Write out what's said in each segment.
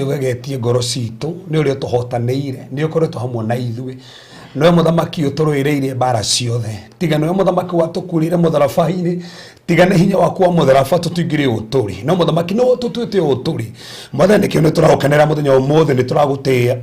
Ũgegetie ngoro citũ nĩ ũrĩa ũtũhotanĩire, nĩ ũkoretwo hamwe na ithuĩ. Nĩwe mũthamaki ũtũrũĩrĩire mbara ciothe. Tiga nĩwe mũthamaki watũkuĩrĩire mũtharaba-inĩ, tiga nĩ hinya waku wa mũtharaba tũtingĩrĩ ũũ tũrĩ. No mũthamaki nĩwe ũtũtuĩte ũũ tũrĩ. Mwathani nĩkĩo nĩ tũragũkenera mũthenya wa ũmũthĩ, nĩ tũragũtĩĩa.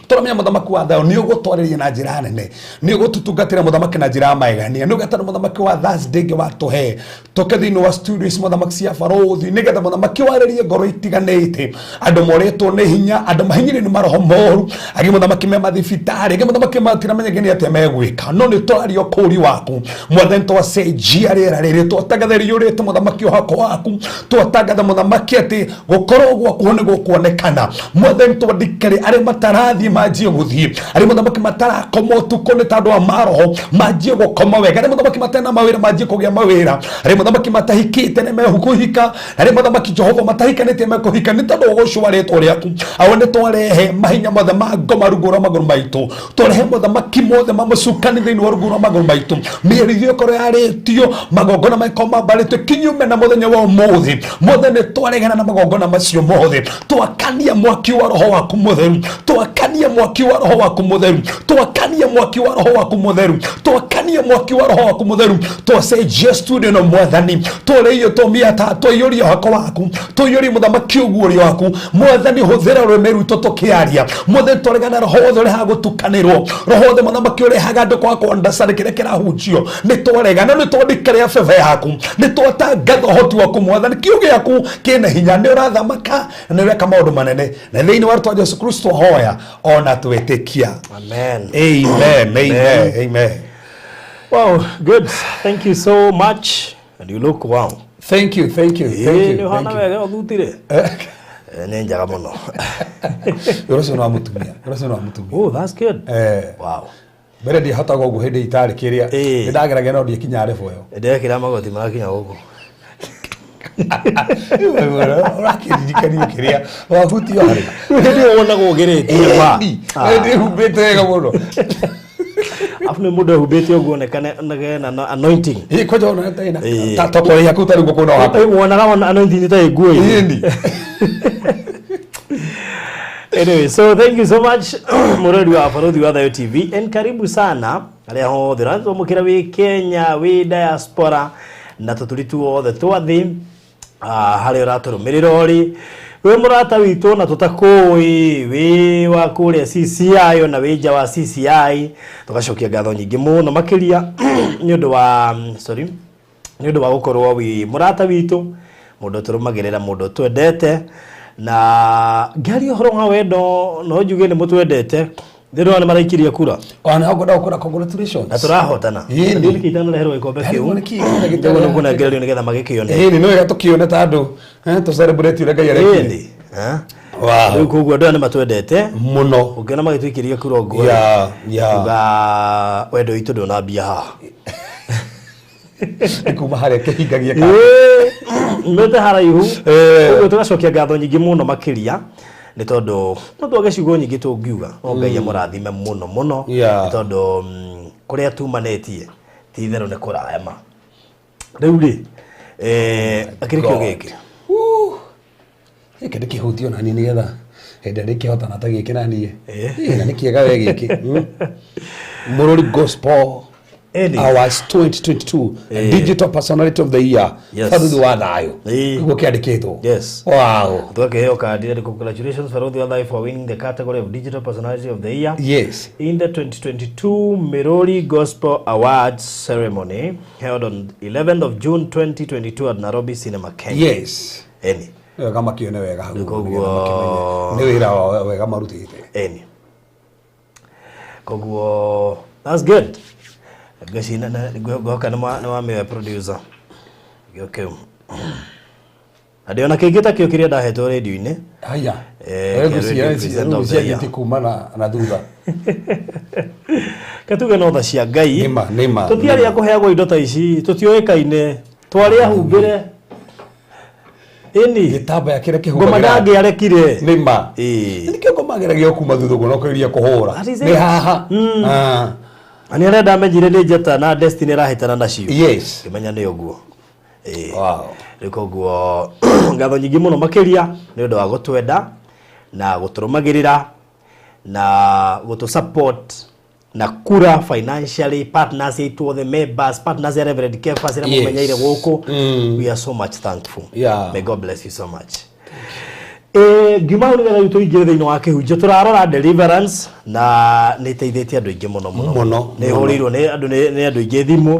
Tũramenya mũthamaki wa thayũ nĩ ũgũtwarĩria na njĩra nene, nĩ ũgũtũtungatĩra mũthamaki na njĩra ya magegania, nĩ ũgetana mũthamaki wa Thursday ĩngĩ watũhe tũke thĩinĩ wa studio ici mũthamaki cia barũthi nĩgetha mũthamaki warĩrie ngoro itiganĩte andũ morĩtwo nĩ hinya andũ mahinyĩrĩrio nĩ maroho moru angĩ mũthamaki me mathibitarĩ angĩ mũthamaki matiramenya nĩ atĩa megwĩka no nĩ twaria ũkũũri waku mwathani twacenjia rĩera rĩrĩ twatangatha rĩiyũrĩte mũthamaki ũhako waku twatangatha mũthamaki atĩ gũkorwo gwaku nĩ gũkuonekana mwathani twandĩkĩre arĩa matarathiĩ manjie gũthiĩ arĩa mũthamaki matarakoma ũtukũ nĩ tondũ wa maroho manjie gũkoma wega arĩa mũthamaki matena mawĩra manjie kũgĩa mawĩra arĩa mũthamaki matahikĩte nĩ mekũhika arĩa mũthamaki jehova matahikanĩtie mekũhika nĩ tondũ wa ũgoco wa rĩtwa rĩaku awa nĩ twarehe mahinya mothe ma ngoma rungu rwa magũrũ maitũ twarehe mothamaki mothe ma mũcukani thĩinĩ wa rungu rwa magũrũ maitũ mĩerithio ĩkorwo yarĩtio magongona makorwo mambarĩtio kinyume na mũthenya wa ũmũthĩ mothe nĩ twaregana na magongona macio mothe twakania mwaki wa roho waku mũtheru twakania mwaki wa roho waku mũtheru twakania mwaki wa roho waku mũtheru twakania mwaki wa roho waku mũtheru twacenjia studio no mwathani twareio tũmiata twaiyũria hako waku tũiyũrie mũthamaki ũguũrio waku mwathani hũthĩra rũrĩmĩ rwitũ tũkĩaria mwathani twaregana roho wothe ũrehaga gũtukanĩrwo roho wothe mũthamaki ũrehaga andũ kwaga kũandacana kĩrĩa kĩrahunjio nĩ twaregana nĩ twandĩkĩrĩa bebe yaku nĩ twatangatha ũhoti waku mwathani kiugo gĩaku kĩna hinya nĩ ũrathamaka na nĩ ũreka maũndũ manene na thĩinĩ wa rĩtwa Jesu Kristo hoya ona twĩtĩkia. Amen. Amen, amen, amen. Wow, good. Thank you so much. And you look wow. Thank you, thank you, thank you. Nĩ ũhana Thank you. wega ũthutire. Nĩ njega mũno. Wĩra ũcio nĩ wa mũtumia, wĩra ũcio nĩ wa mũtumia. Oh, that's good. Wow. Mbere ndiahotaga ũguo hĩndĩ itarĩ kĩrĩa. Nĩ ndageragia no ndiakinyaga level ĩyo. Ndekĩra magoti marakinya gũkũ. Ũrakĩririkania kĩrĩa wahutio harĩ. Hĩndĩ ĩyo wonagwo ũgeretie ma. Ndĩhumbĩte wega mũno. Afu nĩ mũndũ ehumbĩte ũguo onekane onekane na anointing. Ĩ kwanja ona ĩna ta tokore yaku tarĩ guo kwĩna wako. Wonaga ona anointing ta ĩ nguo-inĩ. Ĩni. Anyway, so thank you so much mũrori wa Barũthi wa Thayo TV and karibu sana arĩa othe ũratwamũkĩra wĩ Kenya wĩ diaspora na tũturi tuothe twa thĩ harĩa ũratũrũmĩrĩra ũrĩ wĩ mũrata witũ na tũtakũĩ wĩ wa kũrĩa CCI ona wĩ nja wa CCI tũgacokia ngatho nyingĩ mũno makĩria nĩ ũndũ wa sorry nĩ ũndũ wa gũkorwo wĩ mũrata witũ mũndũ ũtũrũmagĩrĩra mũndũ ũtwendete na ngĩaria ũhoro wa wendo no njuge nĩ mũtwendete thĩinĩ wa nĩ maraikirie kura. Ona ngwenda gũkũra congratulations. Na tũrahotana. Ĩni. Ndiũĩ nĩkĩ itanareherwo gĩkombe kĩu. Nĩguo nĩkĩ gĩtarĩ Nĩguo nĩkũnengererio nĩgetha magĩkĩone. Ĩni nĩ wega tũkĩone ta andũ tũ celebrate ũrĩa Ngai arekire. Ĩni. Wow. Rĩu koguo andũ aya nĩ matwendete Mũno. Ũngĩona magĩtũikĩria kura ũguo Yeah. Uga wendo witũ ndũnambia haha. Nĩ kuma harĩa kĩhinga gĩeka. Mete haraihu. Ũguo tũgacokia ngatho nyingĩ mũno makĩria nĩ tondũ no twage ciugo nyingĩ tũngiuga no Ngai amũrathime mũno mũno nĩ tondũ kũrĩa tumanĩtie ti itherũ nĩ kũraya ma. Rĩu rĩ akĩrĩ kĩo gĩkĩ. Gĩkĩ ndĩkĩhutie ona niĩ nĩgetha hĩndĩ ĩrĩa ndĩkĩhotana ta gĩkĩ na niĩ. Na nĩ kĩega we gĩkĩ. Mũrũri Gospel Awards 2022 Digital Personality of the Year. Yes. Barũthi wa thayũ. Ĩĩ. Nĩguo kĩandĩkĩtwo. Yes. Wow. Twakĩheo kandi na congratulations Barũthi wa Thayũ for winning the category of Digital Personality of the Year. Yes. In the 2022 Mirori Gospel Awards ceremony held on 11th of June 2022 at Nairobi Cinema Kenya. Yes. Eni. Wega makione wega hau. Koguo nĩ wĩra wao wega marutĩte. Eni. Koguo that's good. Ngwĩciria ngwĩhoka nĩ wamĩoya producer. Gĩo kĩu. Na ndĩona kĩngĩ ta kĩo kĩrĩa ndahetwo radio-inĩ. Haya. Eh, Wewe kĩa ngũcia Radio Presenter of the Year. cianjĩtie kuma na thutha. Katuge no tha cia Ngai. Nĩma, nĩma. Tũtiarĩ a kũheagwo indo ta ici, tũtiũĩkaine, twarĩ ahumbĩre. Ĩni. Gĩtambaya kĩrĩa kĩhumbagĩra. Ngoma ndangĩarekire. Nĩma. Ĩĩ. Nĩkĩo ngoma ageragia kuma thutha ũguo na ũkĩgeria kũhũra. That is Nĩ it. haha. Ah. Na nĩ arĩa ndamenyire nĩ njata na Destiny ĩrahĩtana nacio. Yes. Ngĩmenya nĩ ũguo. Ĩĩ. Wow. Rĩu koguo ngatho nyingĩ mũno makĩria nĩ ũndũ wa gũtwenda. Na gũtũrũmagĩrĩra na gũtũ support na kura financially, partners aitũ othe, members, partners ya Reverend Kefas arĩa mũmenyeire gũkũ. We are so much thankful. May God bless you so much. Ngiuma hau nĩgetha rĩu tũingĩre thĩinĩ wa kĩhunjio, tũrarora deliverance na nĩ ĩteithĩtie andũ aingĩ mũno mũno. Mũno, Nĩ hũrĩirwo nĩ andũ nĩ andũ aingĩ thimũ.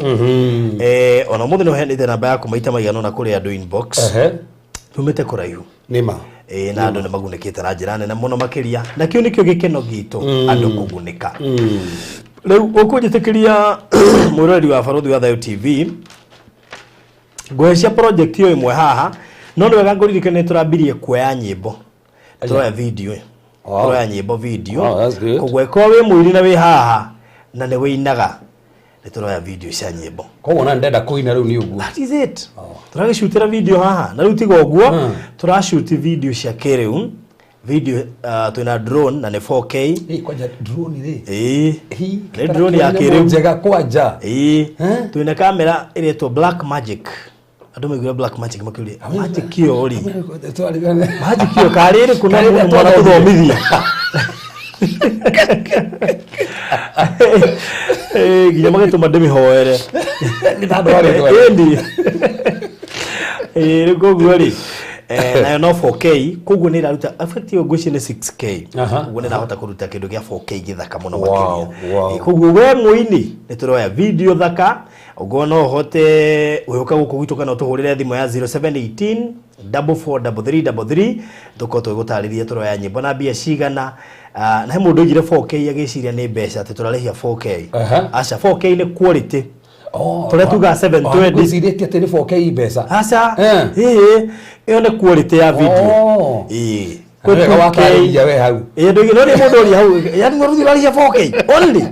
Ona ũmũthĩ nĩ ũheanĩte namba yaku maita maigana ũna kũrĩ andũ inbox. Tumĩte kũraihu. Nĩ ma. Na andũ nĩ magunĩkĩte na njĩra nene mũno makĩria, na kĩu nĩkĩo gĩkeno gitũ, andũ kũgunĩka. Rĩu ũkũnjĩtĩkĩria, mwĩroreri wa Barũthi wa Thayũ TV, ngũhe cia project ĩyo ĩmwe haha, no nĩ wega ngũririkane nĩ tũrambirie kuoya nyĩmbo, tũroya video. Tũroya nyĩmbo video. Wow, that's good. Koguo ĩkorwo wĩ mũini na wĩ haha na nĩ wĩinaga, nĩ tũroya video cia nyĩmbo. Koguo na ndenda kũina rĩu nĩ ũguo. That is it. Tũragĩcutĩra video haha na rĩu tiga ũguo, tũracuti video cia kĩrĩu, video twĩna drone na nĩ 4K. Ĩ, kwanja drone rĩ? Ĩĩ. Hi, Nĩ drone ya kĩrĩu. Njega kwanja. Ĩĩ. Eh? Twĩna kamera ĩretwo Black Magic. Andũ maiguire Black Magic makĩũria, magic ĩyo rĩ, magic ĩyo karĩ ĩrĩkũ? Na Karĩ mũndũ mwana twathomithia. tũthomithia. Nginya magĩtũma ndĩmĩhoere. Nĩ tondũ warĩ ndwara. Ĩni. Rĩu koguo rĩ, nayo no 4K, koguo nĩ ĩraruta effect ĩyo ngwĩciria nĩ 6K. Koguo nĩ ĩrahota kũruta kĩndũ gĩa 4K gĩthaka mũno makĩria. Koguo we mũini, nĩ tũroya video thaka. Ũguo no ũhote ũgĩũka gũkũ gwitũ kana ũtũhũrĩre thimũ ya 0718 443333, tũkorwo tũgĩgũtarĩria tũroya nyĩmbo na mbia cigana. Na he mũndũ oigire 4K agĩciria nĩ mbeca, atĩ tũrarĩhia 4K. Aca, 4K nĩ quality. Oh, Tũrĩa tugaga 720. Ngwĩcirĩtie atĩ nĩ 4K mbeca. Aca. Eh. Ĩĩ, ĩyo nĩ quality ya video. Oh. Ĩĩ. Nĩ wega watarĩria we hau. Ĩĩ, ndũigĩ no nĩ mũndũ ũria hau, yani ũrũthi ũrarĩhia 4K only?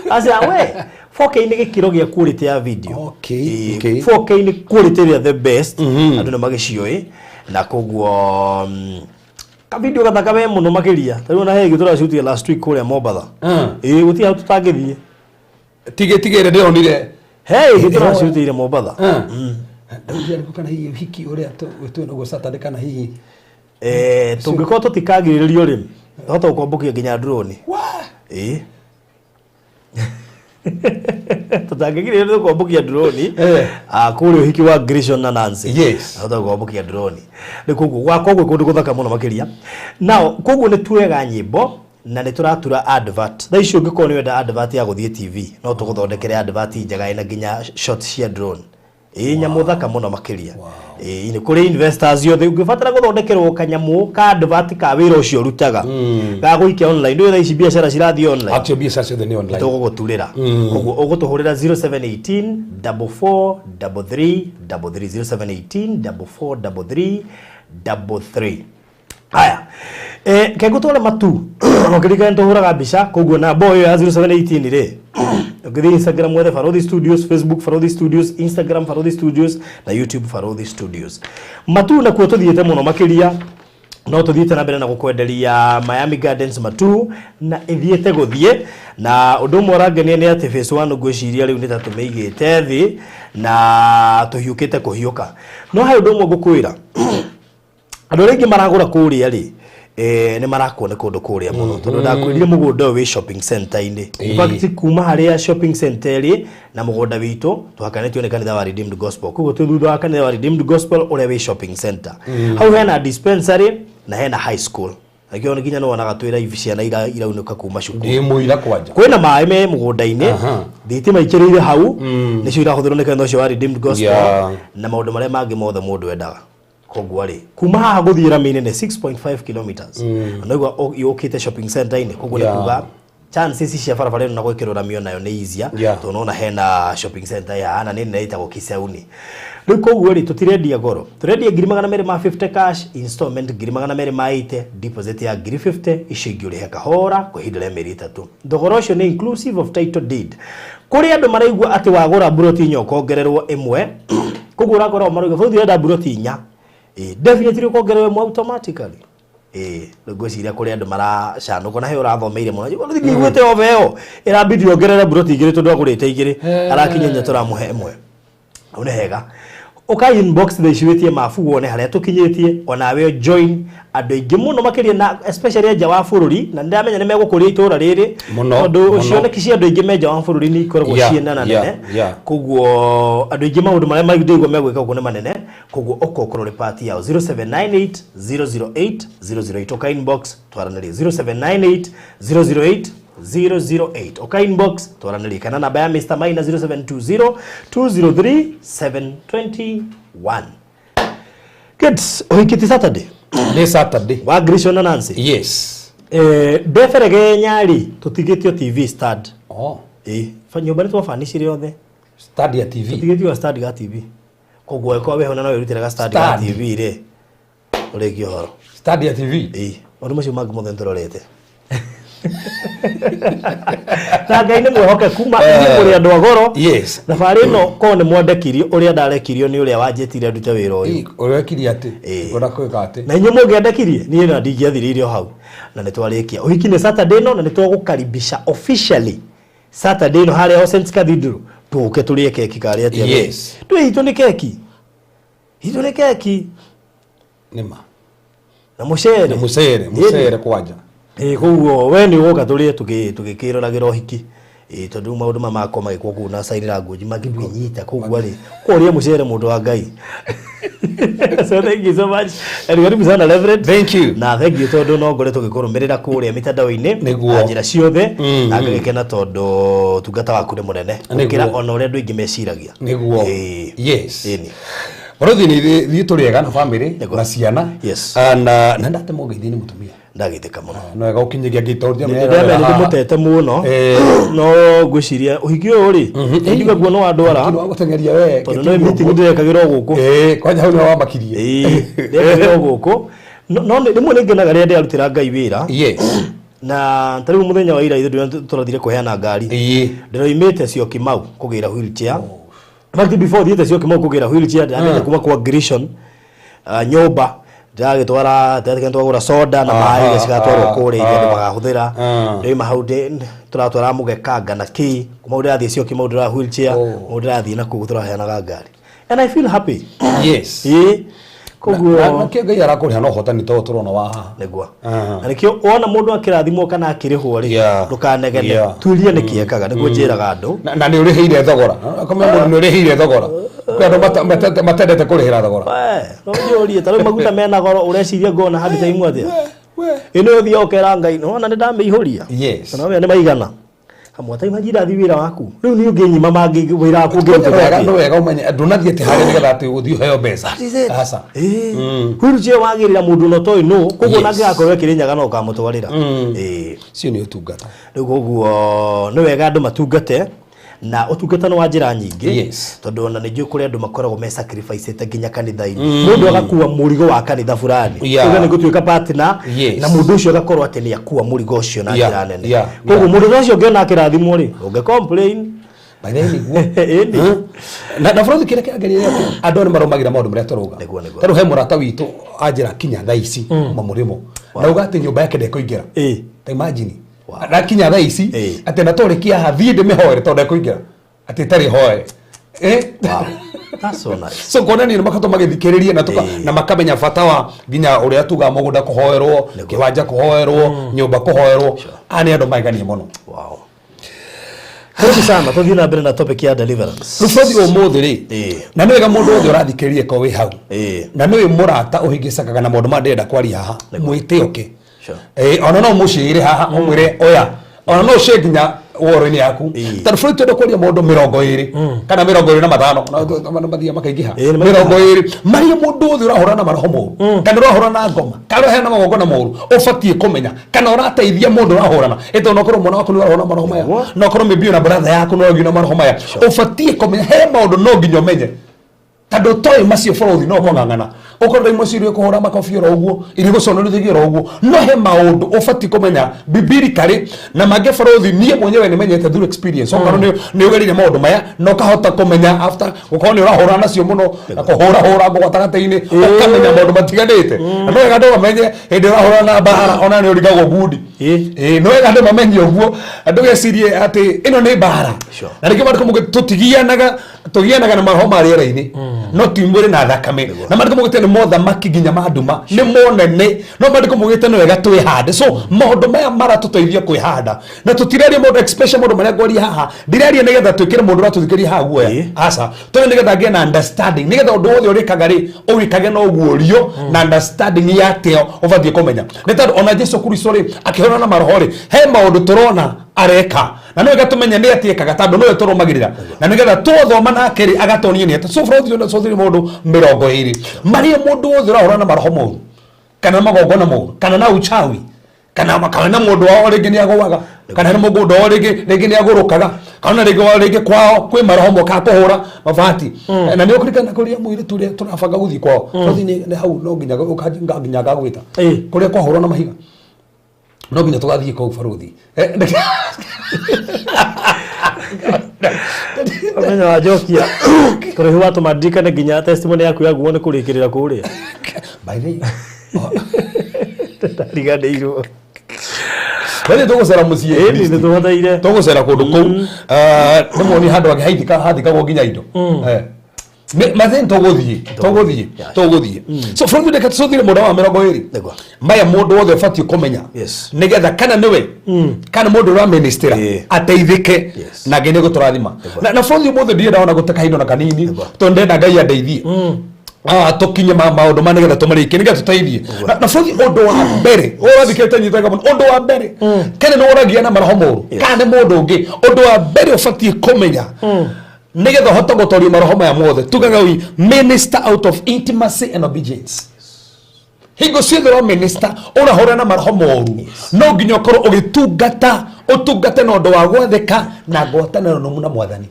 Aca, we, 4K nĩ gĩkĩro gĩa quality ya video. Ĩĩ, 4K nĩ quality ĩrĩa the best. Andũ nĩ magĩciũĩ na koguo ka video gathaka we mũno makĩria. Ta rĩu ona he ĩngĩ tũracutire last week kũrĩa Mombatha. Ĩĩ, gũtirĩ hau tũtangĩthiĩ. Tige tige ĩrĩa ndĩronire. He ĩngĩ tũracutire Mombatha. Ndaugire kana hihi ũhiki ũrĩa twĩ naguo Saturday kana hihi Tũngĩkorwo tũtikagirĩrĩrio rĩ, twahota gũkombũkia nginya drone. Ĩĩ, tũtangĩgirĩrĩrio tũkombũkia drone. Kũrĩa ũhiki wa Grayson na Nancy. Twahota gũkombũkia drone. Rĩu koguo gwakwa gwĩ kũndũ gũthaka mũno makĩria. Now koguo nĩ tuoyaga nyĩmbo na nĩ tũratura advert thaa ici. Ũngĩkorwo nĩ wenda advert ya gũthiĩ TV, no tũgũthondekere advert njega ĩna nginya shot cia drone. Ĩĩ, nyamũ thaka mũno makĩria. Ĩĩ, nĩ kũrĩ investors othe ũngĩbatara gũthondekerwo kanyamũ ka advert ka wĩra ũcio ũrutaga ga gũikia online. Ndũĩ thaa ici biacara cirathiĩ online. Actually biacara ciothe nĩ online. Tũgũgũturĩra. Koguo ũgũtũhũrĩra 0718 44 33 33, 0718 44 33 33. Haya, ke ngũtware matu ũkĩririkana tũhũraga mbica. Koguo namba ĩyo ya 0718 rĩ, ũngĩthiĩ Instagram wethe Barothi Studios, Facebook Barothi Studios, Instagram Barothi Studios na YouTube Barothi Studios. Matu nakuo tũthiĩte mũno makĩria, no tũthiĩte na mbere na gũkwenderia Miami Gardens Matu na ĩthiĩte gũthiĩ. Na ũndũ ũmwe ũrangenia nĩ atĩ phase 1 ngwĩciria rĩu nĩ ta tũmĩigĩte thĩ na tũhiũkĩte kũhiũka. No he ũndũ ũmwe ngũkwĩra, andũ arĩa aingĩ maragũra kũrĩa rĩ, nĩ marakwo nĩ kũndũ kũrĩa mũno, tondũ ndakwĩrire mũgũnda ũyũ wĩ shopping center-inĩ. In fact, kuma harĩa shopping center ĩrĩ na mũgũnda witũ tũhakanĩtio nĩ kanitha wa Redeemed Gospel. Koguo twĩ thutha wa kanitha wa Redeemed Gospel ũrĩa wĩ shopping center. Hau hena dispensary na hena high school. Nakĩo nginya nĩ wonaga twĩ live ciana iraunĩka kuma cukuru. Ndĩ mũira kwanja. Kwĩna maĩ me mũgũnda-inĩ. Thitima ikĩrĩire hau, nĩcio irahũthĩrwo nĩ kanitha ũcio wa Redeemed Gospel na maũndũ marĩa mangĩ mothe mũndũ endaga. Koguo rĩ, kuma haha gũthiĩ rami-inĩ nĩ 6.5 kilometers. Na naigua yũkĩte shopping center-inĩ, koguo nĩ kuga chances cia barabara ĩno na gwĩkĩrwo rami onayo nĩ easier, tondũ nona hena shopping center ĩ haha na nĩ nene ĩtagwo Kisauni. Rĩu koguo rĩ, tũtirendia goro, tũrendia 250,000 cash, installment 280,000, deposit ya 50,000, icio ingĩ ũrĩhe kahora kwa ihinda rĩa mĩeri 3. Thogora ũcio nĩ inclusive of title deed. Kũrĩ andũ maraigua atĩ wagũra mburoti 4 ũkongererwo ĩmwe, koguo ũrakora o marauga bũrũri ũrenda mburoti 4. Ĩ, definitely ũkongererwo ĩmwe automatically. Ĩ, rĩu ngwĩciria kũrĩ andũ maracanũka na he ũrathomeire mũno nyiguĩte oba ĩyo ĩrambindi ongerere mburoti 2 tondũ agũrĩte 2, arakinya 4, tũramũhe ĩmwe. Hau nĩ hega. Ũka inbox thaa ici wĩtie mabu wone harĩa tũkinyĩtie, onawe join andũ aingĩ mũno makĩria, na especially nja wa bũrũri, na nĩndamenya nĩ megũkũria itũra rĩrĩ, Mũno, tondũ mũno. cioneki cia andũ aingĩ me nja wa bũrũri nĩ ikoragwo ciĩ na nene. Koguo andũ aingĩ maũndũ marĩa ndĩigua megwĩka ũguo nĩ manene. Koguo ũka ũkorwo ũrĩ part yao. 0798 008 008, ũka inbox twaranĩrie. 0798 008 008, ũka inbox twaranĩrie, kana namba ya Mr. Maina 0720 203 721. Good. Ũhiki ti Saturday? Nĩ Saturday. Wa Grishon na Nancy? Yes. Ndeberege nyari tũtigĩtio TV stand. Oh. Ĩ, nyũmba nĩ twabanicire othe. Stand ya TV. Tũtigĩtio stand ga TV, koguo angĩkorwo wĩho na no wĩrutĩre ga stand ga Stand. TV rĩ, ũrĩkie ũhoro. Stand ya TV. Ĩ, maũndũ macio mangĩ mothe nĩtũrorete na Ngai nĩ mwĩhokeku ma inyuĩ mũrĩ andũ a goro. Thabarĩ ĩno korwo nĩ mwandekirio ũrĩa ndarekirio nĩ ũrĩa wanjĩtire ndute wĩra ũyũ. Ũrekire atĩ? Ĩ. Ngwenda kwĩka atĩ? Na inyuĩ mũngĩandekirie niĩ na ndingĩathirĩire o hau. Na nĩ twarĩkia ũhiki nĩ Saturday ĩno, na nĩ tũgũkaribisha officially Saturday ĩno harĩa All Saints Cathedral, tũke tũrĩe keki karĩa atĩa. Twĩ itũ nĩ keki, itũ nĩ keki. Nĩma. Na mũcere. Na mũcere, mũcere kwanja. Ĩ, koguo we nĩ ũgoka tũrĩe tũgĩkĩroragĩra ũhiki. Ĩ, tondũ rĩu maũndũ maya makwa magĩkwo kũu na sign language mangĩnyita, koguo rĩ kũrĩa mũcere, mũndũ wa Ngai. So thank you so much and karibu sana, Reverend. Thank you. Na thank you tondũ no ngoretwo ngĩkũrũmĩrĩra kũrĩa mĩtandao-inĩ na njĩra ciothe, na ngagĩkena tondũ tungata waku nĩ mũnene gũkĩra ona ũrĩa andũ aingĩ meciragia. Nĩguo. Yes. Bũrũthi nĩ ithuĩ tũrĩega na family na ciana. Ah, na ndatemwo ngeithi nĩ mũtumia. Ndagĩthĩka mũno. No wega ũkinyagia ngĩtũria. Ndĩramenya nĩ ndĩmũtete mũno, no ngwĩciria ũhiki ũyũ rĩ, njuge guo no wandwara. Wa gũteng'eria we. Tondũ no meeting ndĩrekagĩra o gũkũ. Eh, kwanja hau nĩ wamakirie. Ĩĩ, ndĩrekagĩra o gũkũ. No rĩmwe nĩ ngenaga rĩrĩa ndĩrarutĩra Ngai wĩra. Na ta rĩu mũthenya wa ira ithuĩ tũrathire kũheana ngari. Ndĩroimĩte Syokimau kũgĩra wheelchair. In fact, before thiĩte Syokimau kũgĩra wheelchair, ndĩrathiĩte kuma kwa Grishon nyũmba, ndĩragĩtwara, ndĩragĩtwara, twagũra soda na maĩ iria cigatwarwo kũrĩa iria andũ magahũthĩra. Ndĩroima hau tũratwara mũgekanga na kĩ, kuma hau ndĩrathiĩ Syokimau, ndĩra wheelchair, kuma hau ndĩrathiĩ na kũu tũraheanaga ngari, and I feel happy. Ĩĩ, koguo Na kĩo Ngai arakũrĩha na ũhotani to tũrona wa haha. Nĩguo. Na nĩkĩo wona mũndũ akĩrathimwo kana akĩrĩhwo rĩ, ndũkanegene. Tuĩria nĩkĩ ekaga, nĩguo njĩraga andũ. Na nĩ ũrĩhĩire thogora. Kũmenya mũndũ nĩ ũrĩhĩire thogora. Kwĩ andũ matendete kũrĩhĩra thogora. We, no njũrie, ta rĩu maguta mena goro, ũreciria ngona handũ ta imwe atĩa? Ĩ, nĩ ũthiaga ũkera Ngai, nĩwona nĩ ndamĩihũria. Kana wona nĩ maigana. Kamwe ta imagine ndathi wĩra waku. Rĩu niĩ ũngĩnyima mangĩ wĩra waku ũngĩrutĩte Nĩ wega atĩa? nĩ wega ũmenye ndũnathiĩ atĩ harĩa nĩgetha atĩ ũthiĩ ũheo mbeca. That is it. Aca. Ĩĩ. Wheelchair wagĩrĩra mũndũ na ũtoĩ nũ, koguo nangĩgakorwo ĩkĩrĩ nyaga no ũkamũtwarĩra. Ĩĩ. Cio nĩ ũtungata. Rĩu koguo nĩ wega andũ matungate, na ũtungata nĩ wa njĩra nyingĩ. Tondũ ona nĩ njũĩ kũrĩ andũ makoragwo me sacrificĩte nginya kanitha-inĩ, mũndũ agakua mũrigo wa kanitha fulani, uge nĩ gũtuĩka partner, na mũndũ ũcio agakorwo atĩ nĩ akua mũrigo ũcio na njĩra nene. Koguo mũndũ ta ũcio ũngĩona akĩrathimwo rĩ, ũngĩ complain? By the way, nĩguo. Ĩni. Na bũrũri kĩrĩa kĩangenirie atĩ andũ nĩ marũmagĩrĩra maũndũ marĩa tũrauga. Nĩguo. Ta rĩu he mũrata witũ anjĩra kinya thaa ici kuma mũrĩmo, na uga atĩ nyũmba yake ndekũingĩra. Ta imagine. Na kinya thaa ici atĩ na tũrĩkia haha thiĩ ndĩmĩhoere tondũ ndekũingĩra atĩ ĩtarĩ hoe. Wow. That's so nice. So kuonania nĩ makoretwo magĩthikĩrĩria na tuka, na makamenya bata wa nginya ũrĩa tugaga mũgũnda kũhoerwo, kĩwanja kũhoerwo, nyũmba kũhoerwo. Aya nĩ andũ magegania mũno. Wow. Karibu sana, tũthiĩ na mbere na topic ya deliverance. Rĩu bũrũri ũmũthĩ rĩ, na nĩ wega mũndũ wothe ũrathikĩrĩria ko wĩ hau, na nĩ wĩ mũrata ũhĩngĩcakaga na maũndũ maya ndĩrenda kwaria haha, mwĩte oke. Ona no mũcĩre haha ũmwĩre oya, ona no ũcĩe nginya woro-inĩ yaku. Tondũ bũrũri twenda kwaria maũndũ 25 kana 25, na mathiaga makaingĩha. Ĩĩ, nĩ maingĩhaga. 20 marĩa mũndũ wothe ũrahũrana na maroho moru, kana ũrahũrana na ngoma, kana ũraheana magongona moru, ũbatiĩ kũmenya kana ũrateithia mũndũ ũrahũrana. Ĩtondũ no ũkorwo mwana waku nĩ ũrahũrana na maroho maya, no ũkorwo maybe ona brother yaku nĩ ũragio na maroho maya, ũbatiĩ kũmenya he maũndũ no nginya ũmenye. Tondũ ũtoĩ macio bũrũri no kũng'ang'ana, ũkorwo imwe cirio kũhũra makobi oro ũguo, iria gũconorithia oro ũguo, no he maũndũ ũbatiĩ kũmenya biblically na mangĩ bũrũri. Niĩ mwenyewe nĩ menyete through experience, okorwo nĩ ũgereire maũndũ maya na ũkahota kũmenya after gũkorwo nĩ ũrahũrana nacio mũno na kũhũra hũra ngo gatagatĩ-inĩ, ũkamenya maũndũ matiganĩte. Na no wega andũ mamenye hĩndĩ ũrahũrana na mbara ona nĩ ũrigagwo ngundi. Ĩĩ, no wega andũ mamenye ũguo, andũ gecirie atĩ ĩno nĩ mbara. Na rĩngĩ matukũ mũngĩ tũtigianaga. Tũgianaga na maroho ma rĩera-inĩ, no ti mwĩrĩ na thakame. Na maandĩko maugĩte nĩ mothamaki nginya ma nduma, nĩ monene, no maandĩko maugĩte nĩ wega twĩhande. So maũndũ maya maratũteithia kwĩhanda, na tũtiraria maũndũ, especially maũndũ marĩa ngwaria haha, ndiraria nĩgetha twĩkĩre mũndũ ũratũthikĩrĩria haha guoya. Aca, tũrĩ nĩgetha ngĩe na understanding, nĩgetha ũndũ wothe ũrĩkaga rĩ, ũwĩkage na ũguũrio na understanding ya atĩa ũbatiĩ kũmenya, nĩ tondũ ona Jesu Kristo rĩ, akĩhũrana na maroho rĩ, he maũndũ tũrona areka, na nĩ wega tũmenye nĩ atĩ ekaga, tondũ nĩwe tũrũmagĩrĩra, na nĩgetha twathoma nake rĩ, agatonia nĩ atĩ. So bũrũri ũcio maũndũ 20 marĩa mũndũ wothe ũrahũrana na maroho moru, kana magongona moru, kana na uchawi, kana na mũndũ wao rĩngĩ nĩ agũaga, kana nĩ mũgũnda wao rĩngĩ nĩ agũrũkaga, kana rĩngĩ wao rĩngĩ kwao kwĩ maroho mokaga kũhũra mabati. Na nĩ ũkũririkana kũrĩa mũirĩtu ũrĩa tũrabanga gũthiĩ kwao? Tũrathiĩ nĩ hau, no nginya nginya ngagwĩta kũrĩa kwahũrwo na mahiga, no nginya tũgathiĩ kũu, barũthi. Ũmenyo wa njokia kũraihu watũma ndirikane nginya testimony yaku ya guo nĩ kũrĩkĩrĩra kũrĩa. By the way, Ndariganĩirwo. By the way, tũgũcera mũciĩ. Ĩni nĩ tũhoteire. Tũgũcera kũndũ kũu. Nĩ muoni handũ angĩ haithika hathikagwo nginya indo. Mathĩni tũgũthiĩ tũgũthiĩ. So bũrũri, reke tũcũthire mũndũ wa 20 maya mũndũ wothe ũbatiĩ kũmenya, nĩgetha kana nĩwe kana mũndũ ũrĩa ministera ateithĩke, na Ngai nĩ gũtũrathima. Na bũrũri, ũmũthĩ ndirenda ona gũte kahinda ona kanini, tondũ ndĩrenda Ngai andeithie. Tũkinye maũndũ ma nĩgetha tũmarĩkie, nĩgetha tũteithie. Na bũrũri, ũndũ wa mbere ũrathikĩrĩte, nyitaga mũno, ũndũ wa mbere, kana nĩ woragia na maroho moru, kana nĩ mũndũ ũngĩ, ũndũ wa mbere ũbatiĩ kũmenya nĩgetha ũhote gũtoria maroho maya mothe, tugaga we minister out of intimacy and obedience. Hingo ciothe wa minister ũrahũra na maroho moru, no nginya ũkorwo ũgĩtungata, ũtungate na ũndũ wa gwathĩka na ngwatanĩro nũmu na Mwathani,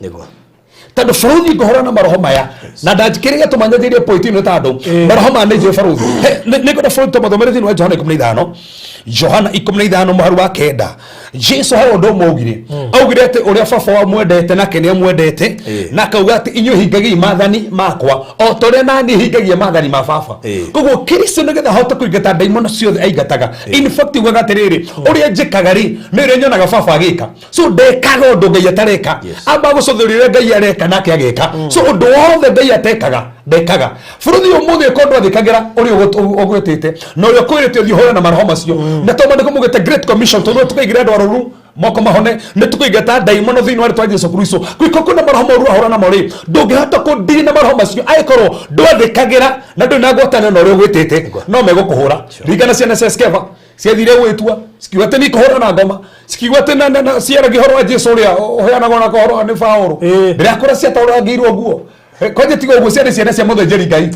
tondũ bũrũri ngũhũra na maroho maya na ndakĩrĩ gĩtũma nyanjĩrie point ĩno, tondũ maroho maya nĩ njũĩ, barũthi. Nĩ ngwenda bũrũri tũmathomere thĩinĩ wa Johana 15, Johana 15 mũharu wa 9. Jesu he ũndũ ũmwe augire, augire atĩ ũrĩa baba wa mwendete nake nĩ amwendete, na akauga atĩ inyuĩ hingagiai maathani makwa o ta ũrĩa nani hingagia maathani ma baba. Koguo Kristo nĩgetha ahote kũingata ndaimono ciothe aingataga, in fact ugaga atĩrĩrĩ, ũrĩa njĩkaga rĩ, nĩ ũrĩa nyonaga baba agĩka. So ndekaga ũndũ Ngai atareka. Amba gũcũthĩrĩria ũrĩa Ngai areka, nake ageka. So ũndũ wothe Ngai atekaga ndekaga. Bũrũri, ũmũthĩ ũkorwo ndwathĩkagĩra ũrĩa ũgwĩtĩte na ũrĩa ũkwĩrĩte ũthiĩ ũhũre na maroho macio, na tondũ maandĩko maugĩte Great Commission, tondũ tũkaigĩra andũ arũru moko mahone, nĩ tũkũingata ndaimono thĩinĩ wa rĩtwa Jesu Kristo. Gwĩko kwĩna maroho moru ahũra namo rĩ, ndũngĩhota kũndiri na maroho macio angĩkorwo ndwathĩkagĩra na ndũrĩ na ngwatanĩro na ũrĩa ũgwĩtĩte, no megũkũhũra. Ringana ciana cia Skeva ciathire gwĩtua, cikiuga atĩ nĩ ikũhũra na ngoma, cikiuga atĩ na ciaragia ũhoro wa Jesu ũrĩa ũheanagwo na ũhoro nĩ Paũlũ. Ndĩrakora ciataũrangĩirwo nguo. Kwanja tiga ũguo, ciarĩ ciana cia mũthĩnjĩri Ngai,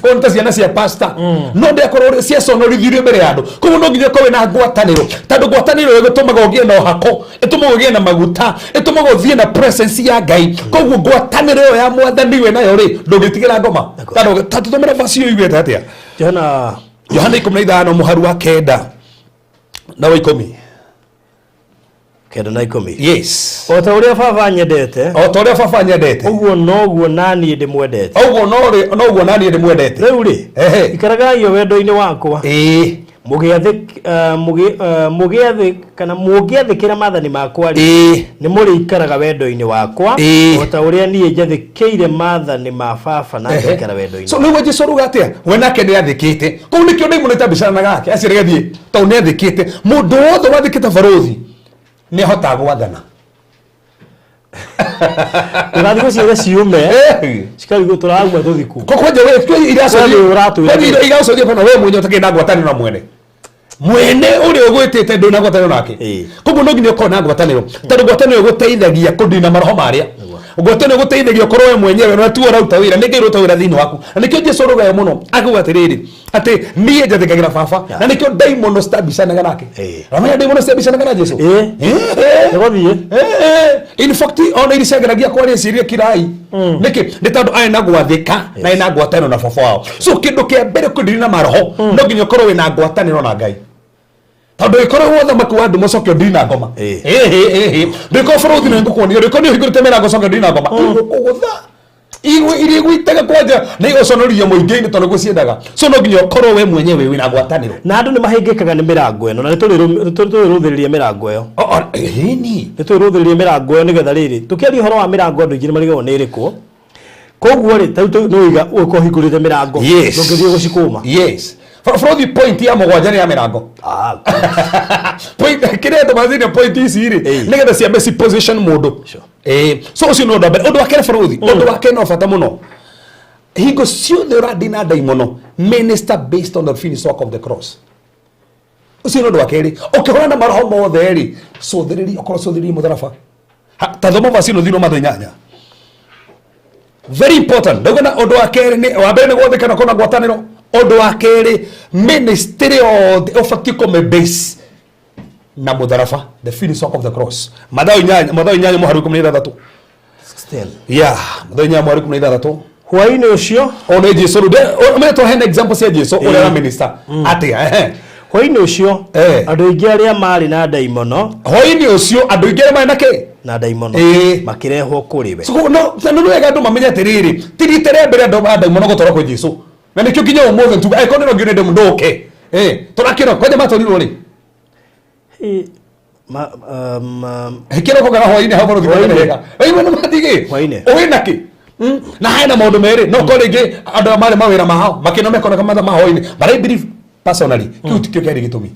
koguo nĩ ta ciana cia pastor, no ndĩakorwo ciaconorithirio mbere ya andũ. Koguo no nginya ũkorwo wĩna ngwatanĩro, tondũ ngwatanĩro ĩyo ĩgũtũmaga ũgĩe na ũhako, ĩtũmaga ũgĩe na maguta, ĩtũmaga ũthiĩ na presence ya Ngai. Koguo ngwatanĩro ĩyo ya Mwathani wĩ nayo rĩ, ndũngĩtigĩra ngoma. Tondũ ta tũthomere verse ĩyo yugĩte atĩa? Johana. Johana 15 mũharu wa 9 na wa 10. 9 na 10. Yes. O ta ũrĩa baba nyendete, o ta ũrĩa baba nyendete, ũguo noguo naniĩ ndĩmwendete. Ũguo noguo naniĩ ndĩmwendete. Rĩu rĩ, ikaragaai o wendo-inĩ wakwa. Mũgĩathĩ kana mũngĩathĩkĩra maathani makwa rĩ, nĩ mũrĩikaraga wendo-inĩ wakwa, o ta ũrĩa niĩ njathĩkĩire maathani ma baba na ngaikara wendo-inĩ. So nĩguo Jesu aruga atĩa, we nake nĩ athĩkĩte. Kũu nĩkĩo ndaimono itambicanaga nake, acio reke thiĩ, tondũ nĩ athĩkĩte. Mũndũ wothe wathĩkĩte barũthi nĩ ahotaga gwathana. Tũgathiĩ gũciĩra ciume cikarigwo tũrauma tũthiku. Kwanja we Wewe ũratwĩra kĩ? Iracoria kana we mwenyewe ũtakĩrĩ na ngwatanĩro na mwene ũrĩa ũgwĩtĩte, ndũrĩ na ngwatanĩro nake. Koguo no nginya ũkorwo na ngwatanĩro, tondũ ngwatanĩro ĩgũteithagia kũndina maroho marĩa. Ngwatanĩro ĩgũteithagia ũkorwo we mwenyewe na tiwe ũraruta wĩra, nĩ Ngai ũraruta wĩra thĩinĩ waku. Na nĩkĩo Jesu arauga mũno, akauga atĩrĩrĩ, atĩ niĩ njathĩkagĩra baba, na nĩkĩo ndaimono citambicanaga nake. Ramenya ndaimono citambicanaga na Jesu. Nĩgũthiĩ. In fact, ona iria ciageragia kwaria ciĩrie kirai. Nĩkĩ? Nĩ tondũ arĩ na gwathĩka na ena ngwatanĩro na baba wao. So kĩndũ kĩa mbere kũndiri na maroho, no nginya ũkorwo wĩna ngwatanĩro na Ngai, tondũ ĩkorwo wothe maki wa nduma ũcoke ũndiri na ngoma. Ndĩkorwo bũrũthi nĩ ngũkuonia, ndĩkorwo nĩ ũhingũrĩte mĩrango ũcoke ũndiri na ngoma, igũkũgũtha igwe iria igũitaga kwanja na igũconoria mũingĩ-inĩ, tondũ nĩguo ciendaga. So no nginya ũkorwo we mwenyewe wĩna ngwatanĩro. Na andũ nĩ mahĩngĩkaga nĩ mĩrango ĩno, na nĩ tũrĩrũthĩrĩria mĩrango ĩyo. Ĩni. Nĩ tũrĩrũthĩrĩria mĩrango ĩyo, nĩgetha rĩrĩ tũkĩaria ũhoro wa mĩrango, andũ aingĩ nĩ marigagwo nĩ ĩrĩkũ. Koguo rĩ, ta rĩu nĩ ũiga ũka ũhingũrĩte mĩrango. Yes. Ndũngĩthiĩ gũcikũma. Yes. Bũrũthi, point ya mũgwanja nĩ ya mĩrango. Ah, Point kĩrĩa tũmazine, point ici rĩ, nĩgetha ciambe ci position mũndũ. So ũcio nĩ ũndũ wa mbere. Ũndũ wa kerĩ, bũrũthi, ũndũ wa kerĩ no bata mũno, hingo ciothe ũrandi na ndaimono, minister based on the finished work of the cross. Ũcio nĩ ũndũ wa kerĩ. Ũkĩhũra na maroho mothe rĩ, cũthĩrĩria, ũkorwo cũthĩrĩria mũtharaba. Ta thoma verse ĩno thĩinĩ wa Mathayo 8, very important. Ndauga na ũndũ wa kerĩ nĩ, wa mbere nĩ gwathĩka na kũna ngwatanĩro. Ũndũ wa kerĩ, ministry yothe ũbatiĩ kũmĩ base na mũtharaba, the finished work of the cross. Mathayo 8, Mathayo 8 mũhari 16. 16. Yeah, Mathayo 8 mũhari 16. Hwaĩ-inĩ ũcio. O nĩ Jesu rĩu ũmenye tũheane example cia Jesu ũrĩa ara minister atĩa, ehe. Hwaĩ-inĩ ũcio, andũ aingĩ arĩa marĩ na ndaimono. Hwaĩ-inĩ ũcio andũ aingĩ arĩa marĩ na kĩ? Na ndaimono, makĩrehwo kũrĩ we. So, no no nĩ wega andũ mamenye atĩrĩrĩ, ti rita rĩa mbere andũ a ndaimono gũtwarwo kwĩ Jesu, na nĩkĩo nginya ũmũthĩ tuga angĩkorwo nĩ rongio nĩ ndemu ndũke. Tũrakĩona kwanja matwarirwo rĩ. Kĩroko kana hwaĩ-inĩ hau, bũrũri? Hwaĩ-inĩ. Wega, waigua nĩ matigĩ. Hwaĩ-inĩ. Ũwĩ na kĩ? Na hena maũndũ merĩ, no korwo rĩngĩ andũ aya marĩ mawĩra mao makĩona mekoneka mathaa ma hwaĩ-inĩ, but I believe personally kĩu tikĩo kĩarĩ gĩtũmi.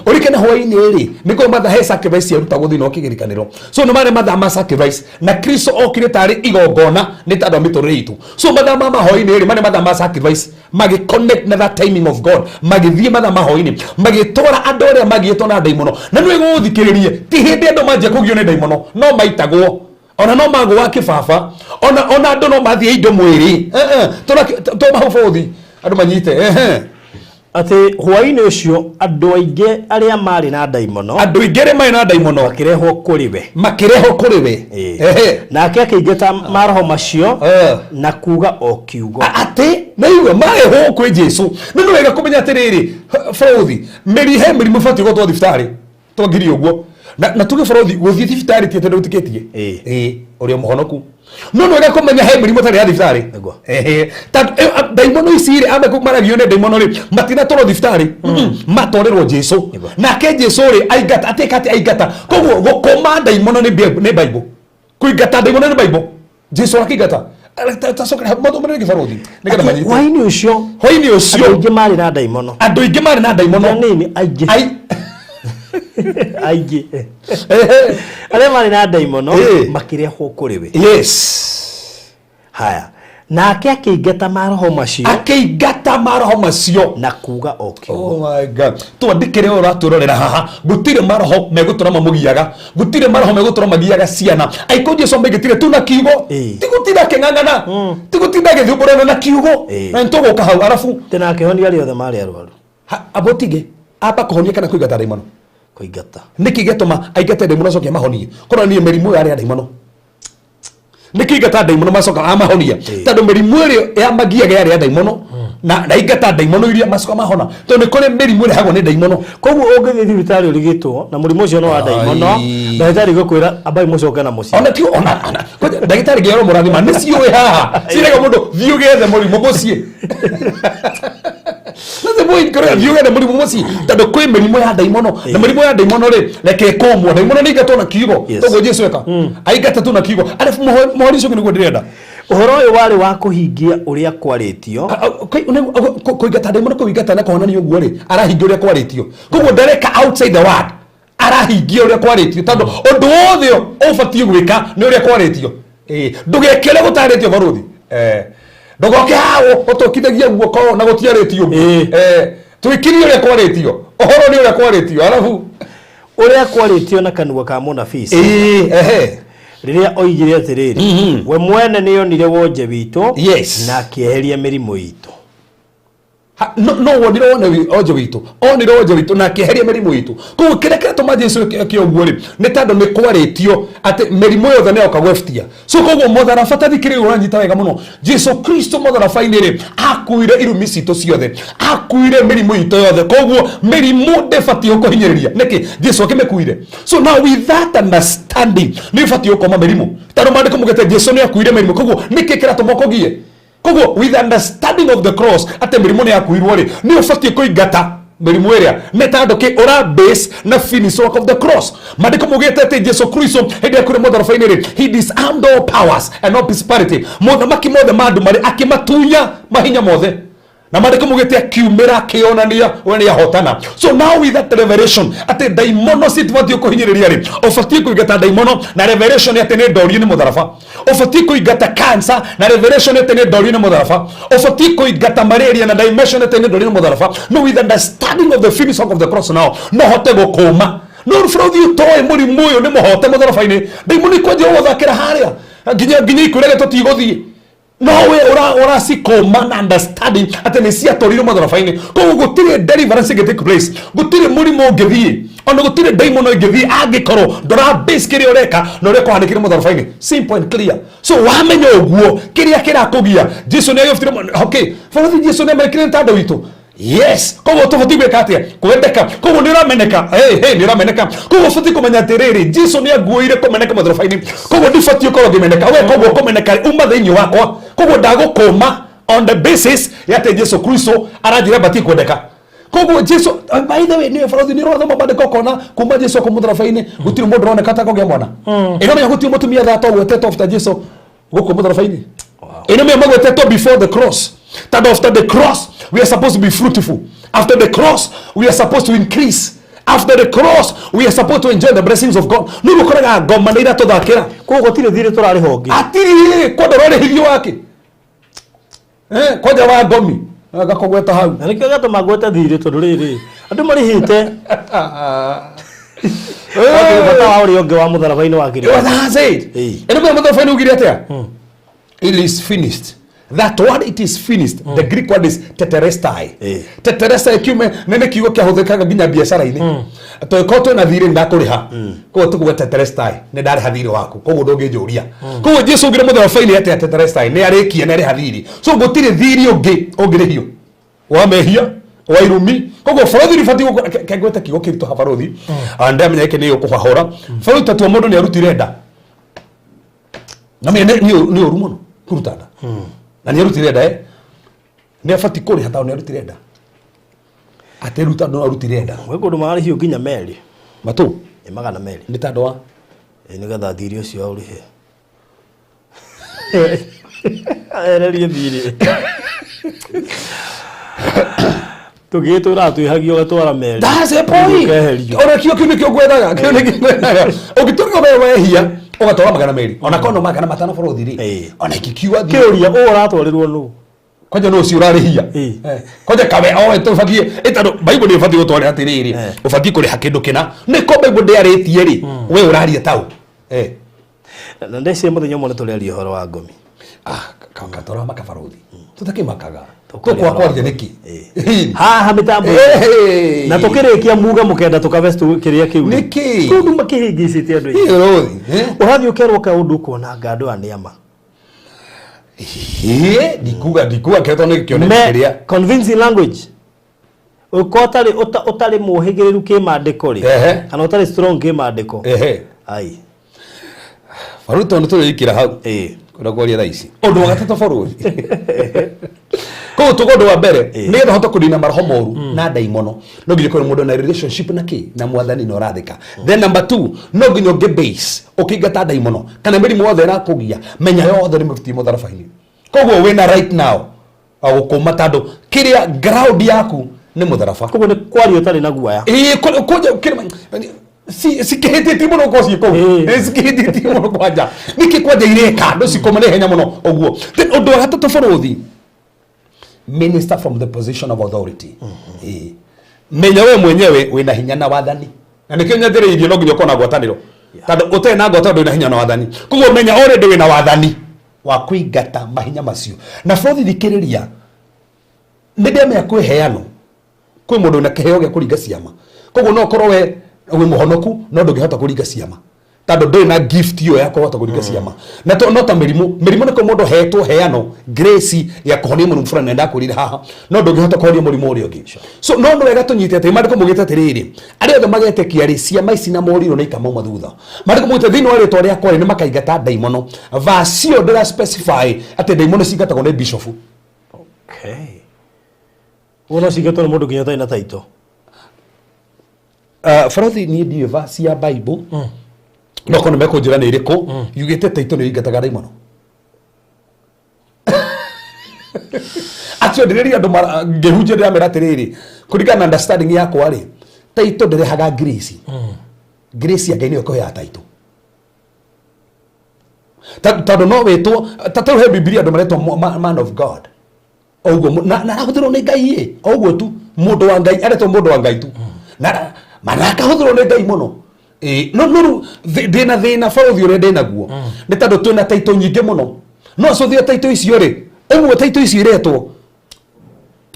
Ũrikene hwaĩ-inĩ rĩ, nĩ kũrĩ mathaa he sacrifice ciarutagwo thĩinĩ wa kĩgĩrĩkanĩro, so nĩ marĩ mathaa ma sacrifice, na Kristo okire tarĩ igongona nĩ tondũ wa mĩtũrĩre itũ. So mathaa ma hwaĩ-inĩ rĩ, marĩ mathaa ma sacrifice, magĩ connect na that timing of God, magĩthiĩ mathaa ma hwaĩ-inĩ, magĩtwara andũ arĩa magĩtwo na ndaimono. Na nĩ gũthikĩrĩrie, ti hĩndĩ andũ manjia kũgio nĩ ndaimono, no maitagwo ona no magũa kĩbaba, ona andũ no mathiĩ indo mwĩrĩ. Tũma bũthi andũ manyite, ehe. Atĩ hwaĩ-inĩ ũcio andũ aingĩ arĩa marĩ na ndaimono, andũ aingĩ arĩa marĩ na ndaimono, makĩrehwo kũrĩ we. Makĩrehwo kũrĩ we. Nake akĩingata maroho macio na kuga o kiugo. Atĩ nĩigua marehwo kwĩ Jesu. Nĩ wega kũmenya atĩrĩrĩ, bũrũthi, mĩri he mĩrimũ ĩbatiĩ gũtwo thibitarĩ twangiri ũguo, na tuge, bũrũthi, gũthiĩ thibitarĩ ti atĩ ndũtĩkĩtie. Ĩĩ, ũrĩ o mũhonoku, no nĩ wega kũmenya he mĩrimũ ĩtarĩ ya thibitarĩ. Tondũ ndaimono ici rĩ, ambe maragio nĩ ndaimono rĩ, matinatwarwo thibitarĩ. Matwarĩrwo Jesu. Nake Jesu rĩ, aingata atĩka atĩ aingata. Koguo gũkũma ndaimono nĩ Bible, kũingata ndaimono nĩ Bible. Jesu akĩingata. Tacokera mathomere rĩngĩ, barũthi, nĩgetha Atĩ manyite. Hwaĩ-inĩ ũcio, Hwaĩ-inĩ ũcio, andũ aingĩ marĩ na ndaimono. Andũ aingĩ marĩ na ndaimono. Nini aingĩ. Aingĩ arĩa marĩ na ndaimono makĩrehwo kũrĩ we. Haya, nake akĩingata maroho macio. Akĩingata maroho macio. Na kuga o kiugo. Oh my God. Twandĩkĩre ũyũ ũratwĩrorera haha, gũtirĩ maroho megũtũra mamũgiaga, gũtirĩ maroho megũtũra magiaga ciana aiko. Jesu maingĩtire tu na kiugo. Ti gũtinda akĩng'ang'ana, ti gũtinda agĩthumbũrana na kiugo. Na nĩtũgũka hau arabu. Tena akĩhonia arĩa othe marĩ arwaru. Abotige amba kũhonia kana kũingata ndaimono? Kũingata. Nĩkĩ gĩatũma aingate ndaimono acoke amahonie? Korwo niĩ mĩrimũ yarĩ ya ndaimono, nĩkĩ ingata ndaimono macoka amahonia? Tondũ mĩrimũ ĩrĩa yamagiaga yarĩ ya ndaimono, na aingata ndaimono iria macoka mahona, tondũ nĩ kũrĩ mĩrimũ ĩrehagwo nĩ ndaimono. Koguo ũngĩthiĩ thibitarĩ ũrigitwo na mũrimũ ũcio no wa ndaimono, Ai. ndagĩtarĩ gũkwĩra ambai mũcoke na mũciĩ. Ona ti ona kwanja ndagĩtarĩ ngĩrwo mũrathima nĩ ciũĩ haha cirega mũndũ thiĩ ũgethe mũrimũ mũciĩ. That's the point, kũrĩa thiĩ ũgethe mũrimũ mũciĩ, tondũ kwĩ mĩrimũ ya ndaimono, na mĩrimũ ya ndaimono rĩ, reke ĩkũmwo. Ndaimono nĩ ingatwo na kiugo. Toguo Jesu eka, aingata tu na kiugo. Arabu mũhori ũcio nĩguo ndĩrenda. Ũhoro ũyũ warĩ wa kũhingia ũrĩa kwarĩtio. Kũingata ndaimono, kũingata na kũhonania ũguo rĩ, arahingia ũrĩa kwarĩtio. Koguo ndareka outside the word, arahingia ũrĩa kwarĩtio, tondũ ũndũ wothe ũbatiĩ gwĩka nĩ ũrĩa kwarĩtio. Ndũgeke ũrĩa gũtarĩtio, barũthi. Ndũgoke haha ũtũkithagia guoko na gũtiarĩtio ũguo. Twĩkirie ũrĩa kwarĩtio, ũhoro nĩ ũrĩa kwarĩtio, arabu Ũrĩa kwarĩtio na kanua ka mũnabii Isaya, Ĩĩ, ehe. rĩrĩa oigire atĩrĩrĩ, we mwene nĩonire wonje witũ, na akĩeheria mĩrimũ itũ. No wonire wone onje witũ, onire onje witũ na akĩeheria mĩrimũ itũ. Koguo kĩrĩa kĩratũma Jesu eke ũguo rĩ, nĩ tondũ nĩ kwarĩtio atĩ mĩrimũ yothe nĩ yoka gwĩbutia. So koguo mũtharaba, tathikĩrĩria, ũranyita wega mũno, Jesu Kristo mũtharaba-inĩ rĩ, akuire irumi citũ ciothe, akuire mĩrimũ itũ yothe. Koguo mĩrimũ ndĩbatiĩ gũkũhinyĩrĩria. Nĩkĩ? Jesu akĩmĩkuire. So now with that understanding, nĩ ũbatiĩ gũkoma mĩrimũ, tondũ maandĩko mugĩte Jesu nĩ akuire mĩrimũ. Koguo nĩkĩ kĩratũma ũkũgie? Koguo with understanding of the cross, atĩ mĩrimũ nĩ yakuirwo rĩ, nĩ ũbatiĩ kũingata. Mĩrimũ ĩrĩa nĩ tondũ kĩ ũra base na finish work of the cross. Maandĩko maugĩte atĩ Jesu Kristo hĩndĩ ĩrĩa kũrĩ mũtharaba-inĩ rĩ, he disarmed all powers and all principality, mothamaki mothe ma andũ marĩ akĩmatunya mahinya mothe, na maandĩko maugĩte akiumĩra akĩonania we nĩ ahotana. So now with that revelation atĩ ndaimono citibatiĩ kũhinyĩrĩria rĩ, ũbatiĩ kũingata ndaimono na revelation atĩ nĩ ndorie nĩ mũtharaba. Ũbatiĩ kũingata cancer na revelation atĩ nĩ ndorie nĩ mũtharaba. Ũbatiĩ kũingata malaria na dimension atĩ nĩ ndorie nĩ mũtharaba. No with understanding of the finished work of the cross now no hote gũkũma. No rũbũrũthi ũtoĩ mũrimũ ũyũ nĩ mũhote mũtharaba-inĩ, ndaimono ikwanjia gũthakĩra harĩa nginya ikwĩrage tũtigũthiĩ. No we ũracikũma na understanding atĩ nĩ ciatwarirwo mũtharaba-inĩ. Koguo gũtirĩ deliverance ĩngĩ take place, gũtirĩ mũrimũ ũngĩthiĩ, ona gũtirĩ ndaimono ĩngĩthiĩ angĩkorwo ndũra base kĩrĩa ũreka na ũrĩa kũhanĩkire mũtharaba-inĩ. Simple and clear. So wamenya ũguo kĩrĩa kĩrakũgia, Jesu nĩ agĩbutire. Okay, bũrũri, Jesu nĩ amenyekire nĩ tandũ witũ. Yes, koguo tũbatiĩ gwĩka atĩa? Kwendeka. Koguo nĩ ũrameneka. Hey, hey, nĩ ũrameneka. Koguo ũbatiĩ kũmenya atĩrĩrĩ, Jesu nĩ anguoire kũmeneka mũtharaba-inĩ, koguo ndibatiĩ ũkorwo ngĩmeneka we. Koguo kũmeneka rĩ, uma thĩinĩ wakwa. Koguo ndagũkũma on the basis ya atĩ Jesu Kristo aranjĩra batiĩ kwendeka. Koguo Jesu, by the way, nĩ bũrũri, nĩ ũrathoma maandĩko ũkona kuma Jesu kũ mũtharaba-inĩ gũtirĩ mũndũ ũroneka ta kũgĩa mwana. Ĩno menya gũtirĩ mũtumia tha gwĩtetwo after Jesu gũkũ mũtharaba-inĩ. Ĩno menya magwetetwo before the cross, tondũ after the cross we are supposed to be fruitful, after the cross we are supposed to increase, after the cross we are supposed to enjoy the blessings of God. Nĩ gũkoraga ngoma nĩ iratũthakĩra. Koguo gũtirĩ thirĩ tũrarĩha ũngĩ. Atirĩ kwenda ũrarĩhithio wake. Eh, kwanja wa ngomi gakũgweta hau. Na nĩkĩo gĩatũma ngwete thirĩ, tondũ rĩrĩ andũ marĩhĩte bata wa ũrĩa ũngĩ wa mũtharaba-inĩ wa kĩrĩa. That's it. Ĩĩ. Ĩno mwe mũtharaba-inĩ ugire atĩa? It is finished. That word "it is finished", the Greek word is tetelestai. Tetelestai kiume nĩ kiugo kĩahũthĩkaga nginya biacara-inĩ. Tũgĩkorwo twĩna thirĩ, ndakũrĩha, koguo tũkuga tetelestai, nĩ ndarĩha thirĩ waku, koguo ndũngĩnjũria. Koguo Jesu augire mũtharaba-inĩ atĩa? Tetelestai, nĩ arĩkia, nĩ arĩha thirĩ. So gũtirĩ thirĩ ũngĩ ũngĩrĩhio wa mehia, wa irumi. Koguo bũrũri ribatiĩ kengwete kiugo kĩritũ ha barũthi. Ah, ndamenya gĩkĩ nĩ ũkũhahũra bũrũri. Tatua mũndũ nĩ arutire nda na menya nĩ ũru mũno kũruta nda, na nĩ arutire nda, eh, nĩ abatiĩ kũrĩha tondũ nĩ arutire nda. Atĩruta no arutire nda. Gwĩ kũndũ mararĩhio nginya merĩ. Matũ. Nĩ 200. Nĩ tandũ wa Ĩ, nĩgetha thirĩ ũcio aũrĩhe, ererie thirĩ tũgĩtũraga twĩhagio ũgatwara merĩ. That's the point. Ũkeherio. Ona kio kiu nĩkĩo ngwethaga, kĩu nĩkĩo ngwethaga. Ũngĩtuĩka we wehia ũgatwara 200, ona korwo no 500 bũrũthi rĩ, ona ikikiua thiĩ. Kĩũria, ũũ ũratwarĩrwo nũ? Kwanja no ũcio ũrarĩhia. Kwanja kawe oe tũbatiĩ ĩtandũ Bible nĩ ũbatiĩ gũtwarĩra atĩrĩrĩ, ũbatiĩ kũrĩha kĩndũ kĩna nĩko Bible ndĩarĩtie rĩ, we ũraria tau. Na ndeciria mũthenya ũmwe nĩ tũrĩaria ũhoro wa ngomi. Ah, katwara makabarothi tũtakĩmakaga. Tũkwaria tũkwa ũhoro wa kwaria ngomi. nĩkĩ? Haha mĩtambo na tũkĩrĩkia muga mũkenda tũkabe kĩrĩa kĩu rĩ. Nĩkĩ? Tondũ makĩhĩngĩcĩte andũ aingĩ. Rũthi. Ũrathiĩ ũkerwo kaũndũ ũkona anga andũ aya nĩ ama. Ndikuga kĩretwo nĩ kĩoneki Me kĩrĩa convincing language ũkorwo ũtarĩ mũhĩgĩrĩru kĩmandĩko rĩ, kana ũtarĩ strong kĩmandĩko. Ai. Barũthi, tondũ tũrĩikĩra hau kwenda kwaria thaa ici ũndũ wa gatatũ barũthi. Koguo tuga ũndũ wa mbere, nĩgetha ũhote kũnina maroho moru na ndaimono, no nginya ũkorwo mũndũ na relationship na kĩ na Mwathani na ũrathĩka. Then number two, no nginya ũngĩ base ũkĩingata ndaimono kana mĩrimũ yothe ĩrakũgia, menya yothe nĩ mĩbutie mũtharaba-inĩ. Koguo wĩna right now wa gũkũma tondũ kĩrĩa ground yaku nĩ mũtharaba. Koguo nĩ kwaria ũtarĩ na guoya. Ĩĩ, kwanja cikĩhĩtĩtie mũno kwa ciĩ kũu. Cikĩhĩtĩtie mũno kwanja nĩkĩ kwanja ireka andũ cikũma nĩ ihenya mũno ũguo. Then ũndũ wa gatatũ bũrũthi, minister from the position of authority. Ĩĩ. Menya we mwenyewe wĩna hinya na wathani, na nĩkĩo nyanjĩrĩirie no nginya ũkorwo na ngwatanĩro, tondũ ũtarĩ na ngwatanĩro ndũrĩ na hinya na wathani. Koguo menya already wĩna wathani wa kũingata mahinya macio. Na bũrũthi, thikĩrĩria, nĩ ndĩamenya kwĩheanwo kwĩ mũndũ wĩna kĩheo gĩa kũringa ciama. Koguo no ũkorwo we wĩ mũhonoku no ndũngĩhota kũringa ciama tondũ ndũrĩ na gift ĩyo ya kũhota kũringa ciama. Na to, no ta mĩrimũ nĩ kũ mũndũ hetwo heano grace ya kũhonia mũrimũ fulani, na ndakwĩrire haha no ndũngĩhota kũhonia mũrimũ ũrĩa ũngĩ. So no nĩ wega tũnyite atĩ maandĩko maugĩte atĩrĩrĩ, arĩa othe magetĩkia rĩ, ciama ici na morirũ nĩ ikamauma thutha. Maandĩko maugĩte thĩinĩ wa rĩtwa rĩakwa rĩ, nĩ makaingata ndaimono. Verse ĩyo ndĩra specify atĩ ndaimono cingatagwo nĩ bishofu. Okay. Ũguo no cingatwo nĩ mũndũ nginya ũtarĩ na taito. Barothi niĩ ndiũĩ verse ya Bible, no korwo nĩ mekũnjĩra nĩ ĩrĩkũ yugĩte taitũ nĩ ĩingataga ndaimono. Acio ndĩrĩria andũ ngĩhunjia ndĩramera atĩrĩrĩ, kũringana na understanding yakwa rĩ, taitũ ndĩrehaga grace. Grace ya Ngai nĩyo ĩkũheaga taitũ. Tondũ no wĩtwo ta rĩu he Bibilia andũ maretwo man of God oguo na arahũthĩrwo nĩ Ngai ĩ oguo tu, mũndũ wa Ngai aretwo mũndũ wa Ngai tu na mana akahũthĩrwo nĩ Ngai mũno. Ĩ, no rĩu ndĩna thĩna barothi ũrĩa ndĩnaguo nĩ tondũ twĩna taitũ nyingĩ mũno, no cũthia taitũ icio rĩ, ũmwe taitũ icio iretwo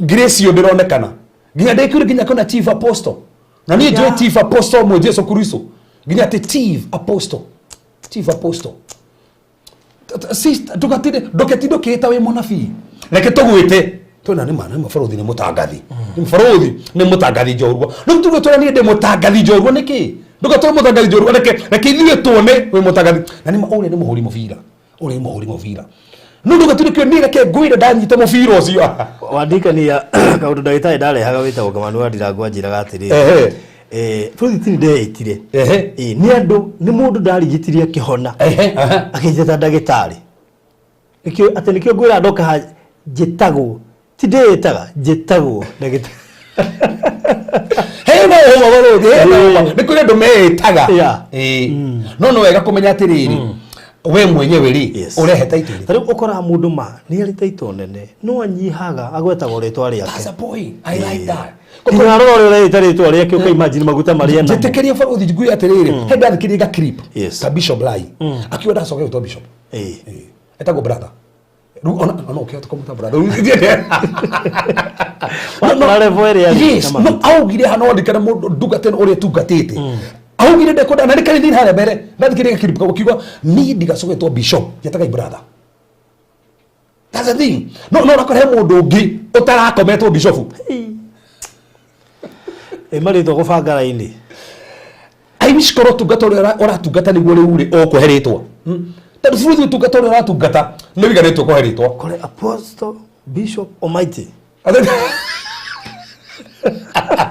grace ĩyo ndĩronekana nginya ndĩkiure nginya kwĩna chief apostle, na niĩ njũĩ chief apostle ũmwe, Jesu Kristo, nginya atĩ chief apostle, chief apostle. Sister, ndũgatinde ndũketinde ũkĩĩta wĩ mũnabii, reke tũgwĩte twĩna nĩ ma nĩ mabarothi nĩ mũtangathi, nĩ mũbarothi nĩ mũtangathi njorua. Rĩu tuge twĩra niĩ ndĩ mũtangathi njorua nĩkĩ? Ndũgatwĩre mũtangathi njorua, reke ithuĩ tuone wĩ mũtangathi na nĩ ma ũrĩa nĩ mũhũri mũbira, ũrĩa nĩ mũhũri mũbira, no ndũgatire kĩo niĩ reke ngwĩre ndanyita mũbira ũcio. Wandikania kaũndũ ndagĩtarĩ ndarehaga wĩtagwo Kamanu wa Ndirango anjĩraga atĩrĩrĩ, bũrũri tini ndeĩtire. Nĩ andũ nĩ mũndũ ndarigitirie akĩhona, Ehe, ehe. akĩnjĩta ndagĩtarĩ. Nĩkĩo atĩ nĩkĩo ngwĩra ndoka haha njĩtagwo, ti ndĩĩtaga, njĩtagwo ndagĩtarĩ. Hena ũma barũthi, hena ũma, nĩ kũrĩ andũ meĩtaga. Ĩĩ. No nĩ wega kũmenya atĩrĩrĩ, we mwenyewe rĩ, ũrehe taitũ ĩrĩkũ? Ta rĩu ũkoraga mũndũ ma nĩ arĩ taitũ nene no anyihaga agwetagwo rĩtwa rĩake. That's a point. I like that. Nginya arora ũrĩa ũreĩta rĩtwa rĩake ũkaimagine maguta marĩa enamo. Njĩtĩkĩria barothi ngwĩre atĩrĩrĩ, he ndathikĩrĩria ga clip ka Bishop Lai akiuga ndacoka gwĩtwo Bishop. Ĩĩ. Etagwo brother. Rĩu ona ũkĩhota kũmũta brother. Rĩu Wakora level ĩrĩa arĩ Yes, na no maguta. Augire hana wandĩkana mũndũ ndungata ĩno ũrĩa ĩtungatĩte. Augire ndekwenda na nĩ kanitha-inĩ harĩa mbere ndathikĩrĩria clip kau akiuga niĩ ndigacoka gwĩtwo bishop, njĩtagai brother. That's the thing. No ũrakora he mũndũ ũngĩ ũtarakometwo bishop. Ĩ marĩtwa gũbanga raini. I wish korwo ũtungata ũrĩa ũratungata nĩguo rĩu rĩ ũkũhe rĩtwa. Tondũ bũrũri ũtungata ũrĩa ũratungata nĩ ũiganĩtwo kũhe rĩtwa. Kore apostle, bishop, almighty.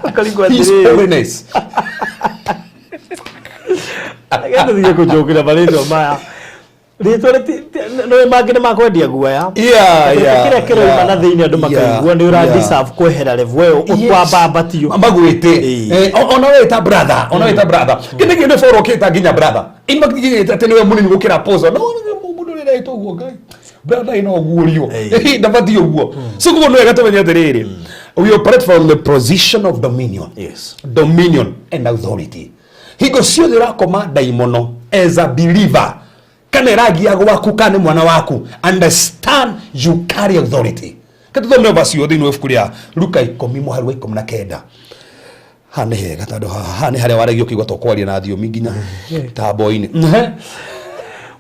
Ũkarigwo His atĩrĩrĩ. Holiness. Reke tũthiĩ kũnjũkĩra marĩtwa maya. Rĩtwa no mangĩ nĩ makwendia guoya. Kĩrĩa kĩroima na thĩinĩ andũ makaigua nĩ ũra deserve kwehera level ĩyo ũkwambambatio. Magwĩte. Ĩĩ. Ona we ta brother, ona we ta brother kĩndĩ kĩndĩ boro ũkĩta nginya brother imakĩgĩte atĩ nĩwe mũnini gũkĩra apostle, no mũndũ ũrĩa ũretwo ũguo Ngai brother ĩno ũguũrio ndabatiĩ ũguo. So koguo nĩ wega tũmenye atĩrĩrĩ, we operate from the position of dominion. Dominion and authority. Hingo ciothe ũrakoma ndaimono as a believer, kana ĩragia gwaku kana nĩ mwana waku, understand you carry authority. Katũthome verse thĩinĩ wa ibuku rĩa Luka 10 mũhari wa 19. Haha nĩ hega tondũ haha nĩ harĩa waragia ũkĩigua tũkwaria na thiomi nginya tambo-inĩ.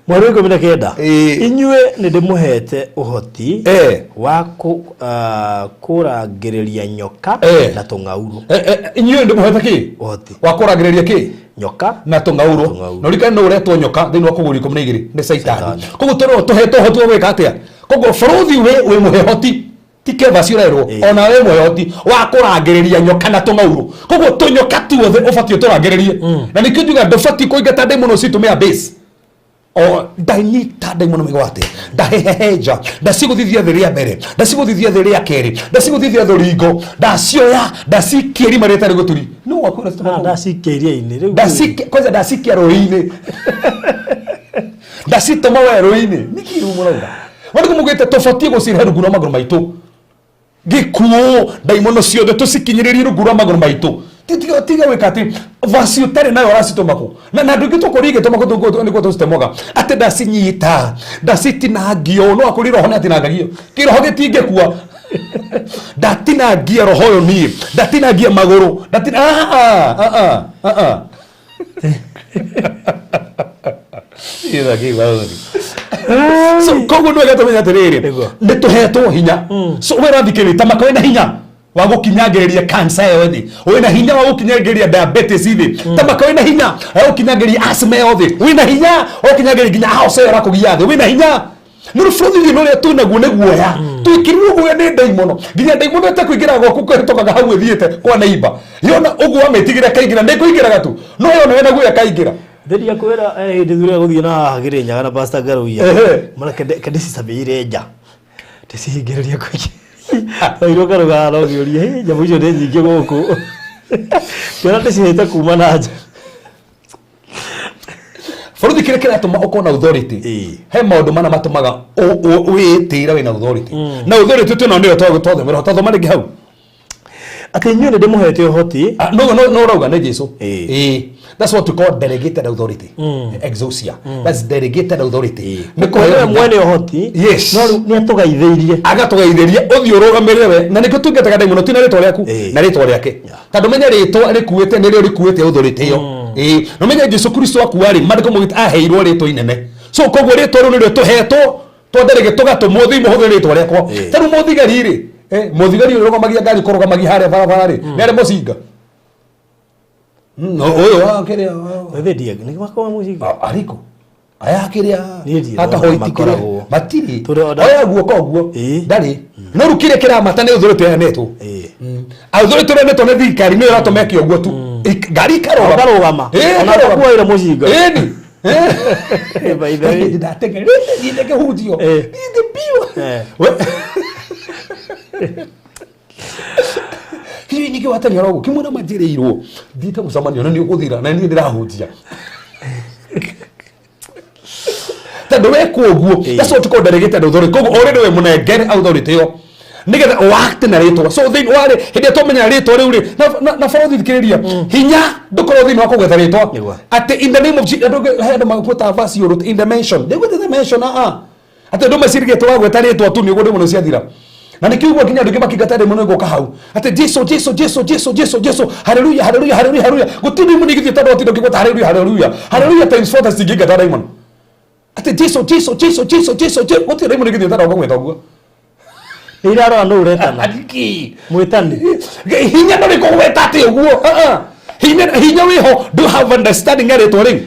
Mweri wa 19. Ĩĩ. Inyuĩ nĩ ndĩmũhete ũhoti wa kũrangĩrĩria nyoka na tũng'aurũ. Inyuĩ ndĩmũhete kĩ? Ũhoti. Wa kũrangĩrĩria kĩ? Nyoka na tũng'aurũ. Tũng'aurũ. Na ũririkane no ũretwo nyoka thĩinĩ wa kũgũri 12 nĩ caitani. Caitani. Koguo tũrĩ tũhetwo ũhoti wa gwĩka atĩa? Koguo bũrũthi wĩ mũhehoti ti keva ciũrerwo. Ona wĩ mũhehoti wa kũrangĩrĩria nyoka na tũng'aurũ, koguo tũnyoka tuothe ũbatiĩ ũtũrangĩrĩrie, na nĩkĩo njuga ndũbatiĩ kũingata ndaimono citũmĩa base o ndanyita ndaimono mĩgwate, ndahehenja, ndacigũthithia thĩ rĩa mbere, ndacigũthithia thĩ rĩa kerĩ, ndacigũthithia thũringo, ndacioya ndacikia irima rĩtarĩ gũturi no wakwĩra Ah, ndacikia iria-inĩ rĩu. Ndacikia kwanza, ndacikia rũĩ-inĩ, ndacitũma werũ-inĩ. Nĩkĩ rĩu mũrauga wandĩko mugĩte tũbatiĩ gũcirehe rungu rwa magũrũ maitũ? Gĩkuũ, ndaimono ciothe tũcikinyĩrĩrie rungu rwa magũrũ maitũ. Tiga gwĩka atĩ vasi ũtarĩ nayo ũracitũma kũ na andũ aingĩ tũkũria igĩtũma kũ nĩguo tũcitemoga atĩ ndacinyita ndacitinangio, no akũria roho nĩatinangagio, kĩroho gĩtingĩkua. Ndatinangia roho ũyũ niĩ, ndatinangia magũrũ, ndatina ah, ah, ah, ah, ah. Ĩtha kĩ barũthi. So koguo nĩ wega tũmenye atĩrĩrĩ, Nĩguo. nĩ tũhetwo hinya. So we ũrathikĩrĩria ta maka wĩna hinya wa gũkinyangĩrĩria cancer ĩyo thĩ, wĩna hinya wa gũkinyangĩrĩria diabetes thĩ, ta maka wĩna hinya wa gũkinyangĩrĩria asthma ĩyo thĩ, wĩna hinya wa gũkinyangĩrĩria nginya ulcer ĩyo ĩrakũgia thĩ, wĩna hinya. Nĩ rũbũrũri thĩna ũrĩa twĩnaguo nĩ guoya. Twĩkĩrirwo guoya nĩ ndaimono, nginya ndaimono ĩtekũingĩra gwaku kũhĩtũkaga hau ĩthiĩte kwa neighbor, yona ũguo wamĩtigĩra kaingĩra, nĩ kũingĩraga tu, no yona wĩna guoya kaingĩra. Nderia kwĩra hĩndĩ thurĩa gũthiĩ na haha Kĩrĩnyaga na Pastor Ngaruiya. Mara kende cicamĩire nja. Ndĩcihingĩrĩrie kũingĩ. Twairwo karũgano ngĩũria, "Hĩ, nyamũ icio nĩ nyingĩ gũkũ." Ngĩona ndĩcihĩte kuma na nja. Bũrũri, kĩrĩa kĩratũma ũkorwo na authority, he maũndũ mana matũmaga wĩtĩĩra wĩna authority, na authority twĩnayo nĩyo twathomera, twathoma rĩngĩ hau. Atĩ inyuĩ nĩ ndĩmũhete ũhoti. Ah, no ũrauga nĩ Jesu. Ĩĩ. That's what we call delegated authority. Exousia. That's delegated authority. Nĩ kũheo Nĩwe hinya. mwene ũhoti. Yes. No rĩu nĩ atũgaithĩirie. Agatũgeithĩria ũthiĩ ũrũgamĩrĩre we, na nĩkĩo tungataga ndaimono ti na rĩtwa rĩaku, na rĩtwa rĩake, tondũ menye rĩtwa rĩkuĩte nĩrĩo rĩkuĩte authority ĩyo. Ĩĩ, no menye Jesu Kristo akua rĩ, maandĩko maugĩte aheirwo rĩtwa inene, so koguo rĩtwa rĩu nĩrĩo tũhetwo twanderege tũgatũmwo thiĩ mũhũthĩre rĩtwa rĩakwa. Ta rĩu mũthigari rĩ, mũthigari ũrĩa ũrũgamagia ngari, kũrũgamagia harĩa barabara rĩ, nĩ arĩ mũcinga. No, ũyũ wa kĩrĩa Wethe ndiye nĩ makoragwo mũcinga. Ariko aya kĩrĩa Niĩ ndirona akahoiti kĩrĩa makoragwo. matirĩ. Tondũ ona- Oya guoko ũguo. Ndarĩ, no rĩu kĩrĩa kĩramata nĩ authority ĩheanĩtwo. Authority ĩrĩa ĩheanĩtwo nĩ thirikari nĩyo ĩratũma eke ũguo tu. Ngari ikarũgama. Ũkarũgama. Ĩĩ, Ona ĩkarũgama. ũtakuoire mũcinga. Ĩni. By the way. Ndatengerete thiĩte kĩhunjio, thiĩte biũ. Hihi ningĩ wateng'era ũguo kĩmwe na manjĩrĩirwo thiĩte mũcemanio na nĩ ũgũthira na niĩ ndĩrahunjia tondũ wekwo ũguo. That's what called delegated authority. Koguo already we mũnengere authority ĩyo nĩgetha ũact na rĩtwa. So thĩinĩ wa rĩ, hĩndĩ ĩrĩa twamenya rĩtwa rĩu rĩ, na bũrũri, thikĩrĩria, hinya ndũkorwo thĩinĩ wa kũgweta rĩtwa. Atĩ in the name of Jesus, andũ he andũ magwĩta verse ũrũ, in the mention, ndĩgwĩta the mention, ah atĩ andũ meciririe tũragweta rĩtwa tu nĩ ũguo ndĩmono ciathira. Na nĩkĩo ũguo nginya andũ aingĩ makĩingata ndĩmono ĩgoka hau atĩ Jesu, Jesu, Jesu, Jesu, Jesu, Jesu, haleluya, haleluya, haleluya, haleluya. Gũtirĩ ndĩmono igĩthiĩ tondũ watinda ũkĩgweta haleluya, haleluya, haleluya times four citingĩingata ndaimono. Atĩ Jesu, Jesu, Jesu, Jesu, Jesu, Jesu, gũtirĩ ndaimono igĩthiĩ tondũ ũkũgweta ũguo. Nĩ irarora nũ ũretana. Ariki. Mwĩtani. Hinya ndũrĩ kũgweta atĩ ũguo. Ah, ah. Hinya wĩho, do you have understanding ya rĩtwa rĩu?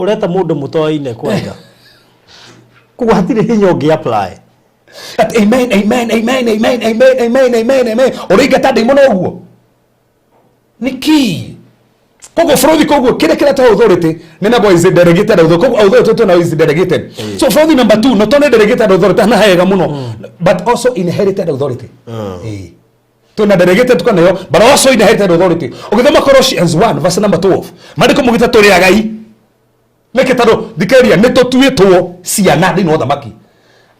Ũreta mũndũ mũtoaine kwanja. Koguo hatirĩ hinya ũngĩ apply. At amen, amen, amen, amen, amen, amen, amen, amen, ũrĩingata ndaimono ũguo nĩkĩ? Koguo bũrũri, koguo kĩrĩa kĩretaga authority nĩ namba is delegated authority. Koguo authority twĩnayo is delegated. So bũrũri, number two, not only delegated authority na hega mũno, but also inherited authority. Ĩĩ. Twĩna delegated tukaneo, but also inherited authority. Ũgĩthoma Colossians 1 verse number 12, maandĩko mugĩte tũrĩ agai. Nĩkĩ? Tondũ thikĩrĩria, nĩ tũtuĩtwo ciana thĩinĩ wa ũthamaki.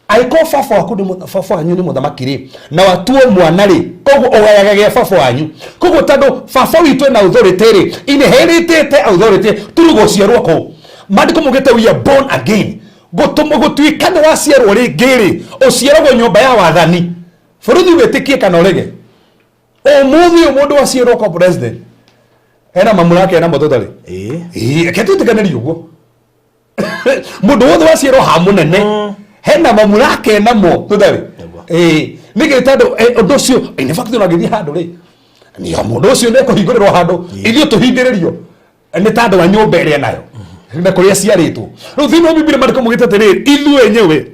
Angĩkorwo baba waku nĩ baba wanyu nĩ mũthamaki rĩ, na watuo mwana rĩ, koguo ũgayaga gĩa baba wanyu. Koguo tondũ baba witũ ena authority rĩ, inheritĩte authority turu gũciarwo kũu. Maandĩko maugĩte we are born again. Gũtũmwo gũtuĩka nĩ waciarwo rĩngĩ rĩ, ũciaragwo nyũmba ya wathani. Bũrũri, wĩtĩkie kana ũrege, ũmũthĩ ũyũ mũndũ waciarwo kwa president ena mamlaka, ena mũtũtarĩ. Ĩĩ, reke twĩtĩkanĩrie ũguo, mũndũ wothe waciarwo ha mũnene hena mamlaka enamo tũtarĩ. Ĩĩ, nĩkĩ? Tondũ ũndũ ũcio, in fact, ona ngĩthiĩ handũ rĩ, nĩ mũndũ ũcio nĩ ekũhingũrĩrwo handũ, ithuĩ tũhingĩrĩrio nĩ ta andũ a nyũmba ĩrĩa nayo na kũrĩa ciarĩtwo. Rĩu thĩinĩ wa Bibilia maandĩko maugĩte atĩrĩrĩ, ithuĩ enyewe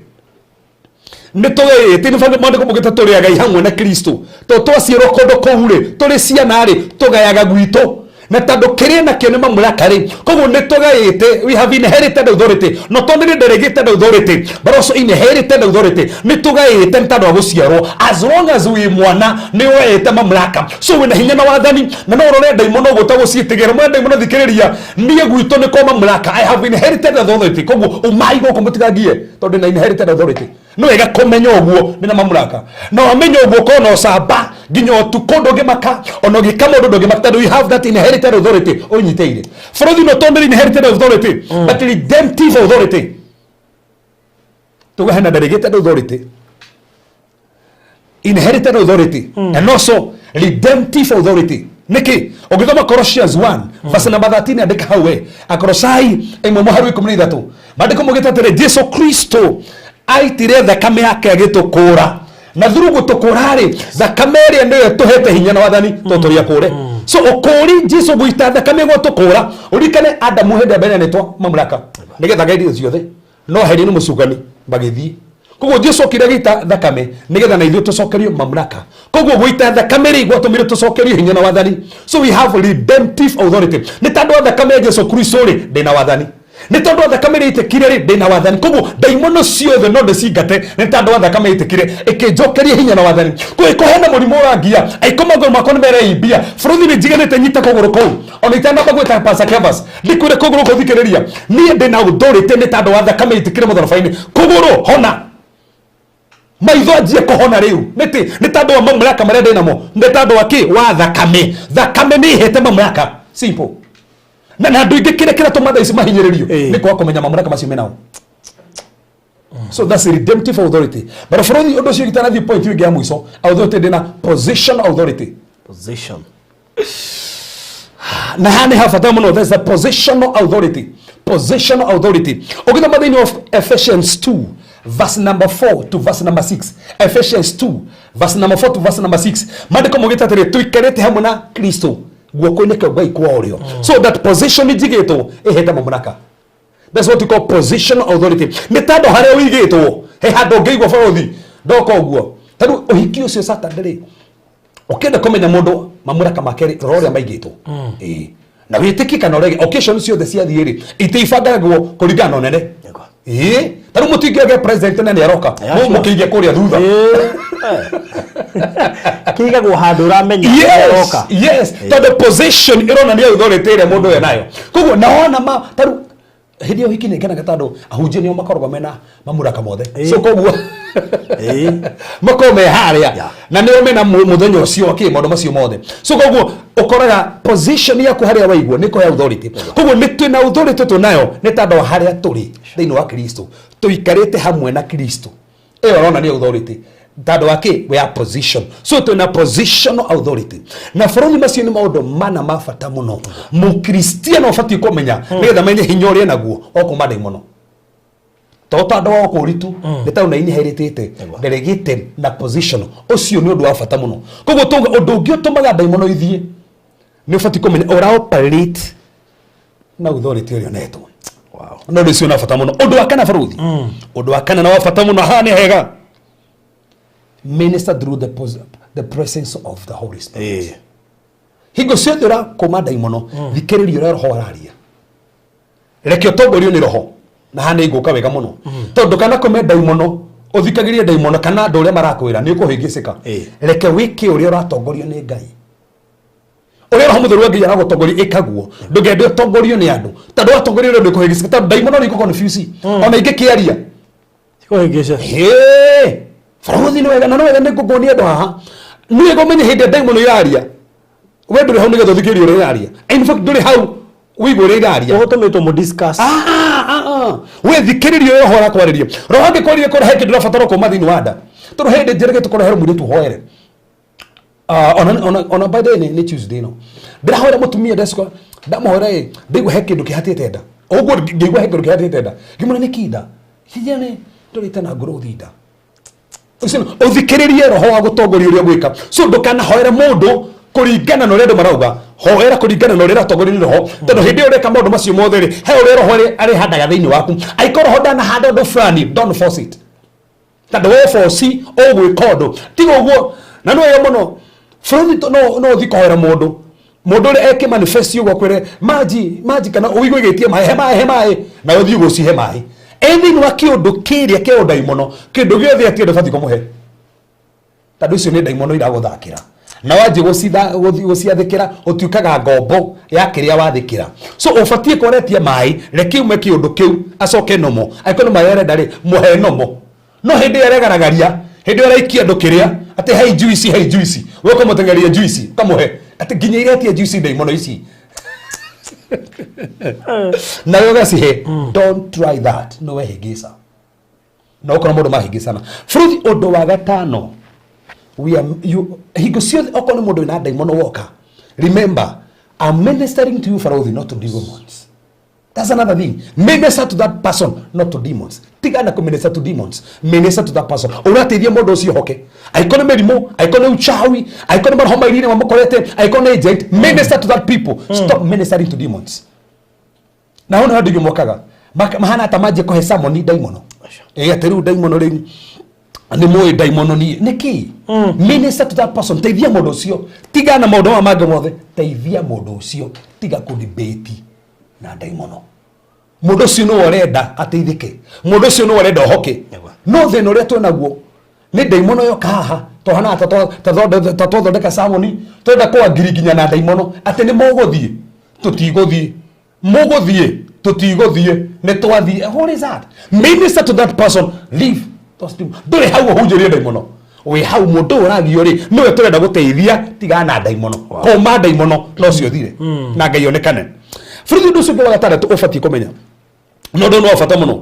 nĩ tũgĩĩte nĩ bambe maandĩko maugĩte tũrĩ agai hamwe na Kristo. To twaciarwo kũndũ kũu rĩ, tũrĩ ciana rĩ, tũgayaga gwitũ, na tondũ kĩrĩa nakĩo nĩ mamlaka rĩ, koguo nĩ tũgaĩte. We have inherited authority, not only delegated authority but also inherited authority. Nĩ tũgaĩte nĩ tondũ wa gũciarwo. As long as wĩ mwana, nĩ woete mamlaka, so wĩna hinya na wathani, na no ũrore ndaimono ũguo ũtagũciĩtigĩra. Mwe ndaimono, thikĩrĩria, niĩ gwitũ nĩ kwa mamlaka. I have inherited authority. Koguo umai gũkũ, mũtigangie, tondũ ndĩna inherited authority. Nĩ wega kũmenya ũguo ndĩna mamlaka, na wamenya ũguo ũkorwo na ũcamba nginya ũtukũ, ndũngĩmaka, ona ũgĩka mũndũ ndũngĩmaka, tondũ you have that inherited authority ũnyitĩire. Bũrũri, not only inherited authority but redemptive authority. Tuga hena delegated authority, inherited authority and also redemptive authority. Nĩkĩ? Ũngĩthoma Colossians 1 verse number 13, andĩka hau we, Akolosai 1 mũhari wa 13, maandĩko maugĩte atĩrĩ, Jesu Kristo aitire thakame yake agĩtũkũũra, na through gũtũkũũra rĩ, thakame ĩrĩa nĩyo ĩtũhete hinya na wathani tondũ tũrĩ akũũre. So ũkũũri, Jesu gũita thakame gwatũkũũra. Ũririkane Adamu hĩndĩ ya mbere anetwo mamlaka nĩgetha agae indo ciothe, no herio nĩ mũcukani magĩthiĩ. Koguo Jesu okire agĩita thakame nĩgetha na ithuĩ tũcokerio mamlaka. Koguo gũita thakame rĩ gwatũmire tũcokerio hinya na wathani. So we have redemptive authority. Nĩ tondũ wa thakame ya Jesu Kristo rĩ, ndĩna wathani. Nĩ tondũ wa thakame ĩrĩa ĩitĩkire rĩ, ndĩna wathani. Koguo ndaimono ciothe no ndĩcingate nĩ tondũ wa thakame ĩitĩkire ĩkĩnjokeria hinya na wathani. Koguo ĩko hena mũrimũ ũrangia, aiko magũrũ makwa nĩ mereimbia, bũrũri nĩ njiganĩte nyita kũgũrũ kũu ona itanamba gwĩta Pastor Kevas ndikwĩre kũgũrũ kũu thikĩrĩria, niĩ ndĩna authority nĩ tondũ wa thakame ĩitĩkire mũtharaba-inĩ. Kũgũrũ hona, maitho anjie kũhona rĩu nĩtĩ nĩ tondũ wa mamlaka marĩa ndĩ namo, nĩ tondũ wa kĩ wa thakame. Thakame nĩ ĩhete mamlaka, simple. Na andũ aingĩ kĩrĩa kĩratũma thaa ici mahinyĩrĩrio nĩ kwaga kũmenya mamlaka macio menao. So that's a redemptive authority. But bũrũri ũndũ ũcio gĩtanathiĩ point ĩngĩ ya mũico, authority ndĩna position authority. Position. Na haha nĩ ha bata mũno, there's a positional authority. Positional authority ũgĩthoma thĩinĩ wa Ephesians 2 verse number 4 to verse number 6, Ephesians 2 verse number 4 to verse number 6, maandĩko maugĩte atĩrĩ, tũikarĩte hamwe na Kristo guoko-inĩ kwa Ngai kwa ũrĩo. So that position njigĩtwo ĩhete mamlaka. That's what you call positional authority. Nĩ tondũ harĩa ũigĩtwo he handũ ũngĩigua bũrũri ndoka ũguo. Tondũ ũhiki ũcio Saturday rĩ, ũkĩenda kũmenya mũndũ mamũraka make rĩ, rora ũrĩa maigĩtwo. Ĩĩ. Na wĩtĩkie kana ũrege, occasion ciothe ciathiĩ rĩ, itibangagwo kũringana na ũnene. Ĩĩ. Tarĩu mũtingĩoge president na nĩ aroka, mũkĩige kũrĩa thutha. Kĩigagwo handũ ũramenya aroka. Yes, tondũ position ĩronania authority ĩrĩa mũndũ ũyũ nayo. Koguo na wona ma tarĩu hĩndĩ ya ũhiki nĩ ngenaga tondũ ahunjia nĩo makoragwo mena mamuraka mothe. So koguo makoragwo me harĩa na nĩo mena mũthenya ũcio akĩ maũndũ macio mothe. So koguo ũkoraga position yaku harĩa waigwo nĩ kũhe authority. Koguo nĩ twĩna authority tũnayo nĩ tondũ wa harĩa tũrĩ thĩinĩ wa Kristo, tũikarĩte hamwe na Kristo. Ĩyo ĩronania authority tondũ wa kĩ we are position. So twĩna positional authority. Na bũrũri macio nĩ maũndũ mana ma bata mũno mũkristiano ũbatiĩ kũmenya nĩgetha menye hinya ũrĩa naguo okuma ndaimono to tondũ wa ũkũũri tu, nĩ tondũ na inheritĩte delegate na position. Ũcio nĩ ũndũ wa bata mũno. Koguo tuga ũndũ ũngĩ ũtũmaga ndaimono ithiĩ nĩ ũbatiĩ kũmenya ũra operate na authority ĩrĩa ũnetwo. No ũndũ ũcio nĩ wa bata mũno. Ũndũ wa kana bũrũri, ũndũ wa kana na wa bata mũno haha nĩ hega, minister through the presence of the Holy Spirit. Hingo ciothe ũrakũma ndaimono, thikĩrĩria ũrĩa roho araria, reke ũtongorio nĩ roho. Na haha nĩ ngũka wega mũno tondũ kana kũme ndaimono ũthikagĩrie ndaimono kana andũ ũrĩa marakwĩra nĩ ũkũhĩngĩcĩka. Reke wĩke ũrĩa ũratongorio nĩ Ngai, ũrĩa roho mũtheru wa Ngai aragũtongoria ĩkaguo. Ndũngende ũtongorio nĩ andũ tondũ watongorio nĩ andũ ũkũhĩngĩcĩka, tondũ ndaimono nĩ ikũ-confuse ona ingĩkĩaria. Kũhĩngĩca. Hĩ, barũthi nĩ wega na nĩ wega nĩ ngũkuonia andũ haha nĩ wega ũmenye hĩndĩ ĩrĩa ndaimono iraria we ndũrĩ hau nĩgetha ũthikĩrĩrie ũrĩa iraria. In fact, ndũrĩ hau ũigue ũrĩa iraria. Ũgũtũmĩtwo mũ discuss. Ah, ah, ah. We thikĩrĩria ũrĩa roho arakwarĩria. Roho angĩkwarĩria kũrĩa he kĩndũ ũrabatara kuma thĩinĩ wa nda, tondũ hĩndĩ njĩrĩgĩte kũreherwo mũirĩtu hoere. Ona by the way, nĩ Tuesday ĩno ndĩrahoera mũtumia, ndecika ndamũhoera ĩ ndaigua he kĩndũ kĩhatĩte nda ũguo, ngĩigua he kĩndũ kĩhatĩte nda, ngĩmwĩra nĩ kinda hinya nĩ tũrĩte na ngũrũ thinda ũcio. Ũthikĩrĩrie roho wa gũtongoria ũrĩa ũgwĩka. So ndũkanahoere mũndũ kũringana na ũrĩa andũ marauga, hoera kũringana na ũrĩa ũratongorio nĩ roho, tondũ hĩndĩ ĩyo ũreka maũndũ macio mothe rĩ, he ũrĩa roho arĩhandaga thĩinĩ waku. Angĩkorwo roho ndanahanda ũndũ fulani, don't force it, tondũ we force ũgwĩka ũndũ tiga ũguo. Na nĩ wega mũno bũrũri no ũthiĩ kũhoera mũndũ, mũndũ ũrĩa eke manifest ũguo akwĩre maji maji kana ũigue ĩgĩtie maĩ, he maĩ, he maĩ, na ũthiĩ gũcihe maĩ ĩ thĩinĩ wa kĩũndũ kĩrĩa kĩa ũndaimono. Kĩndũ gĩothe atie ndũbatiĩ kũmũhe, tondũ icio nĩ ndaimono iragũthakĩra na wanjie gũciathĩkĩra ũtuĩkaga ngombo ya kĩrĩa wathĩkĩra. So ũbatiĩ kũretia maĩ, reke ume kĩũndũ kĩu acoke nomo. Angĩkorwo nĩ maĩ arenda rĩ, mũhe nomo. No hĩndĩ ĩyo aregaragaria, hĩndĩ ĩyo araikia andũ kĩrĩa atĩ hei juice, hei juice, we ũkamũteng'eria juice ũkamũhe atĩ nginya iretia juice ndaimono ici nawe ũgacihe. Don't try that, no wehĩngĩca na ũkora mũndũ mahĩngĩcana bũrũri. Ũndũ wa gatano, we are, you, hingo ciothe okorwo nĩ mũndũ wĩna ndaimono woka, remember I'm ministering to you, Farauthi, not to demons. That's another thing. Minister to that person, not to demons. Tigana kũ minister to demons, minister to that person. Ũrateithia mũndũ ũcio hoke, angĩkorwo nĩ mĩrimũ, angĩkorwo nĩ uchawi, angĩkorwo nĩ maroho mairĩ mamũkorete, angĩkorwo nĩ agent, minister to that people. Stop ministering to demons. Na hau nĩho andũ aingĩ mokaga mahana ta manjie kũhe samoni ndaimono. Ĩ atĩ rĩu ndaimono rĩu Nĩ mũĩ ndaimono niĩ nĩkĩ? Minister to that person, teithia mũndũ ũcio, tiga na maũndũ maya mangĩ mothe, teithia mũndũ ũcio, tiga kũdebate na ndaimono. Mũndũ ũcio nĩwe ũrenda ateithĩke, mũndũ ũcio nĩwe ũrenda ohoke. No thĩna ũrĩa twĩnaguo nĩ ndaimono yoka haha tũhanaga ta twathondeka samoni, twenda kwangiri nginya na ndaimono atĩ nĩ mũgũthiĩ, tũtigũthiĩ, mũgũthiĩ, tũtigũthiĩ, nĩ twathiĩ. What is that? Minister to that person, leave those people. Ndũrĩ hau ũhunjĩrie ndaimono, wĩ hau mũndũ ũyũ ũragio rĩ, nĩwe tũrenda gũteithia, tigana na ndaimono, kũma ndaimono no cio thire na Ngai onekane. Bũrũri ũndũ ũcio ũngĩ wa gatandatũ ũbatiĩ kũmenya, na ũndũ nĩ wa bata mũno,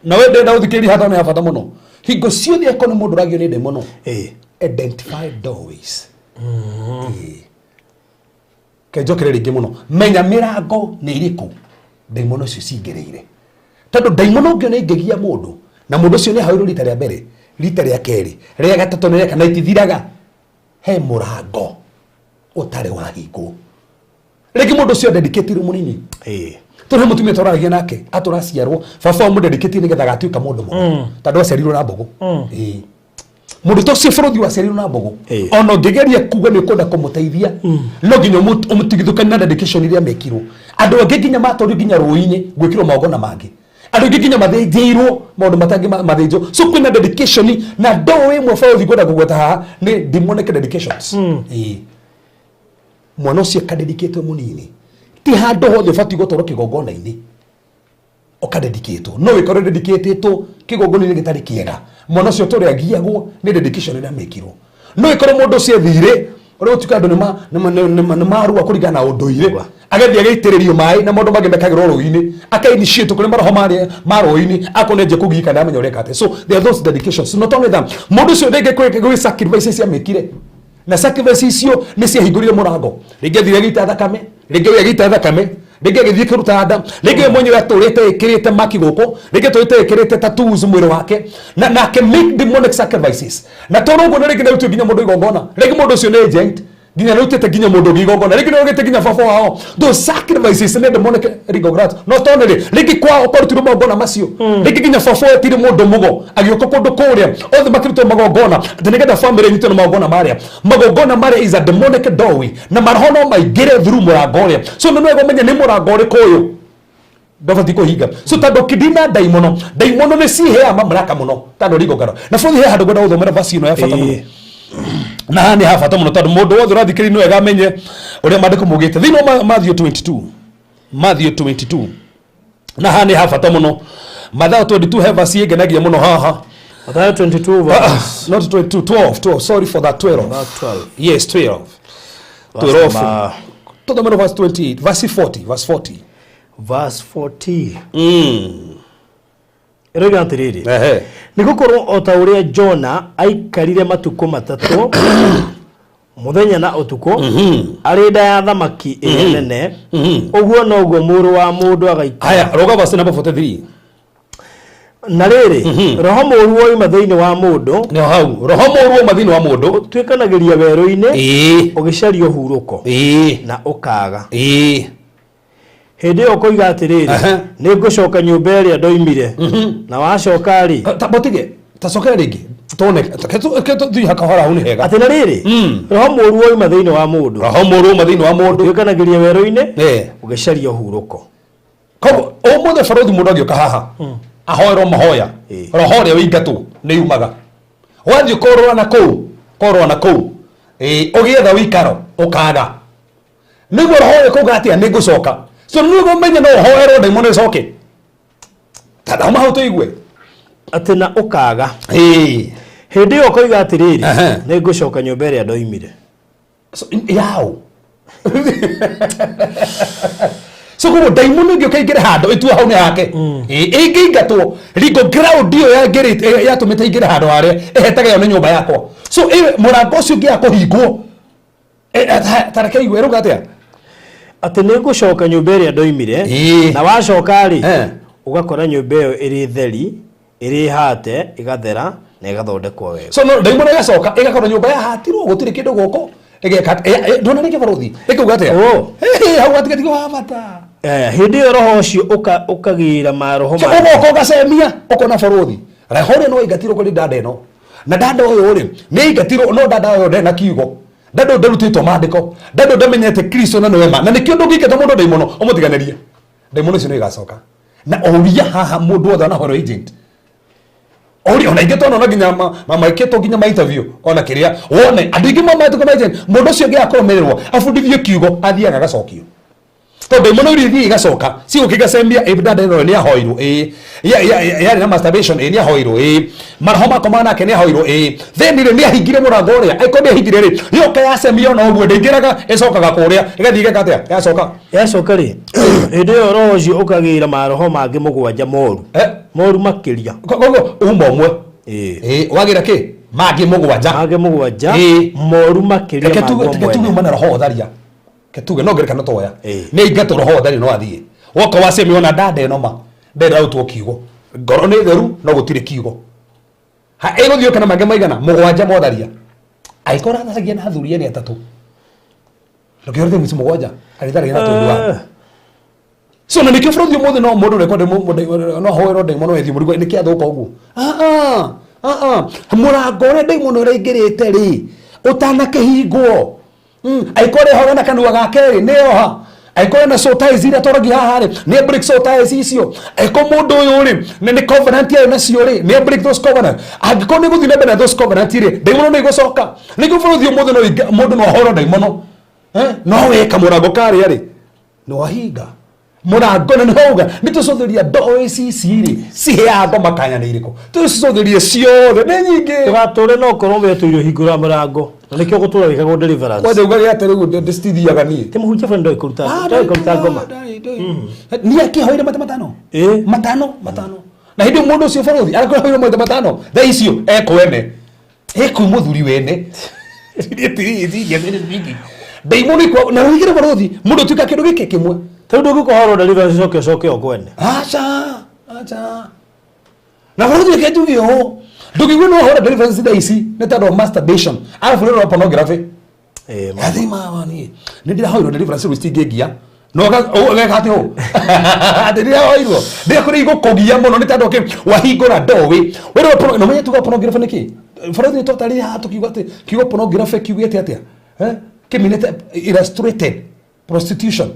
na we ndĩrenda gũthikĩrĩria haha tondũ nĩ ha bata mũno. Hingo ciothe akorwo nĩ mũndũ ũragio nĩ ndaimono, identify doorways. Ĩĩ. Kenjokere rĩngĩ mũno, menya mĩrango nĩ ĩrĩkũ ndaimono icio cingĩrĩire, tondũ ndaimono ũngĩona ingĩgia mũndũ na mũndũ ũcio nĩ ahoirwo rita rĩa mbere, rita rĩa kerĩ, rĩa gatatũ na rĩa kana, itithiraga, he mũrango ũtarĩ wahingwo. Rĩngĩ mũndũ ũcio dedicate mũnini. Tondũ he mũtumia tũraragia nake atũraciarwo, baba wa mũdedicate nĩgetha agatuĩka mũndũ mũno, tondũ aciarirwo na mbũgũ. Ĩĩ. Mũndũ ta ũcio bũrũri waciarirwo na mbũgũ, ona ũngĩgeria kuga nĩ ũkwenda kũmũteithia, no nginya ũmũtigithũkanie na dedication iria mekirwo. Andũ angĩ nginya matwarirwo nginya rũĩ-inĩ gwĩkĩrwo magongona mangĩ, andũ aingĩ nginya mathĩnjĩirwo maũndũ matangĩ mathĩnjwo. So kwĩna dedication na ndoo ĩmwe bũrũri ngwenda kũgweta haha nĩ demonic dedications. Ĩĩ. Mwana ũcio akadedicatwo mũnini, ti handũ hothe ũbatiĩ gũtwarwo kĩgongona-inĩ ũkadedicatwo, no wĩkorwo dedicatĩtwo kĩgongona-inĩ gĩtarĩ kĩega, mwana ũcio tũrĩa agiagwo nĩ dedication ĩrĩa mekirwo. No ĩkorwo mũndũ ũcio ethire ũrĩa gũtuĩka andũ nĩ marua kũringana na ũndũire, agathiĩ agaitĩrĩrio maĩ na maũndũ mangĩ mekagĩrwo rũĩ-inĩ, aka-initiate kũrĩ maroho marĩa ma rũĩ-inĩ, akorwo nĩ anjia kũgiĩka, ndamenya ũrĩa eka atĩa. So there are those dedications. Not only that, mũndũ ũcio rĩngĩ kwĩ sacrifices ciamĩkire, na sacrifice icio nĩ ciahingũrire mũrango. Rĩngĩ athire agĩita thakame, rĩngĩ we agĩita thakame, rĩngĩ agĩthiĩ kũruta nda, rĩngĩ we mwenyewe atũrĩte ĩkĩrĩte maki gũkũ, rĩngĩ atũrĩte ĩkĩrĩte tattoos mwĩrĩ wake na ake make demonic sacrifices. Na tondũ ũguo, na rĩngĩ nĩarutire nginya mũndũ igongona, rĩngĩ mũndũ ũcio nĩ agent, nginya nĩarutĩte nginya mũndũ ũngĩ igongona, rĩngĩ nĩarugĩte nginya baba wao. Those sacrifices nĩ demonic legal grant. No tondũ rĩ, rĩngĩ kwao kwarutirwo magongona macio, rĩngĩ nginya baba wetire mũndũ mũgo agĩũka kũndũ kũrĩa, othe makĩrutwo magongona atĩ nĩgetha family ĩnyitwo na magongona marĩa. Magongona marĩa is a demonic doorway, na maroho no maingĩre through mũrango ũrĩa. So nĩ wega ũmenye nĩ mũrango ũrĩkũ ũyũ ndabatiĩ kũhinga. So tondũ kĩndina ndaimono, ndaimono nĩ ciheaga mamlaka mũno tondũ rigongano na bũthi. He handũ ngwenda gũthomera verse ĩno ya bata mũno, na haha nĩ ha bata mũno tondũ mũndũ wothe ũrathikĩrĩria nĩ wega amenye ũrĩa maandĩko maugĩte thĩinĩ wa Matthew 22, Matthew 22, na haha nĩ ha bata mũno. Mathayo 22, he verse ĩngenagia mũno haha. Mathayo 22 verse Not 22, 12, 12, sorry for that, 12. Verse 12. Yes, 12. Verse 12. Tuthomere verse 28, verse 40, verse 40. Verse 40 ĩroiga atĩrĩrĩ: Ehe. Nĩ gũkorwo o ta ũrĩa Jona aikarire matukũ 3, mũthenya na ũtukũ, arĩ nda ya thamaki ĩrĩa nene, ũguo noguo Mũrũ wa Mũndũ agaikara. Haya, roga verse number 43. Na rĩrĩ, roho mũũru woima thĩinĩ wa mũndũ, Nĩ hau roho mũũru wauma thĩinĩ wa mũndũ, ũtuĩkanagĩria werũ-inĩ ũgĩcaria ũhurũko, na ũkaaga. Hĩndĩ ĩyo ũkoiga atĩrĩrĩ, 'Nĩ ngũcoka nyũmba ĩrĩa ndoimire.' Na wacoka rĩ, Ta botige tacokera rĩngĩ tone tũthiĩ hakahora, hau nĩ hega. Atĩ na rĩrĩ, roho mũũru woima thĩinĩ wa mũndũ, Roho mũũru wauma thĩinĩ wa mũndũ, ũtuĩkanagĩria werũ-inĩ ũgĩcaria ũhurũko. Koguo ũmũthĩ barothi, mũndũ agĩũka haha ahoerwo mahoya, roho ũrĩa wĩingatwo nĩ yumaga, wathiĩ kũrũra na kũu, kũrũra na kũu, ũgĩetha wĩikaro ũkaga, nĩguo roho ũyũ kuga atĩa? Nĩ ngũcoka. So nĩguo ũmenye no ũhoerwo ndaimono ĩcoke, ta hau tũigue. Atĩ na ũkaga. Hĩndĩ ĩyo ũkoiga atĩrĩrĩ, 'Nĩ ngũcoka nyũmba ĩrĩa ndoimire.' So, yao so koguo ndaimono ĩngĩũka ĩingĩre handũ ĩtue hau nĩ hake, ĩngĩingatwo ringo ground ĩyo yangĩrĩte yatũmĩte ingĩre handũ harĩa ĩhetaga ĩyo nĩ nyũmba yakwa. So mũrango ũcio ũngĩaga kũhingwo, tareke igue ĩrauga atĩa. Atĩ nĩ ngũcoka nyũmba ĩrĩa ndoimire. Na wacoka rĩ, ũgakora nyũmba ĩyo ĩrĩ theri, ĩrĩ hate, ĩgathera na ĩgathondekwo wega. So no ndaimono ĩgacoka ĩgakorwo nyũmba yahatirwo, gũtirĩ kĩndũ gũkũ, ĩgeka ndona rĩngĩ barothi ĩkauga atĩa? Oh. Hau gatigatigi wa bata. Hĩndĩ ĩyo roho ũcio ũkagĩra maroho so ũgoka ũgacemia ũkona bũrũthi roho ũrĩa no aingatirwo kũrĩ dada ĩno na dada ũyũ rĩ nĩ aingatirwo no dada ũyũ ndarĩ na kiugo, dada ũyũ ndarutĩtwo maandĩko, dada ũyũ ndamenyete Kristo na nĩwe ma, na nĩkĩo ndũngĩingata mũndũ ndaimono ũmũtiganĩrie, ndaimono icio nĩ igacoka. Na ũria haha mũndũ wothe anahoerwo agent ori ona ingĩ twana ona nginya maikĩtwo nginya ma interview ona kĩrĩa wone andũ aingĩ mamatũka ma agent, mũndũ ũcio ũngĩ akũrũmĩrĩrwo abundithio kiugo athiaga agacokio, tondũ ndaimono iria ithiĩ igacoka cigũka igacemia. Ĩ dada ĩno nĩ ahoirwo, ĩ yarĩ na masturbation, ĩ nĩ ahoirwo, ĩ maroho makoma nake nĩ ahoirwo, ĩ then rĩ nĩ ahingire mũrango ũrĩa, angĩkorwo nĩ ahingire rĩ, yoka yacemia ona ũguo ndĩingĩraga, ĩcokaga kũrĩa ĩgathiĩ ĩgeka atĩa, yacoka. Yacoka rĩ, hĩndĩ ĩyo roho ũcio ũkagĩra maroho mangĩ mũgwanja moru moru makĩria. Koguo uma ũmwe ĩ wagĩra kĩ mangĩ mũgwanja. Mangĩ mũgwanja moru makĩria. Reke tuge mangĩ reke tuge mwene. uma na roho ũtharia, reke tuge no ngerekano toya nĩ aingatwo roho ũtharia no athiĩ woka wacemia ona dada ĩno ma ndenda arutwo kiugo, ngoro nĩ theru no gũtirĩ kiugo. Ha ĩgũthiĩ kana mangĩ maigana mũgwanja motharia, angĩkorwo atharagia na athuri ene atatũ, ndũkĩhorete mĩciĩ mũgwanja arĩtharagia na tondũ wa so na nĩkĩo bũrũri ũmũthĩ no mũndũ ũrekwo no ahoerwo ndaimono ethiĩ mũrigo nĩkĩ athũka ũguo. Ah, ah, ah, ah. Mũrango ũrĩa ndaimono ĩraingĩrĩte rĩ ũtanakĩhingwo, angĩkorwo nĩhoga na kanua gake rĩ nĩoha, angĩkorwo na soul ties iria tũragia haha rĩ nĩ break soul ties icio, angĩkorwo mũndũ ũyũ rĩ nĩ covenant arĩ nacio rĩ nĩ break those covenant, angĩkorwo nĩ gũthiĩ na mbere na those covenant rĩ ndaimono nĩ igũcoka. Nĩkĩo bũrũri ũmũthĩ no mũndũ no ahorwo ndaimono, no weka mũrango karĩa rĩ nĩ wahinga mũrango na nĩhauga nĩ tũcũthĩria ndoo ici ici rĩ ciheaga ngoma kanya nĩ irĩkũ, tũcũthĩrie ciothe nĩ nyingĩ. Ndũgatũre no ũkorwo wetũire ũhingũra mũrango na nĩkĩo gũtũra wĩkagwo deliverance. Kwanja ugaga atĩ rĩu ndĩcitithiaga niĩ. Ti mũhunjia fulani ndoĩ kũruta ndoĩ kũruta ngoma. Niĩ akĩhoire maita matano. Matano matano, na hĩndĩ ĩyo mũndũ ũcio bũrũri arakohoire maita matano, thaa icio ekwene ekwĩ mũthuri wene ndaimono ikwa na rũigĩre bũrũri mũndũ ũtuĩka kĩndũ gĩkĩ kĩmwe. Ta rĩu ndũngĩkũhorwo deliverance ũcoke ũcoke o kwene. Aca, aca, na bũrũri reke njuge ũũ, ndũngĩigua no hora deliverance thaa ici nĩ tondũ wa masturbation arabu rĩrĩ pornography. Athi mama niĩ nĩ ndĩrahoirwo deliverance rĩu citingĩngia no ũgeka atĩ ũũ atĩ ndĩrahoirwo ndĩrakũrĩ igũkũgia mũno nĩ tondũ kĩ wahingũra ndoĩ wĩrĩ no menye tuga pornography nĩ kĩ. Bũrũri nĩ twatarĩria haha tũkiuga atĩ kiugo pornography kiugĩte atĩa, kĩminĩte illustrated prostitution,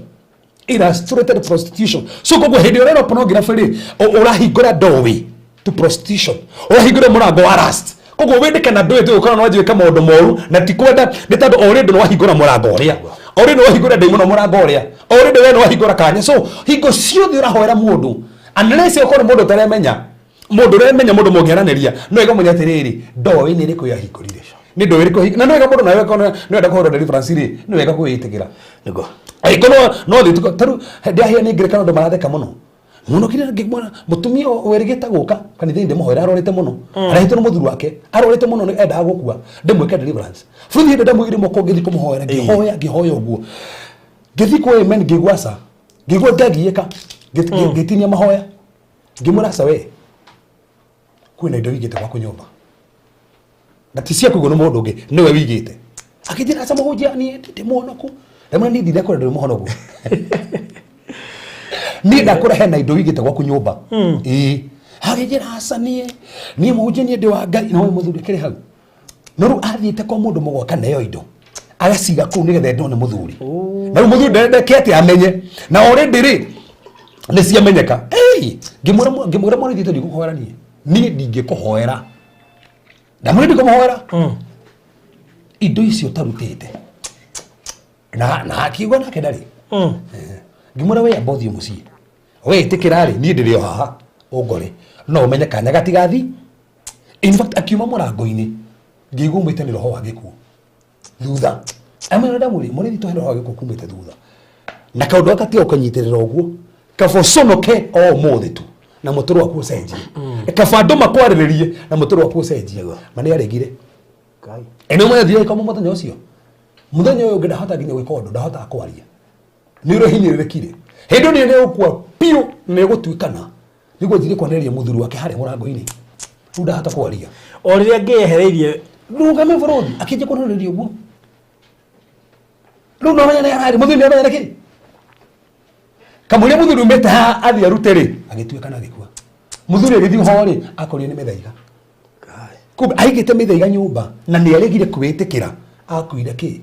illustrated prostitution. So koguo hĩndĩ ĩrĩa ũrera pornography rĩ ũrahingũra doorway to prostitution, ũrahingũra mũrango wa lust. Koguo wĩndĩ kana ndũĩ tũgũkorwo no wanjie gwĩka maũndũ moru na ti kwenda nĩ tondũ already nĩ wahingũra mũrango ũrĩa, already nĩ wahingũra ndaimono mũrango ũrĩa, already we nĩ wahingũra kanya. So hingo ciothe ũrahoera mũndũ, unless ũkorwo nĩ mũndũ ũtaremenya, mũndũ ũremenya, mũndũ mũngĩaranĩria no ĩga mũnya atĩrĩrĩ ndoĩ nĩ ĩrĩkũ yahingũrire, nĩ ndũĩ ĩrĩkũ, na nĩ wega mũndũ nawe korwo nĩ wenda kũhũra deliverance rĩ nĩ wega kwĩĩtĩkĩra. Angĩkorwo no thiĩ tarĩu ndĩahĩa nĩ ngerekano andũ maratheka mũno mũno kĩrĩa ngĩmwona mũtumia werĩgĩte gũka kanitha-inĩ ndĩmũhoera arwarĩte mũno, arehĩtwo nĩ mũthuri wake, arwarĩte mũno nĩ endaga gũkua, ndĩmwĩke deliverance bũrũri hĩndĩ ndamũigĩire moko ngĩthiĩ kũmũhoera, ngĩhoya ngĩhoya ũguo ngĩthiĩ kwa amen, ngĩigua aca, ngĩigua ngagiĩka, ngĩtinia mahoya, ngĩmwĩra aca we kwĩna indo wigĩte gwaku nyũmba na ti cia kũigwo nĩ mũndũ ũngĩ, nĩwe wigĩte. Akĩnjĩra aca mũhunjia niĩ ndĩ mũhonoku. Ndamwĩra niĩ ndinakũra ndũrĩ mũhonoku, niĩ ndakũra hena indo wigĩte gwaku nyũmba. Ĩĩ agĩnjĩra aca niĩ mũhunjia niĩ ndĩ wa Ngai no mũthuri akĩrĩ hau no rĩu athiĩte kwa mũndũ mũgwaka nayo indo agaciga kũu nĩgetha endwo nĩ mũthuri, na rĩu mũthuri ndendeke atĩ amenye na already rĩ nĩ ciamenyeka. Ei, ngĩmwĩra mwarĩ thiĩte ndikũhoera niĩ, niĩ ndingĩkũhoera, ndamwĩra ndikũmũhoera indo icio ũtarutĩte na akiuga nake ndarĩ. Ngĩmwĩra we amba ũthiĩ mũciĩ we ĩtĩkĩra rĩ niĩ ndĩrĩ o haha ũngore no ũmenye kanya gatigathi. In fact akiuma mũrango-inĩ ngĩigua umĩte nĩ roho wa gĩkuũ thutha, amwĩra ndamwĩra mũrĩthi tũhe roho wa gĩkuũ kumĩte thutha na kaũndũ gaka tiga ũkanyitĩrĩra ũguo kaba ũconoke o ũmũthĩ tu na mũtũrũ waku ũcenjie, kaba andũ makwarĩrĩrie na mũtũrũ waku ũcenjie. Ma nĩ aregire. Ĩno mũthenya ikoma mũthenya ũcio, mũthenya ũyũ ũngĩ ndahota nginya gwĩka ũndũ, ndahotaga kwaria nĩ ũrĩa hinyĩrĩrĩkire. Hĩndĩ ĩyo nĩ gũkua biũ nĩ gũtuĩkana nĩguo njire kwanĩrĩria mũthuri wake harĩa mũrango-inĩ, rĩu ndahota kwaria. O rĩrĩa ngĩehereirie. Rũgame bũrũri akĩnjia kwanĩrĩria ũguo, rĩu no menya nĩ ararĩ mũthuri nĩ amenya nĩkĩ. Kamũira mũthuri umĩte haha athiĩ arute rĩ, agĩtuĩka na agĩkua. Mũthuri agĩthiĩ ho rĩ, akorire nĩ mĩthaiga. Kumbe aigĩte mĩthaiga nyũmba na nĩ aregire kwĩtĩkĩra. Akuire kĩ?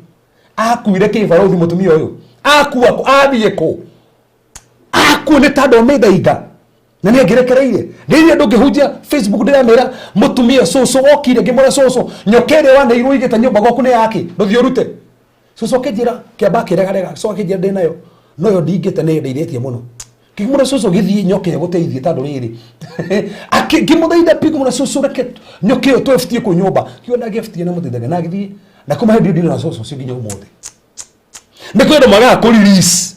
Akuire kĩ barũthi mũtumia ũyũ? Akua kũ? Athiĩ kũ? Akua nĩ tondũ wa mĩthaiga na nĩ angĩrekereire. Rĩrĩa andũ ngĩhunjia Facebook ndĩramera mũtumia cũcũ okire ngĩmwĩra cũcũ nyoka ĩrĩa waneirwo ũigĩte nyũmba gwaku nĩ yake ndũthiĩ ũrute. Cũcũ akĩnjĩra kĩamba akĩregarega cũcũ akĩnjĩra ndĩ nayo no yo ndingĩte nĩ ndeithĩtie mũno. Ngĩmwĩra cũcũ gĩthiĩ nyoka ĩyo gũteithie tondũ rĩrĩ ngĩmũthaitha pi ngĩmwĩra cũcũ reke nyoka ĩyo twebutie kũu nyũmba. Kiuga ndangĩebutie na mũteithagia na agĩthiĩ na kuma hĩndĩ ĩyo ndirĩ na cũcũ ũcio nginya ũmũthĩ. Nĩ kwĩ andũ magaga kũ release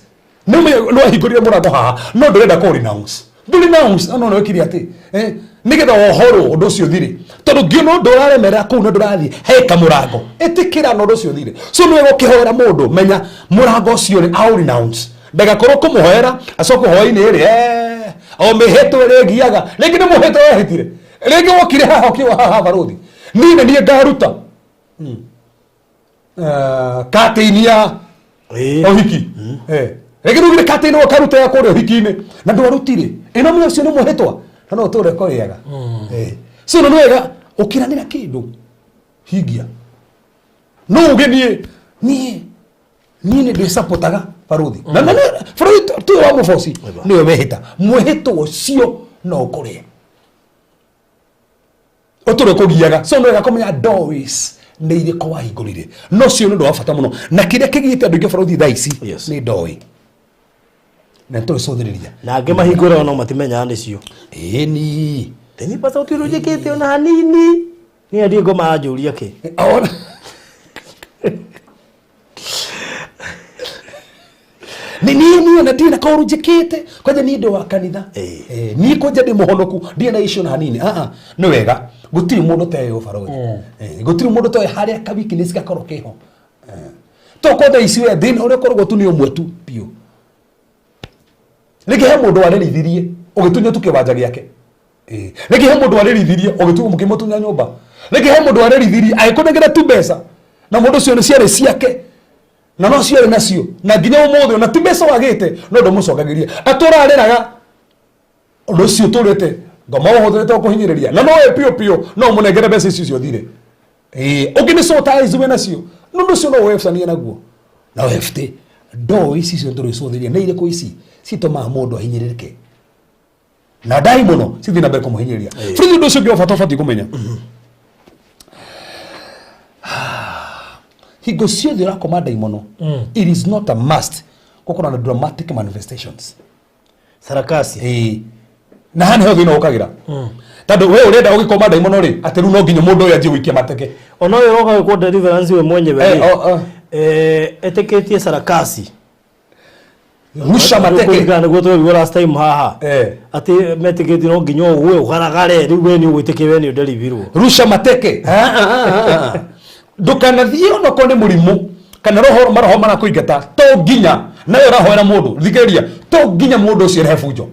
nĩ ũmenye nĩ wahingũrire mũrango haha no ndũrenda kũ renounce ndũ renounce no no wekire atĩ eh, nĩgetha wohorwo ũndũ ũcio ũthire tondũ ngĩona ũndũ ũraremera kũu na ndũrathiĩ he kamũrango ĩtĩkĩra na ũndũ ũcio ũthire. So nĩ wega ũkĩhoera mũndũ menya mũrango ũcio rĩ au renounce ndagakorwo kũmũhoera acoke hwainĩ rĩ eh, o mĩhĩtwo ĩrĩa ĩgiaga rĩngĩ nĩ mũhĩtwo wehĩtire rĩngĩ wokire haha ũkiuga haha barũthi niĩ nĩ niĩ ngaruta katĩini ya ũhiki. Rĩngĩ nĩugire katĩini ũkaruta ya kũrĩa ũhiki-inĩ na ndwarutire ĩno mĩ ũcio nĩ mũhĩtwa na no ũtũre kũrĩaga. So no nĩ wega ũkĩranĩra kĩndũ hingia no uge niĩ niĩ niĩ nĩ ndĩcapotaga barũthi na na barũthi tu wa mũboci nĩwe wehĩta mwĩhĩtwa ũcio no ũkũrĩe ũtũre kũgiaga. So nĩ wega kũmenya doors nĩ irĩkũ wahingũrire no cio nĩ ũndũ wa bata mũno na kĩrĩa kĩgiĩte andũ aingĩ barũthi thaa ici nĩ ndoĩ na nĩtũgĩcũthĩrĩria na angĩ mahingũraga no matimenyaga nĩcio. Ĩni. Theni pasa ũtirĩ njĩkĩte ona hanini niĩ ndiĩ ngoma anjũria kĩ. Ona nĩ niĩ niĩ na ndirĩ na kaũndũ njĩkĩte kwanja niĩ ndĩ wa kanitha. Niĩ kwanja ndĩ mũhonoku ndirĩ na issue na hanini. Ah ah nĩ wega gũtirĩ mũndũ ũteĩ ũbarothi. Gũtirĩ mũndũ ũtoĩ harĩa ka weakness gakorwo keho. To kwanja ici we thĩna ũrĩa ũkoragwo tu nĩ ũmwe tu biũ. Rĩngĩ he mũndũ warĩrithirie ũgĩtunywo tu kĩwanja gĩake. Rĩngĩ he mũndũ warĩrithirie ũgĩtunywo mũkĩmũtunya nyũmba. Rĩngĩ he mũndũ warĩrithirie agĩkũnengera tu mbeca na mũndũ ũcio nĩ ciarĩ ciake na no ciarĩ nacio na nginya ũmũthĩ ona ti mbeca wagĩte no ndũmũcokagĩria atũrarĩraga ũndũ ũcio ũtũrĩte ngoma ũhũthĩrĩte ũkũhinyĩrĩria na no we piũ piũ no ũmũnengere mbeca icio ciothire. Ũngĩ nĩ so ties wĩ nacio no ũndũ ũcio no webcanie naguo na webte ndoo ici cio tũrĩcũthĩria nĩ irĩkũ ici citũmaga mũndũ ahinyĩrĩrĩke na ndai mũno cithiĩ na mbere kũmũhinyĩrĩria. Bũrũri ũndũ ũcio ũngĩ wa bata ũbatiĩ kũmenya hingo ciothe ũrakoma ndaimono it is not a must gũkorwo na dramatic manifestations. Sarakasi. Na haha nĩho thĩna ũkagĩra tondũ we ũrenda ũgĩkoma ndaimono rĩ atĩ rĩu no nginya mũndũ ũyũ anjie gũikia mateke. Ona ũyũ ũroka gwĩkwo deliverance we mwenyewe rĩ, etĩkĩtie sarakasi. Rusha mateke. Kũringana nĩguo twerirwo last time haha atĩ metĩkĩtie no nginya ũgwe ũgaragare rĩu we nĩ ũgwĩtĩkia we nĩ ũnderivirwo. Rusha mateke. Ndũkanathiĩ onokorwo nĩ mũrimũ kana roho maroho marakũingata to nginya nawe ũrahoera mũndũ thikĩrĩria to nginya mũndũ ũcio arehe bunjo.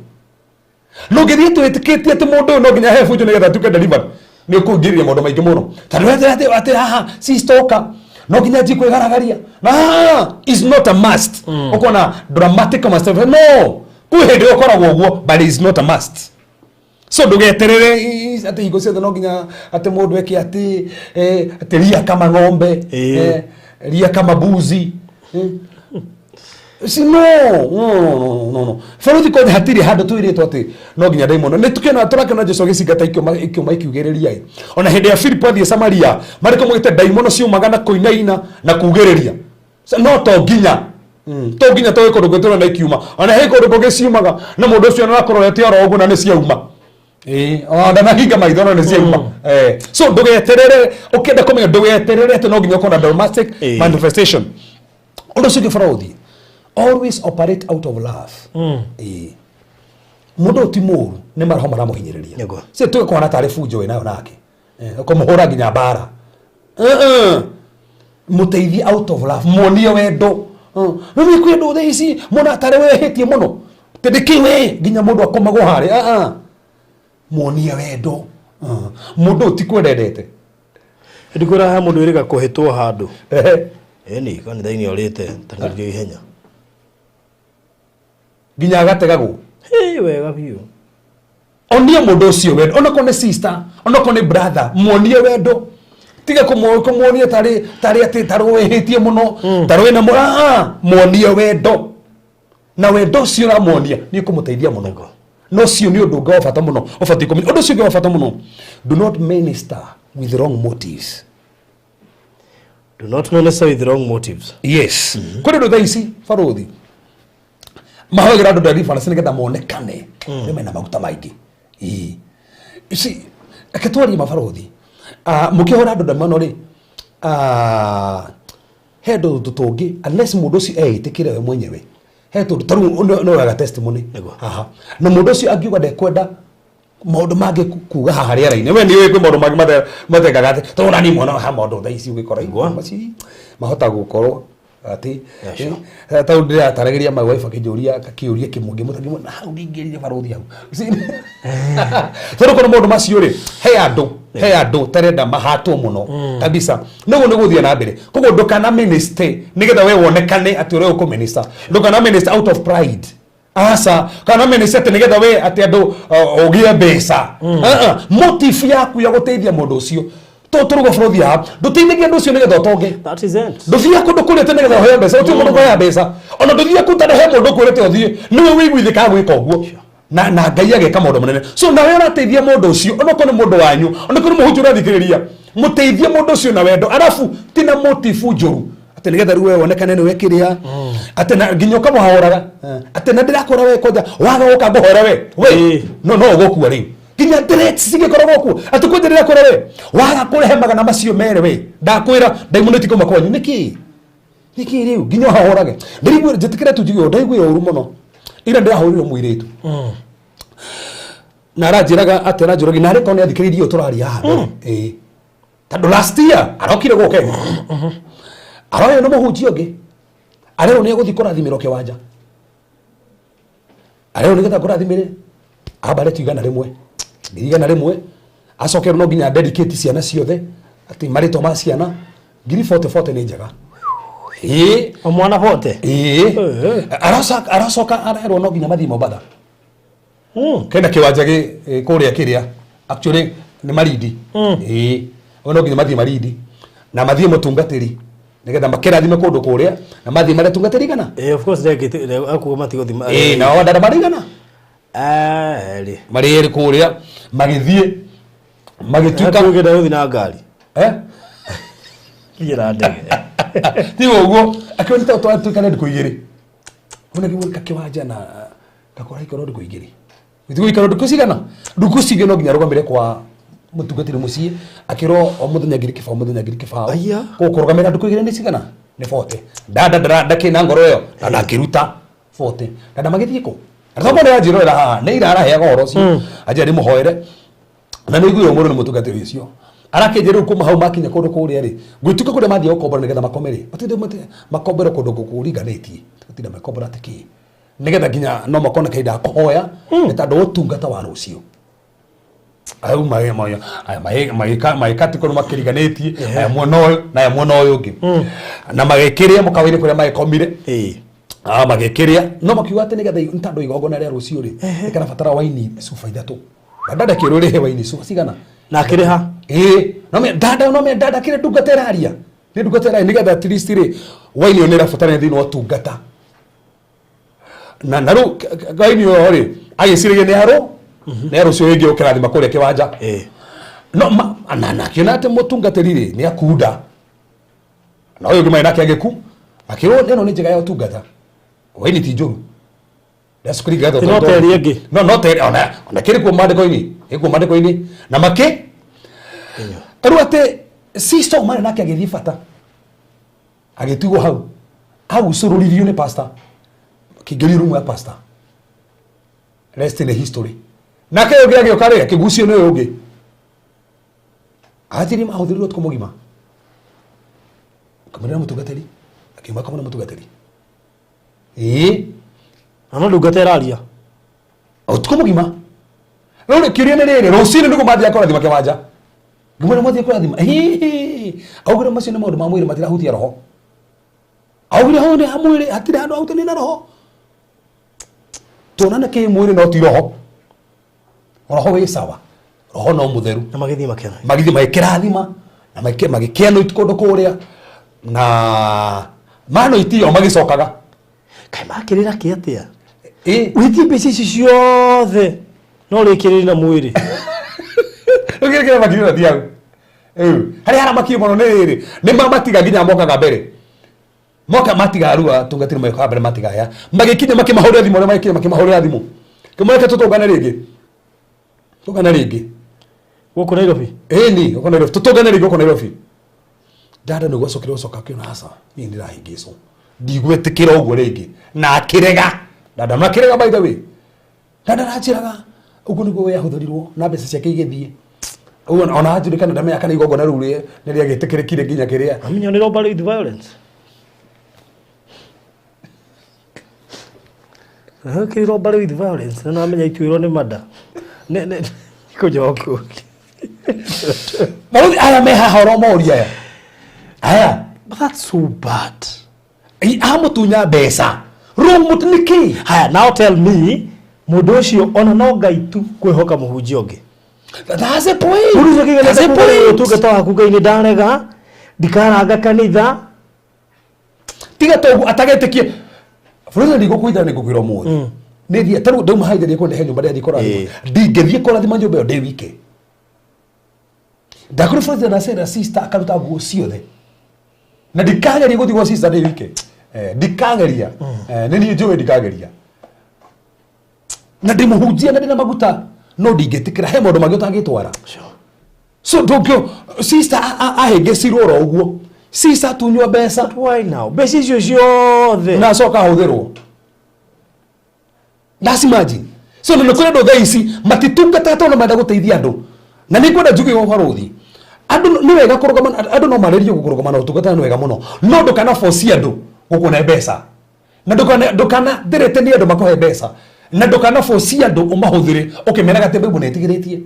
No ngĩthiĩ twĩtĩkĩtie atĩ mũndũ ũyũ no nginya ahe bunjo nĩgetha atuĩke delivered nĩ ũkũingĩrĩria maũndũ maingĩ mũno tondũ atĩ atĩ haha sistoka no nginya nji kwĩgaragaria na is not a must. Ũkona dramatic must no kwĩ hĩndĩ ũkoragwo ũguo but is not a must. So ndũgeterere atĩ hingo ciothe no nginya atĩ mũndũ eke atĩ atĩ ria kama ng'ombe ria kama mbuzi. Si no no no no no bũrũri kwanja hatirĩ handũ twĩrĩtwo atĩ no nginya ndaimono nĩ tũkĩona tũrakĩona Jesu agĩcingata ikĩũma ikĩũma ikiugĩrĩria ĩ ona hĩndĩ ya Filipo athiĩ Samaria marĩ kũmwĩte ndaimono ciumaga na kũinaina na kugĩrĩria. No to nginya to nginya to kũndũ gwĩtũra na ikiuma ona he kũndũ kũngĩ ciumaga na mũndũ ũcio nĩakororete oro ũguo na nĩ ciauma. Ona ndanahinga maitho no nĩ ciauma. So ndũgeterere ũkĩenda kũmenya ndũgeterere atĩ no nginya ũkorwo na dramatic manifestation. Ũndũ ũcio ũngĩ bũrũthi always operate out of love. Mũndũ ũyũ ti mũũru nĩ maroho maramũhinyĩrĩria. Si tũgĩkona tarĩ bunjo wĩnayo nake ũkamũhũra nginya mbara. Mũteithie out of love muonie wendo. Rĩu nĩ kwĩ andũ thaa ici mona tarĩ wehĩtie mũno tondũ kĩ we nginya mũndũ akomagwo harĩa. Muonie wendo. Mũndũ ũyũ ti kwenda endete. Ndĩ kwĩra he mũndũ wĩrĩga kũhĩtwo handũ. Ĩni kanitha-inĩ orĩte tang'erio ihenya. Nginya agategagwo. Hĩ, wega biũ. Onie mũndũ ũcio wendo, onakorwo nĩ sister, onakorwo nĩ brother, muonie wendo. Tiga kũmuonia tarĩ tarĩ atĩ tarĩ wĩhĩtie mũno, tarĩ wĩna muonie wendo. Na wendo ũcio ũramuonia nĩ ũkũmũteithia mũno. Na ũcio nĩ ũndũ ũngĩ wa bata mũno ũbatiĩ kũmenya. Ũndũ ũcio ũngĩ wa bata mũno, do not minister with wrong motives. Do not minister with wrong motives. Yes. Kũrĩ andũ thaa ici barũthi mahoyagĩra andũ deliverance nĩgetha monekane nĩ mena maguta maingĩ. Ĩĩ. Ici reke twarie mabarũthi. Ah, mũkĩhora andũ ndemano rĩ, ah, he tũndũ tũngĩ unless mũndũ ũcio eĩtĩkĩre we mwenyewe, he tũndũ ta rĩu no wega testimony Nĩguo. haha, na mũndũ ũcio angiuga ndekwenda maũndũ mangĩ kuga haha rĩera-inĩ, we nĩ ũĩ kwĩ maũndũ mangĩ matekaga atĩ tondũ nani mwana ha maũndũ thaa ici ũgĩkora Nĩguo. macio mahota gũkorwo atĩ Yeah, sure. Tondũ ndĩrataragĩria my wife akĩnjũria kĩũria kĩmwe ngĩmũta ngĩmwĩra, na hau ndingĩrire barũthi hau. Tondũ korwo maũndũ macio rĩ, he andũ tarenda mahatwo mũno kabisa, noguo nĩ gũthiĩ na mbere. Koguo ndũkana minister nĩgetha we wonekane atĩ ũrĩa ũkũminister. Ndũkana minister out of pride, aca, kana minister atĩ nĩgetha we atĩ andũ ũgĩe mbeca. Ah, ah, motive yaku ya gũteithia mũndũ ũcio to tũruga bũrũthi haha, ndũteithagia andũ ũcio nĩgetha ũtonge. That is it. Ndũthiaga kũndũ kũrĩte nĩgetha ũheo mbeca, gũtirĩ mũndũ ũkũhea mbeca. Ona ndũthiaga kũu tondũ he mũndũ ũkwĩrĩte ũthiĩ, nĩwe wĩiguithĩkaga gwĩka ũguo na Ngai ageka maũndũ manene. So nawe ũrateithia mũndũ ũcio, onokorwo nĩ mũndũ wanyu, onokorwo nĩ mũhunjia ũrathikĩrĩria, mũteithie mũndũ ũcio na wendo, arabu ti na motive njũru atĩ nĩgetha rĩu we wonekane nĩwe kĩrĩa atĩ na nginya ũkamũhahũraga atĩ na ndĩrakũra we kwanja waga gũka ngũhore we we no no ũgũkua rĩu, nginya threats cigĩkoragwo kuo atĩ kwanja ndĩrakũra we waga kũrehe magana macio merĩ, we ndakwĩra ndaimono itikuma kwanyu. Nĩkĩ nĩkĩ rĩu nginya ũhahũrage? Ndĩraigua, njĩtĩkĩre tu njigue ũũ, ndaiguire ũru mũno ira ndĩrahũrire mũirĩtu na aranjĩraga atĩ aranjũragia na arĩ korwo nĩ athikĩrĩirie ũũ tũraria haha mbere. Ĩĩ, tondũ last year arokire gũkũ Kenya, aroywo nĩ mũhunjia ũngĩ, arerwo nĩ egũthiĩ kũrathimĩrwo kĩwanja, arerwo nĩgetha ngũrathimĩre ambaretio 100, 100,000, acoke no nginya dedicate ciana ciothe atĩ marĩtwa ma ciana 40,000 40 nĩ njega. Ĩĩ. O mwana bote. Ĩĩ. Aracoka arerwo no nginya mathiĩ Mombatha. Kena kĩwanja gĩ kũrĩa kĩrĩa actually nĩ Marindi. Ĩĩ, we no nginya mathiĩ Marindi na mathiĩ mũtungatĩri nĩgetha makĩrathime kũndũ kũrĩa na mathiĩ marĩ tungatĩri igana. Of course ndekĩte akuga matigũthi. Ĩĩ, nao dada marĩ igana. Eh, rĩ. Marĩ erĩ kũrĩa magĩthiĩ magĩtuĩka Ũngĩenda gũthiĩ na ngari. Eh? Thiĩ na ndege. Ti ũguo akĩona ta twatuĩka ndukũ igĩrĩ ona kĩgũka kĩwanja na gakora ikoro ndukũ igĩrĩ gĩtigũikara ndukũ cigana, ndukũ cingĩ no nginya arũgamĩre kwa mũtungatĩri mũciĩ, akĩrwo o mũthenya 20,000, mũthenya 20,000. Aya. Kũrũgamĩra ndukũ igĩrĩ nĩ cigana? Nĩ 40. Dada ndakĩ na ngoro ĩyo na ndakĩruta 40, dada magĩthiĩ kũ na tokorwo nĩ anjĩrorera haha nĩ ira araheaga ũhoro ũcio, anjĩra ndĩmũhoere na nĩ iguire mũndũ nĩ mũtungatĩri ũcio arakĩnjĩra rĩu kuma hau makinya kũndũ kũrĩa rĩ, gwĩtuĩka kũrĩa mathiĩ gũkombora nĩgetha makome rĩ, matinde makombere kũndũ kũringanĩtie, matinda makombora atĩ kĩ nĩgetha nginya no makone kahinda ga kũhoya nĩ tondũ ũtungata wa rũciũ au magĩka kũndũ makĩriganĩtie aya mwena ũyũ na aya mwena ũyũ ũngĩ na magĩkĩrĩa mũkawa-inĩ kũrĩa magĩkomire. Ah, magĩkĩrĩa no makiuga atĩ nĩgetha nĩ tondũ igongona rĩa rũciũ rĩ rĩkarabatara waini cuba ithatũ, na dada kĩrũ rĩhe waini cuba cigana? Na akĩrĩha. Ĩĩ, no me dada, no me dada kĩrĩa ndungata ĩraria nĩ ndungata ĩraria nĩgetha at least rĩ waini ĩyo nĩ ĩrabatara thĩinĩ wa ũtungata na rĩu waini ĩyo rĩ agĩciragia nĩ arũcio rĩngĩ ũkĩrathima kũrĩa kĩwanja. No na akĩona atĩ mũtungatĩri rĩ nĩ akunda na ũyũ ũngĩ marĩ nake agĩku akĩrwo ĩno nĩ njĩra ya ũtungata, waini ti njũru. That's kũringa. Ti no ta ĩrĩa ĩngĩ. No ta ĩrĩa- ona kĩrĩ kuo maandĩko-inĩ, ĩ kuo maandĩko-inĩ na makĩ rĩu atĩ sister marĩ nake agĩthiĩ bata agĩtigwo hau agucũrũririo nĩ pastor, akĩingĩrio rumu ya pastor. Rest in the history. Nake ũyũ ũngĩ agĩũka rĩ akĩgucio nĩ ũyũ ũngĩ athiri mahũthĩrirwo ũtukũ mũgima kamũrĩra mũtungatĩri akiuma kamũrĩra mũtungatĩri, ĩĩ. Na no ndungata ĩraria. Ũtukũ mũgima. Rĩu rĩ kĩũria nĩ rĩrĩ, rũcinĩ nĩguo mathiaga kũrathima kĩwanja, ngĩmwĩra mwathiĩ kũrathima? Hihi augire macio nĩ maũndũ ma mwĩrĩ, matirahutia roho. Augire hau nĩ ha mwĩrĩ, hatirĩ handũ hahutania na roho. Tuonane kĩ mwĩrĩ no ti roho. Roho wĩ sawa. Roho no mũtheru. Na magĩthiĩ makĩona. Magĩthiĩ magĩkĩrathima na magĩkĩanoit kũndũ kũrĩa na manoiti o magĩcokaga. Kaĩ makĩrĩra kĩ atĩa? Ĩ. Wĩtie mbeca ici ciothe no rĩkĩrĩri na mwĩrĩ. Rĩu kĩrĩa makirĩra ti hau. Rĩu harĩa haramakire mũno nĩ rĩrĩ, nĩ mamatiga nginya mokaga mbere. Moka matiga rĩu atungatĩri magĩũkaga mbere matigaya. Magĩkinya makĩmahũrĩra thimũ, arĩa magĩkinya makĩmahũrĩra thimũ. Kĩmweke tũtũngane rĩngĩ. Tũngane rĩngĩ. Gũkũ Nairobi? Ĩni, gũkũ Nairobi. Tũtũngane rĩngĩ gũkũ Nairobi. Dada nĩ gwacokire gũcoka akĩona aca, niĩ ndĩrahĩngĩcwo. Ndigwĩtĩkĩra ũguo rĩngĩ. Na akĩrega. Dada makĩrega by the way. Dada aranjĩraga ũguo nĩguo we ahũthĩrirwo na mbeca ciake igĩthiĩ. Ũguo ona anjũria kana ndamenya kana igongona rĩu nĩ rĩagĩtĩkĩrĩkire nginya kĩrĩa. Amenya nĩ robbery with violence. Kĩ robbery with violence na namenya ituĩrwo nĩ mada. Nĩ nĩ kũnjoku. Maũthi aya me haha ũromoria aya. Aya. But that's so bad. Ĩ, amũtunya mbeca. Wrong mũtu nĩ kĩ? Haya, now tell me mũndũ ũcio ona no Ngai tu kwĩhoka mũhunjia ũngĩ. That's the point. Mũndũ ũcio That's the point. Ũtungata waku Ngai nĩ ndarega, ndikaranga kanitha. Tiga toguo atagetĩkie. Bũrũri ndigũkũitha nĩ ngũkwĩra ũmũthĩ. Nĩ thiĩ tarĩu ndauma haha ithe kũndehe nyũmba ndĩrathiĩ kũrathima. Ndingĩthiĩ kũrathima nyũmba ĩyo ndĩ wike. Ndakũrĩ bũrũri na cera sister akaruta nguo ciothe. Na ndikageria gũthiĩ gwa sister ndĩ wike. Ndikageria. Nĩ niĩ njũĩ ndikageria. Na ndĩmũhunjia na ndĩna maguta no ndingĩtĩkĩra he maũndũ mangĩ ũtangĩtwara. So ndũngĩ sister ahĩngĩcirwo oro ũguo. Sister atunywo mbeca. But why now? Mbeca icio ciothe. Na acoka ahũthĩrwo. That's imagine. So nĩ kũrĩ andũ thaa ici matitungataga tondũ menda gũteithia andũ. Na nĩ ngwenda njuge ũhoro ũthi. Andũ nĩ wega kũrũgama, andũ no marĩrie kũrũgama na ũtungata nĩ wega mũno. No ndũkana force andũ gũkũne mbeca. Na ndũkana threaten andũ makũhe mbeca. Na ndũkana force andũ ũmahũthĩre ũkĩmeraga atĩ Bible nĩ ĩtigĩrĩtie.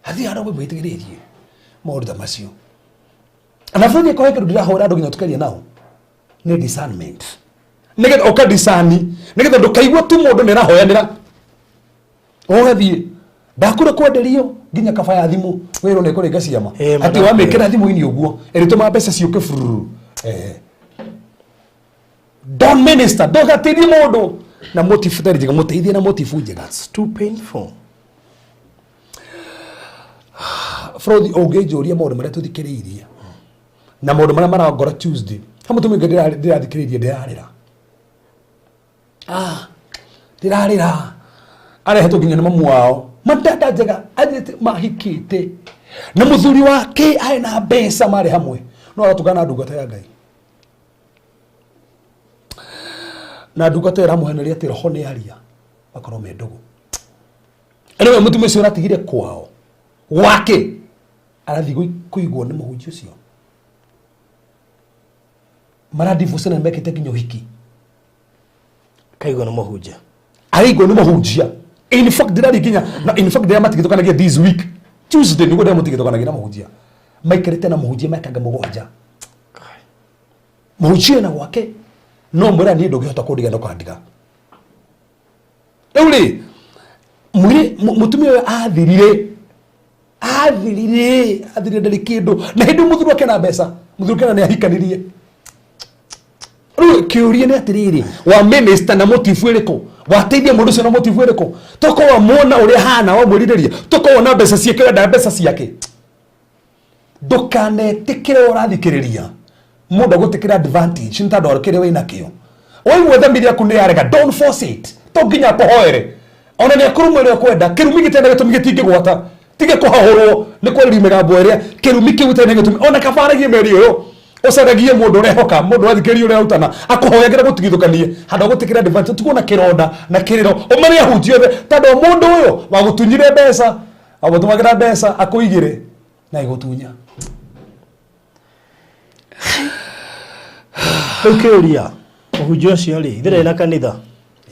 Hatirĩ handũ Bible ĩtigĩrĩtie maũndũ ta macio. Na bũrũri ĩkorwo kĩndũ ndĩrahũra andũ nginya tũkeria nao nĩ discernment. Nĩgetha ũka discern, nĩgetha ndũkaigua tu mũndũ nĩ arahoyanĩra ũgathiĩ ndakũra kwenderio nginya kaba ya thimũ wĩrwo nĩ kũringa ciama atĩ wamĩkĩra thimũ-inĩ ũguo ĩrĩtũmaga mbeca ciũke bururu. Don't minister, ndũgateithie mũndũ na motive ĩtarĩ njega, mũteithie na motive njega. It's too painful. Frothi, ũngĩnjũria maũndũ marĩa tũthikĩrĩirie na maũndũ marĩa marangora Tuesday, he mũtumia ũngĩ ndĩrathikĩrĩirie ndĩrarĩra. Ndĩrarĩra. Arehetwo nginya nĩ mamu wao. Matata njega, athiĩte mahikĩte. Na mũthuri wake arĩ na mbeca marĩ hamwe. No aratũngana na ndungata ya Ngai. Na ndungata ĩyo ĩramũheneria atĩ roho nĩ aria, makorwo me ndũgũ. Anyway, mũtumia ũcio ũratigire kwao gwake arathiĩ kũigwo nĩ mũhunjia ũcio. Maradivorce na mekĩte nginya ũhiki. Kaigwo nĩ mũhunjia. Araigwo nĩ mũhunjia. In fact, ndĩrari nginya, na in fact, ndĩramatigithũkanagia this week. Tuesday nĩguo ndĩramũtigithũkanagia na mũhunjia. Maikarĩte na mũhunjia mĩaka mũgwanja. Mũhunjia na gwake no mwĩra niĩ ndũngĩhota kũndiga ndũkandiga. Rĩu rĩ, mũtumia ũyũ athirire, athirire, athirire ndarĩ kĩndũ. Na hĩndĩ mũthuri wake na mbeca, mũthuri wake nĩ ahikanirie. Rĩu kĩũria nĩ atĩrĩrĩ, wa minister na motive ĩrĩkũ? Wateithia mũndũ ũcio na motive ĩrĩkũ? Toko wamwona ũrĩa ahana, wamwĩrirĩria. Toko wona mbeca ciake, wenda mbeca ciake. Ndũkanetĩkĩre ũrathikĩrĩria mũndũ agũtĩkĩra advantage nĩ tondũ kĩrĩa wĩna kĩo. Waigua thamiri yaku nĩ yarega, don't force it. To nginya akũhoere. Ona nĩ akũruma ũrĩa ũkwenda, kĩrumi gĩtarĩ na gĩtũmi gĩtingĩgwata. Tiga kũhahũrwo nĩ kwarĩria mĩgambo ĩrĩa, kĩrumi kĩu gĩtarĩ na gĩtũmi. Ona kaba aragie mĩario ĩyo, ũcaragie mũndũ ũrehoka, mũndũ ũrathikĩrĩria ũrĩa ũrarutana, akũhoyagĩra gũtigithũkanie, handũ ha gũtĩkĩra advantage, ũtigwo na kĩronda na kĩrĩro, ũmere ahunjia othe, tondũ mũndũ ũyũ wagũtunyire mbeca, wagũtũmagĩra mbeca akũigĩre na igũtunya. Rĩu kĩũria, mũhunjia ũcio rĩ, ithe ndarĩ na kanitha?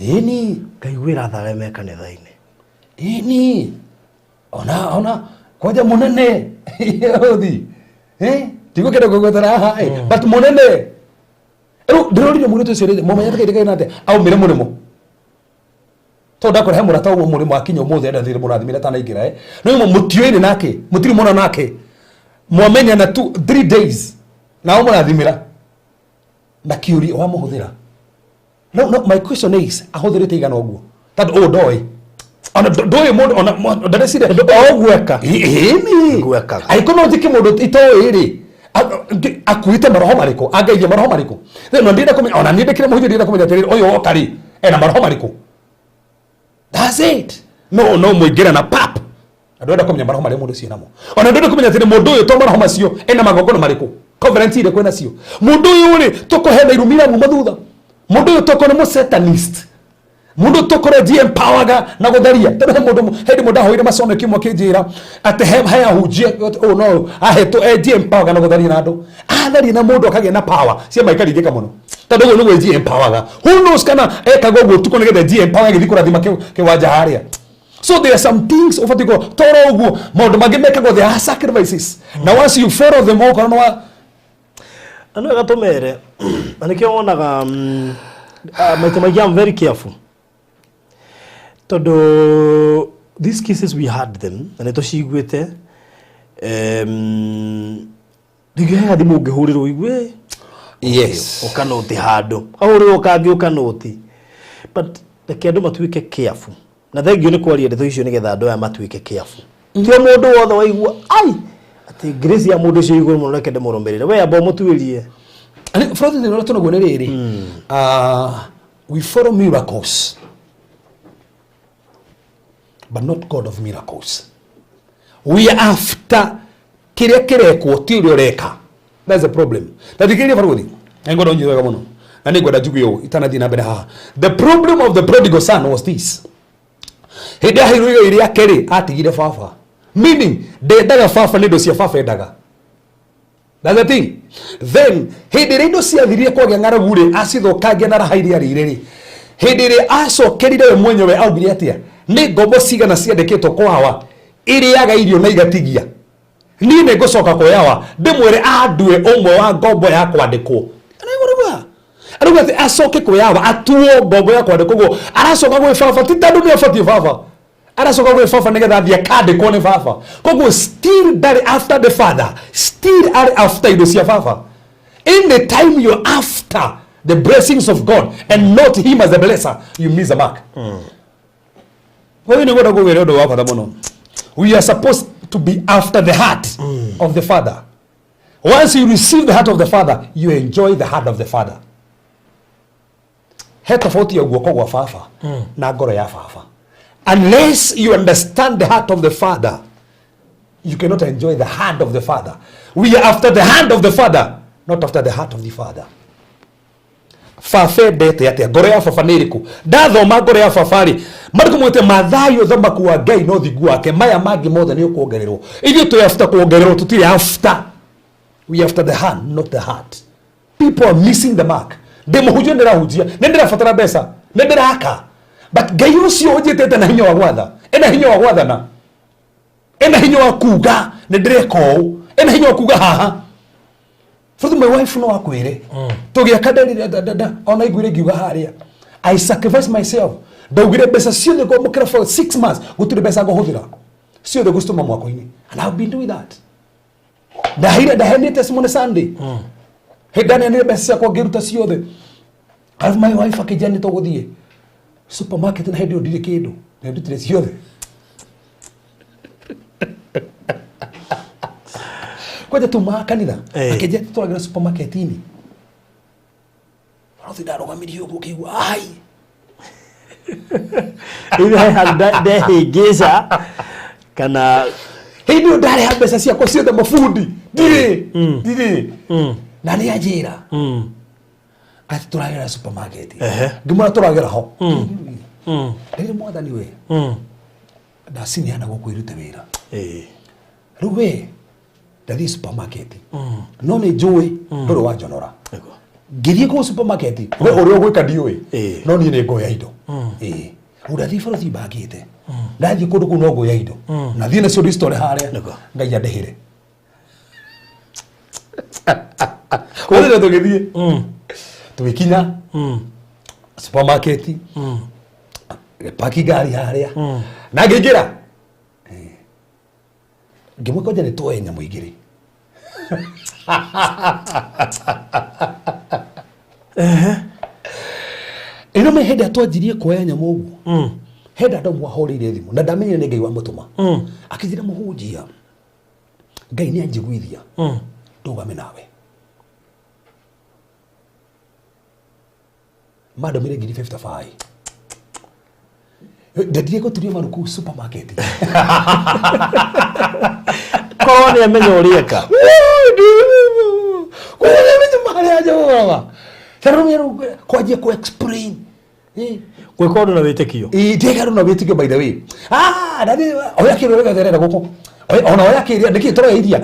Ĩni. Ngaiguĩra tha arĩa me kanitha-inĩ. Ĩni. Ona, kwanja mũnene. Ũthi. Ndigũkĩenda kũgwetera haha, but mũnene. Rĩu ndĩrorire mũirĩtu ũcio rĩrĩ, mũmenyete kairĩ kaina atĩa? Aumire mũrĩmo. Tondũ ndakora he mũrata ũmwe mũrĩmo akinya ũmũthĩ enda thĩrĩ mũrathimĩre atanaingĩra eh. No imwe mũtiũĩne nake, mũtirĩ mona nake. Mwamenyana tu 3 days na ũmũrathimĩra na kĩũria wamũhũthĩra. No, no, my question is ahũthĩrĩte igana ũguo tondũ ũũ ndoĩ ona ndũĩ mũndũ ona ndareciria o ũguo eka. Ĩni. Gwekaga. Angĩkorwo no njĩke mũndũ itoĩ rĩ, akuĩte maroho marĩkũ, angeithia maroho marĩkũ. Rĩu na ndĩrenda kũmenya, ona niĩ ndĩkĩrĩ mũhunjia ndĩrenda kũmenya atĩrĩrĩ, ũyũ woka rĩ, ena maroho marĩkũ. That's it. No no mũingĩra na pap. Na ndũrenda kũmenya maroho marĩa mũndũ ũcio namo. Ona ndũrenda kũmenya atĩrĩ mũndũ ũyũ to maroho macio ena magongona marĩkũ. Covenant irĩkũ enacio. Mũndũ ũyũ rĩ, tũkũhe na irumi iramuma thutha. Mũndũ ũyũ tũkũ nĩ mũsatanist. Mundu tukore empowerga na gutharia tondu he mundu he mundu ahoire macono kimwe kinjira ati he he ahunjia oh no ahetwo empowerga na gutharia na andu atharia na mundu akagia na power cia maika ringika muno tondu uguo niguo empowerga. Who knows kana ekaga uguo tuko nigetha empower githi kurathima kiwanja haria. So there are some things ubati ko toro uguo maundu mangi mekagwo, there are sacrifices, na once you follow them okorwo no Na nĩ wega tũmere na nĩkĩo wonaga maita maingĩ I'm very careful tondũ these cases we had them na nĩ tũciguĩte rĩngĩ he thimũ ũngĩhũrĩrwo ũigue ũkanũti handũ kahũrĩrwo kangĩ ũkanũti, but reke andũ matuĩke careful na thengio nĩ kwaria ndeto icio nĩgetha andũ aya matuĩke careful. Ti o mũndũ wothe waigua ai atĩ grace ya mũndũ ũcio igũrũ mũno, reke ndĩmũrũmĩrĩre. We amba ũmũtuĩrie. Francis, nĩ ũrĩa tũnaguo nĩ rĩrĩ, we follow miracles but not God of miracles. We are after kĩrĩa kĩrekwo, ti ũrĩa ũreka. That's the problem. Na thikĩrĩria baruthi, nĩngwenda ũnyite wega mũno na nĩngwenda njuge ũũ itanathiĩ na mbere haha. The problem of the prodigal son was this: hĩndĩ aheirwo igai rĩake rĩ, atigire baba, meaning ndendaga baba, nĩ indo cia baba endaga. That's the thing. Then hĩndĩ ĩrĩa indo ciathirire kwagĩa ng'aragu rĩ, acithũkangia na raha iria arĩire rĩ, hĩndĩ ĩrĩa acokerire we mwenyewe augire atĩa? Nĩ ngombo cigana ciandĩkĩtwo kwawa irĩaga irio na igatigia? Niĩ nĩ ngũcoka kwĩyawa ndĩmwĩre andue ũmwe wa ngombo ya kwandĩkwo. Arauga arauga atĩ acoke kwĩyawa atuo ngombo ya kwandĩkwo. Guo aracoka gwĩ baba ti tondũ nĩ abatiĩ baba, aracoka gwĩ baba nĩgetha athiĩ akandĩkwo nĩ baba. Koguo still ndarĩ after the father, still arĩ after indo cia baba. Any time you're after the blessings of God and not him as the blesser, you miss the mark. Wewe nĩ ngwenda kũgwĩra ũndũ wa bata mũno. We are supposed to be after the heart of the father. Once you receive the heart of the father, you enjoy the heart of the father. He tofauti ya guoko gwa baba na ngoro ya baba. Unless you understand the heart of the father, you cannot enjoy the hand of the father. We are after the hand of the father, not after the heart of the father. Baba endete atia? Ngoro ya baba nĩ ĩrĩkũ? Ndathoma ngoro ya baba rĩ, marĩkũ mwĩte Mathayo, ũthamaki wa Ngai no thingu wake, maya mangĩ mothe nĩ ũkuongererwo. Ithuĩ twĩ after kuongererwo, tũtirĩ after. We are after the hand, not the heart. People are missing the mark. Ndĩ mũhunjia, ndĩrahunjia, nĩ ndĩrabatara mbeca, nĩ ndĩraka, but Ngai ũcio ũnjĩtĩte na hinya wa gwatha, ena hinya wa gwathana, ena hinya wa kuga nĩ ndĩreka ũũ, ena hinya wa kuga haha. For my wife no akwĩre tũgĩaka nderire ona iguire ngiuga harĩa I sacrifice myself. Ndaugire mbeca ciothe ngwamũkĩra for 6 months, gũtirĩ mbeca ngũhũthĩra, ciothe ngũcitũma mwako-inĩ, and I've been doing that. Ndaheire ndaheanire testimony Sunday hĩndĩ ndaneanire mbeca ciakwa ngĩruta ciothe, alafu my wife akĩnjĩra nĩ tũgũthiĩ supermarket, na hĩndĩ ĩyo ndirĩ kĩndũ na ndutire ciothe kwanja tumaga kanitha. Akĩnjĩra tũragĩra supermarket-inĩ. Barothi ndarũgamirie ũguo kĩigua ai. Ithe he handũ ndehĩngĩca kana? Hĩndĩ ĩyo ndarĩha mbeca ciakwa ciothe mabundi, ndirĩ ndirĩ na nĩ anjĩra atĩ tũragĩra supermarket. Ngĩmwĩra tũragĩra ho rĩrĩ mwathani we ndacineana gũkũ irute wĩra. Rĩu we ndathiĩ supermarket, no nĩ njũĩ ndũrĩ wanjonora. Ngĩthiĩ kũu supermarket, we ũrĩa ũgwĩka ndiũĩ, no niĩ nĩ ngoya indo. Ĩĩ, rĩu ndathiĩ barothi mbangĩte, ndathiĩ kũndũ kũu no ngoya indo na thiĩ nacio ndicitware harĩa. Ngai andĩhĩre. Kũrĩa tũgĩthiĩ tũgĩkinya supermarket. Ngĩpaki ngari harĩa na ngĩingĩra. Ngĩmwĩka kwanja nĩ tuoye nyamũ igĩrĩ. Ĩno me hĩndĩ ĩrĩa twanjirie kuoya nyamũ ũguo, he dada ũmwe wahũrĩire thimũ na ndamenyire nĩ Ngai wamũtũma, akĩnjĩra, mũhunjia, Ngai nĩ anjiguithia ndũgame nawe. Mandũmĩre ngiri 55, ndendire gũturia maru kũu supermarket. Korwo nĩ amenya ũrĩa eka. Kwanjia ku explain. Gwĩka ũndũ na wĩtĩkio. Ndĩga na wĩtĩkio. By the way, ah, ndathi oya kĩrĩa gĩothe ũrenda gũkũ. Ona oya kĩrĩa nĩkĩ tũroya iria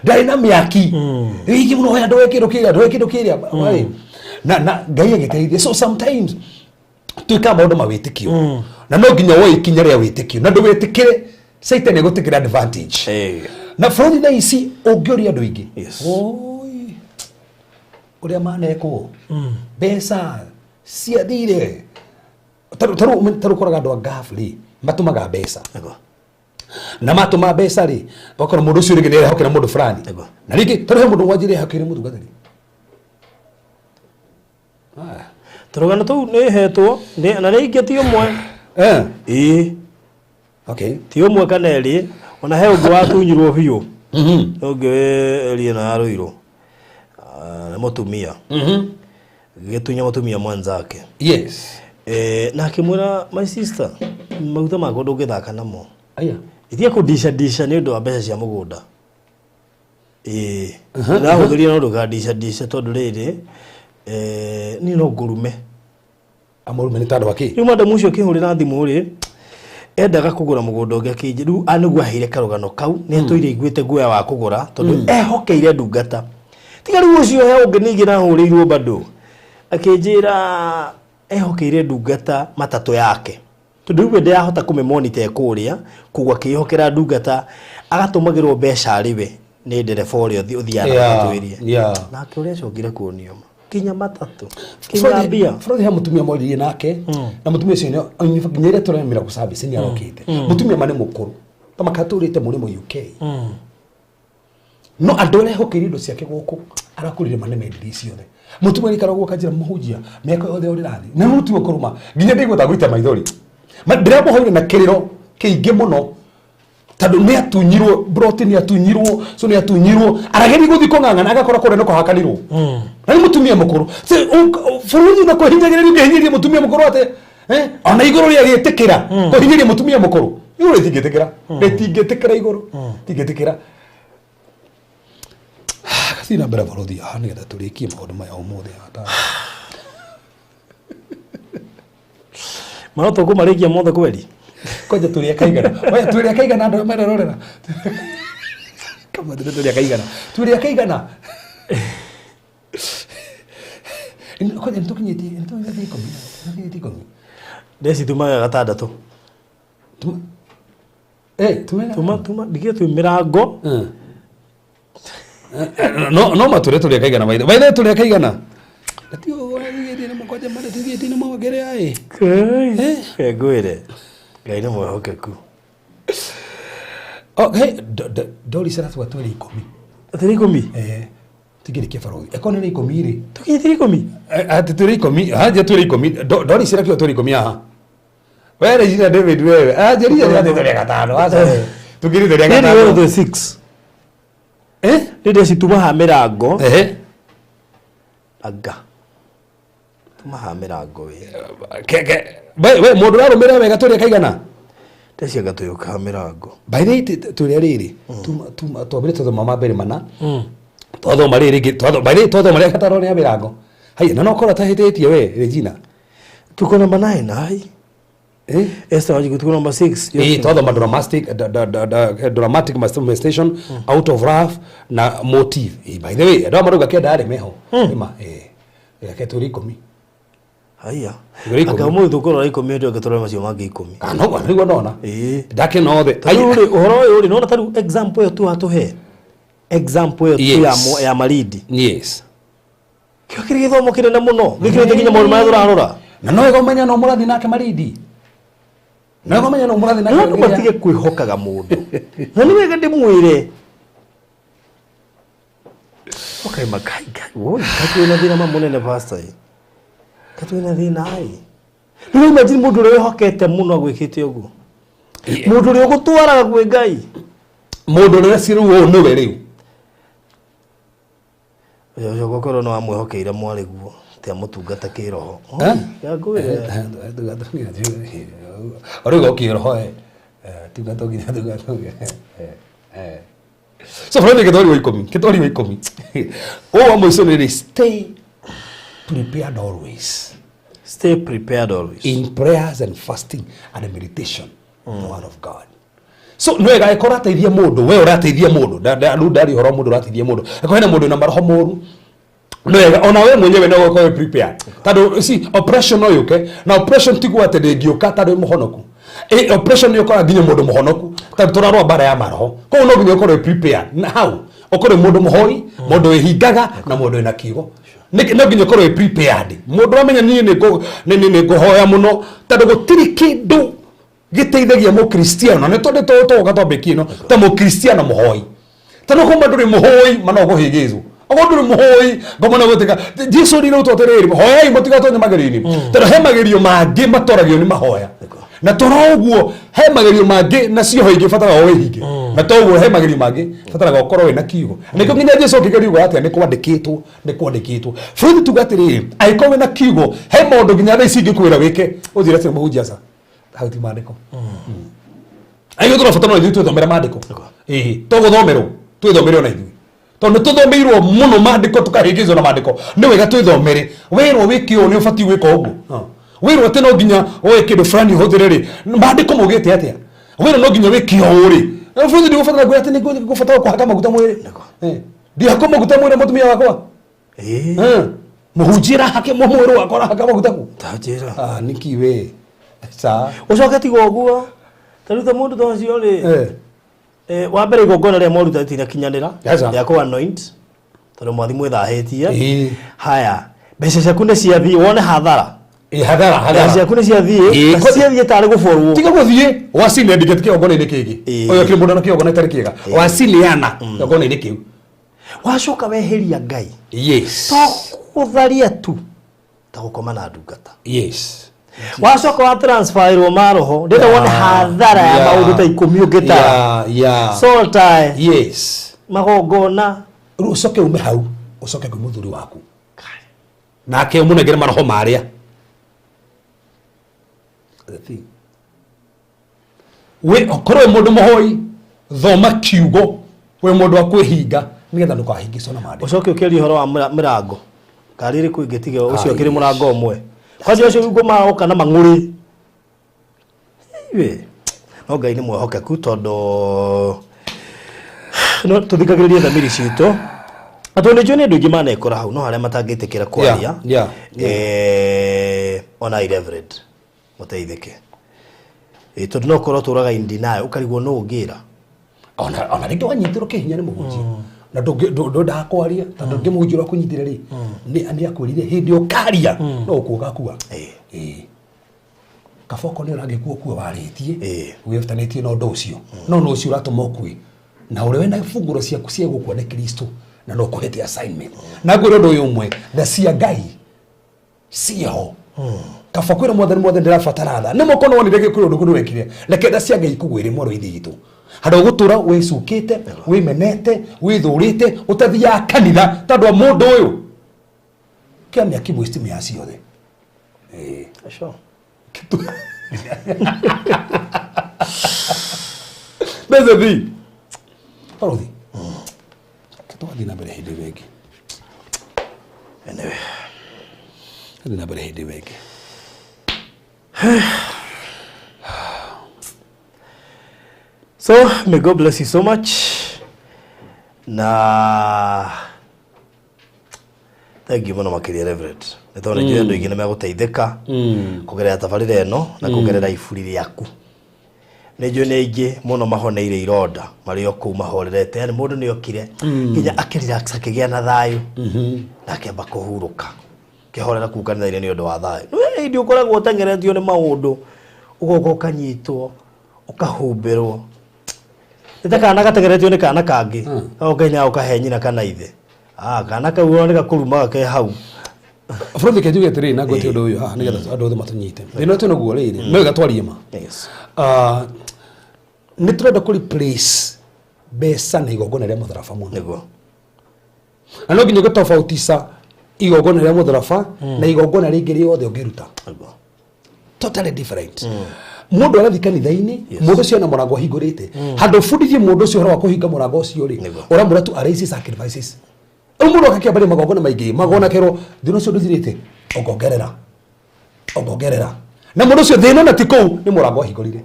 ndarĩ na mĩaki ĩingĩ mũno. Oya, ndoe kĩndũ kĩrĩa, ndoe kĩndũ kĩrĩa. Wai. Na Ngai agĩteithia. So sometimes twĩkaga maũndũ ma wĩtĩkio na no nginya woe ikinya rĩa wĩtĩkio na ndũwĩtĩkĩre Satan ĩgũtĩkĩra advantage. Na bũrũri thaa ici ũngĩũria andũ aingĩ, oi, ũrĩa manekwo mbeca ciathire. Tarĩu ũkoraga andũ a Gulf rĩ, matũmaga mbeca. Na matũma mbeca rĩ, ũgakora mũndũ ũcio rĩngĩ nĩ arehokera mũndũ fulani. Na rĩngĩ tarĩu he mũndũ wanjire ehokeire mũtungatĩri. Ah. Tũrũgano tũu nĩ hetwo na nĩ ingĩ ti ũmwe. Ĩĩ. Ti ũmwe kana erĩ, ona he ũngĩ watunyirwo biũ. Ũngĩ wĩ area ĩno ya Ruiru. Ah, nĩ mũtumia. Gĩtunya mũtumia mwenzake. Na akĩmwĩra, my sister, maguta makwa ndũngĩthaka namo. Aya. Itige kũndica ndica nĩ ũndũ wa mbeca cia mũgũnda. Ĩĩ. Ndahũthĩria no ndũkandica ndice tondũ rĩrĩ, niĩ no ngũrume. Amũrume nĩ tondũ wa kĩ? Rĩu madamu ũcio akĩhũrĩra thimũ rĩ, endaga kũgũra mũgũnda ũngĩ akĩnjĩ rĩu nĩguo aheire karũgano kau nĩ atũire iguĩte guoya wa kũgũra tondũ ehokeire ndungata. Tiga rĩu ũcio he ũngĩ ningĩ nahũrĩirwo bado akĩnjĩra ehokeire ndungata matatũ yake tondũ rĩu we ndĩrahota kũmĩmonita kũrĩa, koguo akĩĩhokera ndungata agatũmagĩrwo mbeca arĩ we nĩ ndereba ũrĩa ũthiaga na matatũ ĩrĩa. Nake ũrĩa acokire kuonio ma nginya matatũ nginya mbia. Bũrũri he mũtumia moririe nake na mũtumia ũcio nginya ĩrĩa tũremera kũ service nĩ arokĩte. Mũtumia ma nĩ mũkũrũ ta makatũrĩte mũrĩmo UK, no andũ arĩa ehokeire indo ciake gũkũ arakũrire manemendirie ciothe. Mũtumia aikara gũka njĩra, mũhunjia, mĩaka yothe ũrĩrathi na mũtumia kũrũma nginya ndaigua ta gũita maithori. Ma ndĩramũhoire na kĩrĩro kĩingĩ mũno tondũ nĩ atunyirwo broti, nĩ atunyirwo, so nĩ atunyirwo, arageria gũthiĩ kũng'ang'ana agakora kũrĩa nĩ kũhakanirwo na nĩ mũtumia mũkũrũ. Bũrũri na kũhinyagĩrĩria ũngĩhinyĩrĩria mũtumia mũkũrũ atĩ ona igũrũ rĩagĩtĩkĩra kũhinyĩrĩria mũtumia mũkũrũ, igũrũ rĩtingĩtĩkĩra, rĩtingĩtĩkĩra, igũrũ rĩtingĩtĩkĩra. Gathiĩ na mbere bũrũri haha nĩgetha tũrĩkie maũndũ maya ũmũthĩ haha. Mano tũkũmarĩkia mothe kweri. Kwanja tũrĩa kaigana, oya tũrĩa kaigana, andũ arĩa marerorera kama tũrĩa kaigana, tũrĩa kaigana. Kwanja nĩtũkinyĩtie, nĩtũkinyĩtie 10, nĩtũkinyĩtie 10. Ndeci tumaga gatandatũ. Tuma. Tuma tuma ndigĩ twĩ mĩrango. No matũrĩa tũrĩa kaigana maithe maithe tũrĩa kaigana. Tio ũrĩa na mũkwanja mara tũthiĩte na mawagere ai. Ngwĩre Ngai nĩ mwĩhokeku. Oh, hey, Doris aratuga twĩrĩ 10. Twĩrĩ 10? Eh, tingĩrĩkia barothi eko nĩ 10 rĩ. Tũkinyĩtie 10? Atĩ twĩrĩ 10, hanja twĩrĩ 10. Doris arakiuga twĩrĩ 10 haha. We Regina David wewe anjĩrire atĩ tũrĩ gatano, aca tũkĩrĩ tũrĩ Nĩ gatano. twĩ 6. Eh. Nĩ ndeci tuma ha mĩrango. Anga tuma ha mĩrango wĩ. We mũndũ ũrarũmĩrĩra wega tũrĩ kaigana. Ndeci anga twĩũka ha mĩrango. By the way, tũrĩa rĩrĩ tuma twambire twathoma ma mbere mana, twathoma rĩrĩ rĩngĩ, by the way twathoma rĩa gatano rĩa mĩrango. Haya, na no korwo atahĩtĩtie we Regina. Tuko namba 9 ai. Eh? Esther Wanjiku tuko namba 6. Eh, twathoma dramatic dramatic manifestation out of love na motive. By the way, andũ aya marauga kenda arĩ meho. Nĩma, reke tũrĩ 10. Haya. Igũrũ 10. Anga ũmũthĩ tũkũrora 10 ndio tũrore macio mangĩ 10. Ah, no nĩguo ndona. Ndakena othe. Tarĩu rĩ, ũhoro ũyũ rĩ, nona tarĩu example ĩyo tu watũhe. Example ĩyo tu ya ya Malindi. Kĩo kĩrĩ gĩthomo kĩnene mũno gĩkĩrĩte nginya maũndũ marĩa tũrarora. Na no wega ũmenye no mũrathiĩ nake marindi, no wega ũmenye no mũrathiĩ nake No andũ rĩrĩa- matige kwĩhokaga mũndũ, na nĩ wega ndĩmwĩre ũkaima Ngai, Ngai woi, kaĩ twĩna thĩna ma mũnene, pastor ĩ, kaĩ twĩna thĩna ĩ. Rĩu imagine mũndũ ũrĩa wĩhokete mũno agwĩkĩte ũguo, mũndũ ũrĩa ũgũtwaraga kwĩ Ngai. Mũndũ ũrĩa ci rĩu ũyũ nĩwe rĩu. Ũcio ũcio gũkorwo nĩ wamwĩhokeire mwarĩ guo ti amũtungata kĩroho. Eh? Ngwĩre. Rĩu ũkĩroho tungata nginya tungata. So bũrũri gĩthweri wa 10, gĩthweri wa 10 ũũ wa mũico nĩ rĩ, stay prepared always. Stay prepared always. In prayers and fasting and meditation, the word of God. So nĩ wega ĩkorwo ũrateithia mũndũ, we ũrateithia mũndũ, rĩu ndari ũhoro wa mũndũ ũrateithia mũndũ, ĩkorwo hena mũndũ wĩna maroho moru, nĩ wega ona we mwenyewe no ũkorwo wĩ prepared, tondũ see, oppression no yũke, na oppression tiguo atĩ ndĩngĩũka tondũ wĩ mũhonoku. Oppression nĩ ũkora nginya mũndũ mũhonoku, tondũ tũrarũa mbara ya maroho. Koguo no nginya ũkorwo wĩ prepared na hau ũkorwo wĩ mũndũ mũhoi, mũndũ wĩhingaga na mũndũ wĩna kiugo. No nginya ũkorwo wĩ prepared, mũndũ amenya niĩ nĩ ngũhoya mũno, tondũ gũtirĩ kĩndũ gĩteithagia mũkristiano nĩ tondũ tũgoka twambĩkie ĩno ta mũkristiano mũhoi, tondũ kuma ndũrĩ mũhoi mana ũkũhĩngĩcwo, okorwo ndũrĩ mũhoi ngoma no gũtuĩka Jesu rĩrĩ ũtũ atĩrĩrĩ, hoyai mũtigatonye magerio-inĩ, tondũ he magerio mangĩ matoragio nĩ mahoya, na toro ũguo he magerio mangĩ na cioho ingĩ bataraga wĩhinge, na toguo he magerio mangĩ bataraga ũkorwo wĩna kiugo. Nĩkĩo nginya Jesu akĩgerio uga atĩa? Nĩ kwandĩkĩtwo, nĩ kwandĩkĩtwo. Bũrũri tuga atĩrĩrĩ, angĩkorwo wĩna kiugo, he maũndũ nginya thaa ici ingĩkwĩra wĩke, ũnjĩre atĩrĩ, mũhunjia, aca, hau ti maandĩko. Aigũ tũrabatara ona ithuĩ twĩthomere maandĩko. Ĩĩ, to gũthomerwo, twĩthomere ona ithuĩ, tondũ nĩ tũthomeirwo mũno maandĩko, tũkahĩngĩcwo na maandĩko. Nĩ wega twĩthomere. Wĩrwo wĩke ũũ, nĩ ũbatiĩ gwĩka ũguo. Wĩrwo atĩ no nginya woe kĩndũ fulani ũhũthĩre rĩ, maandĩko maugĩte atĩa? Wĩrwo no nginya wĩke ũũ rĩ, bũrũri ndĩgũbatara kwĩra atĩ nĩ ngũbatara kũhaka maguta mwĩrĩ. Ndihakwo maguta mwĩrĩ mũtumia wakwa. Mũhunjia arahake mwĩrĩ wakwa, arahaka maguta ku? Tanjĩra. Ah, nĩkĩ we ca? Ũcoke tiga ũguo, ta rĩu ta mũndũ ta ũcio rĩ, wa mbere igongona rĩrĩa mwaruta rĩtinakinyanĩra Aca. rĩa kũ anoint, tondũ mwathi mwĩthahĩtie. Haya, mbeca ciaku nĩ ciathiĩ, wone hathara. Ĩ, hathara. Mbeca Hathara. ciaku nĩ ciathiĩ, na ciathiĩ tarĩ gũborwo. Tiga gũthiĩ wacine ndingĩti kĩgongona-inĩ kĩngĩ. Ũyũ kĩrĩ mũndũ na kĩgongona gĩtarĩ kĩega, wacineana kĩgongona-inĩ kĩu. Wacoka weheria Ngai. To gũtharia tu, ta gũkoma na ndungata. Wacoka wa transferirwo maroho, ndĩrenda wone hathara ya maũndũ ta 10 ũngĩtara. Soltae. Magongona. Rĩu ũcoke ume hau, ũcoke kwĩ mũthuri waku, nake ũmũnengere maroho marĩa. The thing. We okorwo wĩ mũndũ mũhoi, thoma kiugo, wĩ mũndũ wa kwĩhinga nĩgetha ndũkahingicwo na maandĩko. Ũcoke ũkĩaria ũhoro wa mĩrango, ngari ĩrĩkũ ĩngĩtiga ũcio ũkĩrĩ mũrango ũmwe kwanja ũcio ũguo maroka na mang'ũrĩ. Iwe, no Ngai nĩ mwehokeku, tondũ no tũthikagĩrĩrie thamiri citũ, na tondũ nĩ njũĩ nĩ andũ aingĩ manekora hau, no harĩa matangĩtĩkĩra kwaria. Ona irreverent mũteithĩke. Tondũ no ũkorwo ũtũraga in denial, ũkarigwo nũ ũngĩra. Ona rĩngĩ wanyitirwo kĩhinya nĩ mũhunjia na ndwendaga kwaria, tondũ rĩngĩ mũhunjia ũrĩa ũkũnyitire rĩ, nĩ akwĩrire hĩndĩ ũkaria no ũkua ũgakua. Ĩĩ. Kaba okorwo nĩ ũrangĩkua ũkue warĩtie wĩtanĩtie na ũndũ ũcio, no ũcio ũratũma ũkue, na ũrĩa wĩna bungũro ciaku cia gũkua nĩ Kristo, na no ũkũhete assignment. Na ngwĩra ũndũ ũyũ ũmwe, tha cia Ngai ciĩho. Kaba kwĩra Mwathani, Mwathani, ndĩrabatara tha nĩ moko nĩwonire gĩkũyũ ũndũ kũndũ wekire, reke tha cia Ngai ikũgwĩre, mwarĩ wa ithe witũ, handũ ũgũtũra wĩcukĩte, wĩmenete, wĩthũrĩte, ũtathiaga kanitha tondũ wa mũndũ ũyũ kĩa mĩaki mwĩciti mĩaya ciothe. Ĩĩ. Sure. That's the thing. Barothi. Tũgathiĩ na mbere hĩndĩ ĩyo ĩngĩ. Anyway. Tũgathiĩ na mbere hĩndĩ ĩyo ĩngĩ. So may God bless you so much, na thank you mũno makĩria, Reverend, nĩ tondũ nĩ njũĩ andũ aingĩ nĩ megũteithĩka kũgerera tabarĩra ĩno na kũgerera iburi rĩaku. Nĩ njũĩ nĩ aingĩ mũno mahoneire ironda marĩ o kũu mahorerete, yani mũndũ nĩ okire nginya akĩrelax, akĩgĩa na thayũ na akĩamba kũhurũka, kĩhorera kũu kanitha-inĩ nĩ ũndũ wa thayũ. Nĩ hĩndĩ ũkoragwo ũteng'eretio nĩ maũndũ, ũgoka ũkanyitwo, ũkahumbĩrwo, nĩ ta kana gateng'eretio nĩ kana kangĩ, gagoka ũkahe nyina kana ithe. Ah, kana kau ona nĩ gakũrumaga ke hau. Bũrũri kenjuge atĩrĩrĩ, na ngwete ũndũ ũyũ haha nĩgetha andũ othe matũnyite. Thĩna ũyũ naguo rĩrĩ, no wega twarie ma. Ah, nĩ tũrenda kũ replace mbeca na igongona rĩa mũtharaba mũno. Na no nginya ũgĩtofautisha igongona rĩa mũtharaba na igongona rĩngĩ rĩothe ũngĩruta. Totally different. Mũndũ arathiĩ kanitha-inĩ, mũndũ ũcio ena mũrango ahingũrĩte. Handũ ũbundithie mũndũ ũcio ũhoro wa kũhinga mũrango ũcio rĩ, ũramwĩra tu arraise sacrifices. Rĩu mũndũ agakĩambaria magongona maingĩ, magongona kerwo thĩna ũcio ndũthirĩte, ongongerera, ongongerera. Na mũndũ ũcio thĩna ona ti kũu, nĩ mũrango ahingũrire.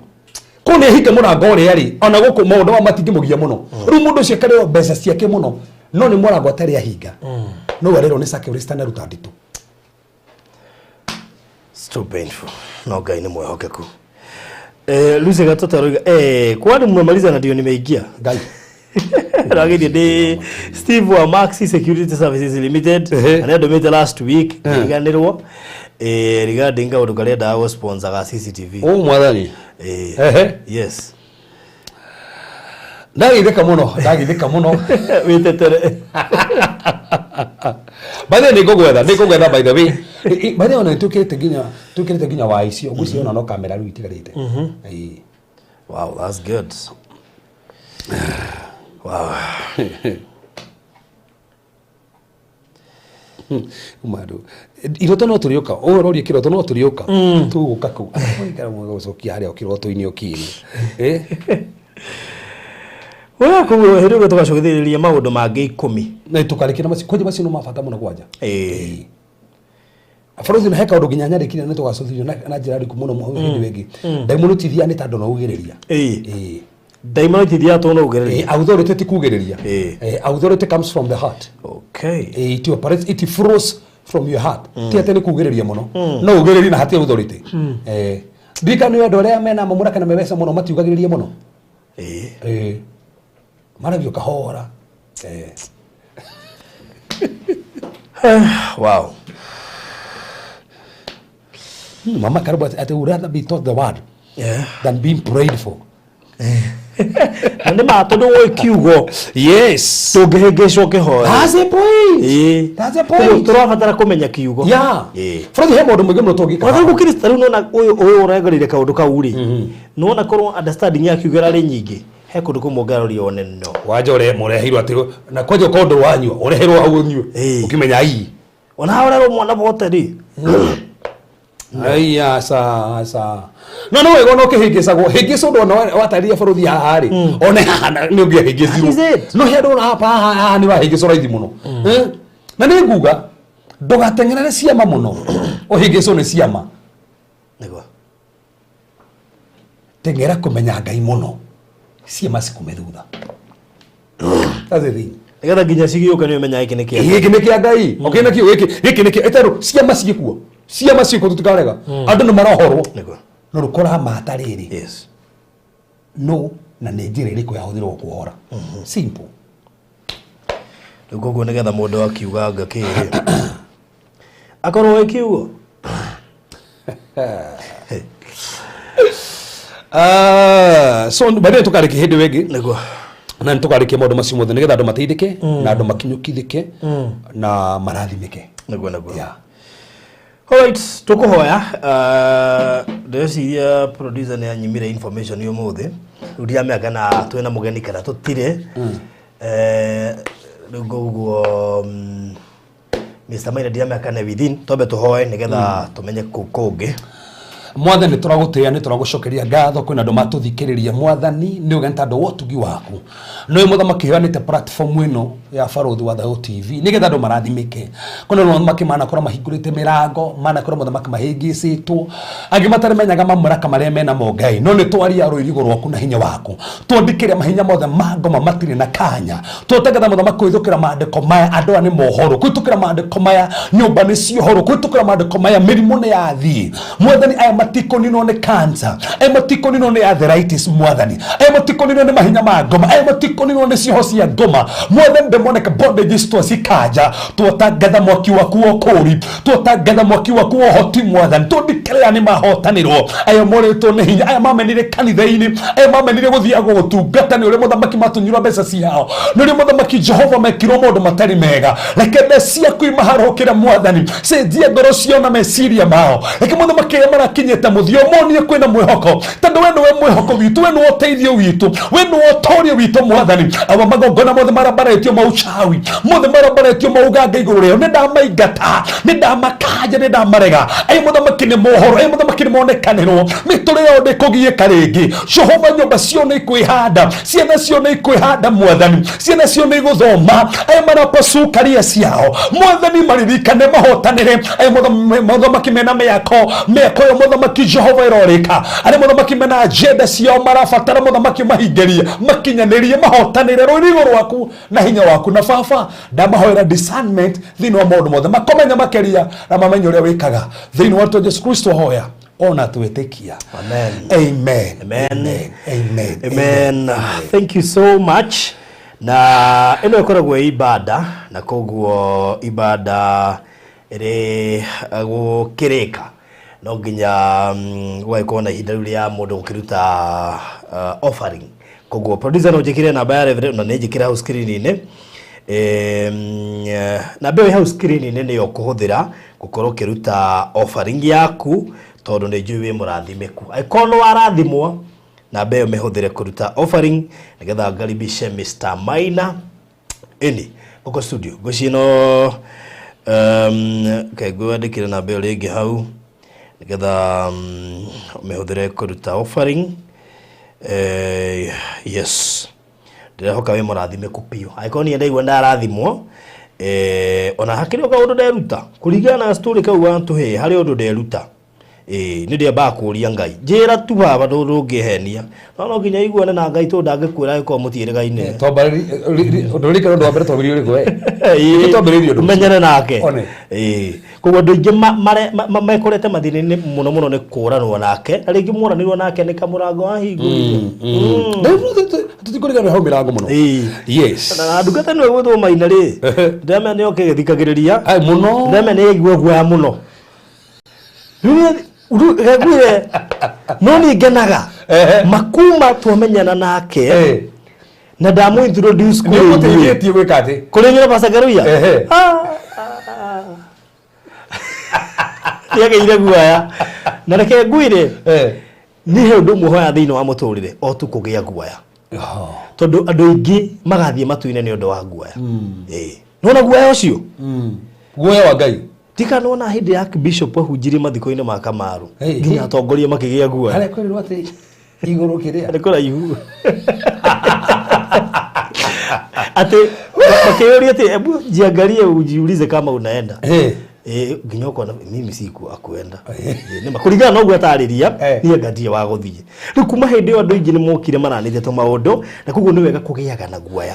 Kũu nĩ ahinga mũrango ũrĩa rĩ, ona gũkũ maũndũ maya matingĩmũgia mũno. Rĩu mũndũ ũcio akarĩo mbeca ciake mũno, no nĩ mũrango atarĩ ahinga. No arerwo nĩ sacrifice tanaruta nditũ. It's too painful. No Ngai nĩ mwehokeku. Lucy Gatoto aroiga, kwani mmemaliza na ndio nimeingia? Ngai. Ragithie ndĩ Steve wa Maxi Security Services Limited. Na nĩ andũmĩte last week ngĩriganĩrwo regarding kaũndũ karĩa endaga gũ sponsor ga CCTV. Ũ mwathani. Yes. Ndagithĩka mũno, ndagithĩka mũno. Wĩtetere. By the way, nĩngũgwetha, nĩngũgwetha by the way. By the way, ona nĩtwĩkĩrĩte nginya wa icio, ngwĩciria ona no kamera rĩu itigarĩte. Ĩĩ. Wow, that's good. Wow. Uma andũ. Iroto no tũrĩũka, ũũ ũroria kĩroto no tũrĩũka. Tũgũka kũu. Ũikara mũno gũcokia harĩa o kĩroto-inĩ ũkĩrĩ. Wewe koguo hĩndĩ ĩyo tũgacũthĩrĩria maũndũ mangĩ 10. Na tũkarĩkia na macio, kwanja macio no ma bata mũno kwanja. Bũrũri na he kaũndũ nginya nyandĩkire nĩ tũgacũthĩrĩria na njĩra ndiku mũno hĩndĩ ĩngĩ. Ndaimono itithiaga nĩ tondũ no ugĩrĩria. Ndaimono itithiaga tondũ no ugĩrĩria. Authority ti kugĩrĩria. Authority comes from the heart. It operates, it flows from your heart. Ti atĩ nĩ kugĩrĩria mũno. No ugĩrĩrie na hatirĩ authority. Ndirikana nĩ andũ arĩa mena mamũraka na mebeca mũno matiugagĩrĩria mũno. Maragio kahora. Wow. Mama karibu ati would rather be taught the word than being prayed for. Na nĩ ma tondũ ũĩ kiugo. Yes. Tũngĩhĩngĩcwo kĩhoya. That's the point. That's the point. Tũrabatara kũmenya kiugo. Yeah. Frothi he maũndũ maingĩ mũno tũngĩka. Ona rĩu Kristo rĩu nona ũyũ ũrengorire kaũndũ kau rĩ. Nona korwo understanding ya kiugo ĩrarĩ nyingĩ. He kũndũ kũmwe ũngĩaroria wone no. Wanja ũre mũreheirwo atĩ na kwanja ũkorwo ndũ wanyua ũreheirwo hau ũnyue. Ũkĩmenya ai. Ona hau ũrerwo mwana bote rĩ. Ai aca aca. No no wega no kĩhĩngĩcagwo hĩngĩcwo ndũ ona watarĩria bũrũri haha rĩ, one haha nĩ ũngĩahĩngĩcirwo. That is it. No he andũ ona hapa haha haha nĩ ũrahĩngĩcwo raithi mũno. Na nĩ nguga ndũgateng'erere ciama mũno ũhĩngĩcwo nĩ ciama. Nĩguo. Teng'era kũmenya Ngai mũno, ciama cikume thutha. That's the thing. Nĩgetha nginya cigĩũka nĩ ũmenya gĩkĩ nĩ kĩa Ngai. Gĩkĩ nĩ kĩa Ngai. Okay, nakĩo gĩkĩ gĩkĩ nĩ kĩa ĩtarũ ciama ciĩkuo. Ciama ciĩkuo tũtikarega. Andũ nĩ marohorwo. Nĩguo. No rũkora mata rĩrĩ. No na nĩ njĩra ĩrĩkũ yahũthĩrwo kuohora. Simple. Rĩu koguo nĩgetha mũndũ akiuga anga kĩrĩ. Akorwo wĩ kiugo. So by the way tũkarĩkia hĩndĩ ĩyo ĩngĩ. Nĩguo. Na nĩ tũkarĩkia maũndũ macio mothe nĩgetha andũ mateithĩke na andũ makinyũkithĩke na marathimĩke. Nĩguo, nĩguo. Yeah. Alright, tũkũhoya ndĩreciria producer nĩ anyimire information ũmũthĩ. Rĩu ndiramenya kana twĩna mũgeni kana tũtirĩ. Rĩu koguo Mr. Maina ndiramenya kana within twambe tũhoe nĩgetha tũmenye kũu kũngĩ. Mwathani tũragũtĩĩa nĩ tũragũcokeria ngatho kwĩna andũ matũthikĩrĩria mwathani nĩ ũgeni tondũ wa ũtugi waku nĩ mũthamaki ũheanĩte platform ĩno ya Barũthi wa Thayũ TV nĩgetha andũ marathimĩke kwĩna andũ mũthamaki manakorwo mahingũrĩte mĩrango manakorwo mũthamaki mahĩngĩcĩtwo angĩ matarĩ mamũraka marĩa mena mo Ngai no nĩ twaria rũirigo rwaku na hinya waku twandĩkĩre mahinya mothe ma ngoma matirĩ na kanya twatangatha mũthamaki kũhĩtũkĩra maandĩko maya andũ aya nĩ mohorwo kũhĩtũkĩra maandĩko maya nyũmba nĩ ciohorwo kũhĩtũkĩra maandĩko maya mĩrimũ nĩ yathiĩ mwathani aya matikũninwo nĩ cancer, aya matikũninwo nĩ arthritis mwathani, aya matikũninwo nĩ mahinya ma ngoma, aya matikũninwo nĩ cioho cia ngoma mwathani. Demonic bondages twacikanja, twatangatha mwaki waku wa ũkũũri, twatangatha mwaki waku wa ũhoti mwathani, tũndikĩrĩra nĩ mahotanĩrwo. Aya morĩtwo nĩ hinya, aya mamenire kanitha-inĩ, aya mamenire gũthiagwo gũtungata nĩ ũrĩa mũthamaki matunyirwo mbeca ciao, nĩ ũrĩa mũthamaki Jehova mekirwo maũndũ matarĩ mega. Reke mbeca ciaku imaharũkĩre mwathani, cenjia ngoro ciao na meciria mao. Reke mũthamaki arĩa marakinyĩte mũthia monie kwĩna mwĩhoko, tondũ we nĩwe mwĩhoko witũ, we nĩwe ũteithio witũ, we nĩwe ũtorio witũ mwathani. Awa magongona mothe marambarĩtio ma uchawi, mothe marambarĩtio ma uganga igũrũ rĩao, nĩ ndamaingata, nĩ ndamakanja, nĩ ndamarega. Aya mũthamaki nĩ mohoro, aya mũthamaki nĩ monekanĩrwo, mĩtũrĩre yao ndĩkũgiĩka rĩngĩ. Jehova, nyũmba ciao nĩ ikwĩhanda, ciana ciao nĩ ikwĩhanda mwathani, ciana ciao nĩ igũthoma. Aya marapacukaria ciao mwathani, maririkane, mahotanĩre. Aya mũthamaki mena mĩako, mĩako ĩyo mũthamaki Jehova ĩrorĩka. Arĩa mũthamaki mena agenda ciao marabatara mũthamaki mahingĩrie, makinyanĩrie, mahotanĩre rũirigo rwaku na hinya waku. Na baba, ndamahoera discernment thĩinĩ wa maũndũ mothe, makomenya makĩria na mamenye ũrĩa wĩkaga thĩinĩ wa rĩtwa Jesu Kristo hoya ona twĩtĩkia. Amen. Amen. Amen. Amen. Amen. Thank you so much. Na ĩno ĩkoragwo ĩ ibada, na koguo ibada ĩrĩ gũkĩrĩka no nginya gũgagĩkorwo na ihinda rĩu rĩa mũndũ gũkĩruta offering. Koguo producer, no njĩkĩre namba ya Reverend, na nĩ njĩkĩre hau screen-inĩ. Namba ĩyo ĩ hau screen-inĩ nĩyo ũkũhũthĩra gũkorwo ũkĩruta offering yaku, tondũ nĩ njũĩ wĩ mũrathimĩku. Angĩkorwo nĩ warathimwo, namba ĩyo mĩhũthĩre kũruta offering nĩgetha ngaribishe Mr. Maina ĩni gũkũ studio. Ngwĩciria no kaĩ ngwandĩkĩre namba ĩyo rĩngĩ hau nĩgetha ũmĩhũthĩre kũruta offering. Yes, ndĩrehoka wĩ mũrathimĩku biũ. Angĩkorwo niĩ ndaigua ndarathimwo, ona hakĩrĩ o kaũndũ nderuta kũringana na story kau watũhe, harĩ ũndũ nderuta. Ĩĩ, nĩ ndĩambaga kũria Ngai, njĩra tu baba, ndũngĩhenia, no no nginya iguane na Ngai, tondũ ndangĩkwĩra angĩkorwo mũtiĩrĩgaine. Ũndũ ũrĩkũ ũndũ wa mbere twambĩrĩirie ũrĩkũ we? Nĩkĩ twambĩrĩirie ũndũ ũcio? Menyane nake. One. Ĩĩ, koguo andũ aingĩ mekorete mathĩna-inĩ mũno mũno nĩ kũranwo nake, na rĩngĩ mworanirwo nake nĩ kamũrango ahingũrire. Tũtikũriganĩrwo hau mĩrango mũno. Ĩĩ. Yes. Na ndungata nĩwe gwĩtwo Maina rĩ, ndĩramenya nĩ oke gĩthikagĩrĩria. Ai, mũno. Ndĩramenya nĩ aigua guoya mũno. Rĩu ngwire, no nĩ ngenaga makuma twamenyana nake na ndamũ introduce Nĩ kũrĩ inyuĩ, ũgũteithĩtie gwĩka atĩ? Kũrĩ inyuĩ na Pastor Karuya. Nĩagĩire guoya, na reke ngwĩre, niĩ he ũndũ ũmwe hoya thĩinĩ wa mũtũrĩre o tu kũgĩa guoya, tondũ andũ aingĩ magathiĩ matu-inĩ nĩ ũndũ wa guoya. Ĩĩ, nĩwona guoya ũcio? Guoya wa Ngai. Tikanona hĩndĩ ya bishop ahunjirie mathiko-inĩ ma Kamaru, Hey, nginya hey. atongoria makĩgĩa guoya. Harĩa kwĩrirwo atĩ igũrũ kĩrĩa nĩ kũraihu, atĩ makĩũria atĩ, "Hebu jiangalie ujiulize kama unaenda." Nginya ũkona mimi siku akuenda. Nĩma kũringana na ũguo atarĩria, niĩ anga ndirĩ wa gũthiĩ. Rĩu kuma hĩndĩ ĩyo andũ aingĩ nĩ mokire maranĩte tũmaũndũ, na koguo nĩ wega kũgĩaga na guoya,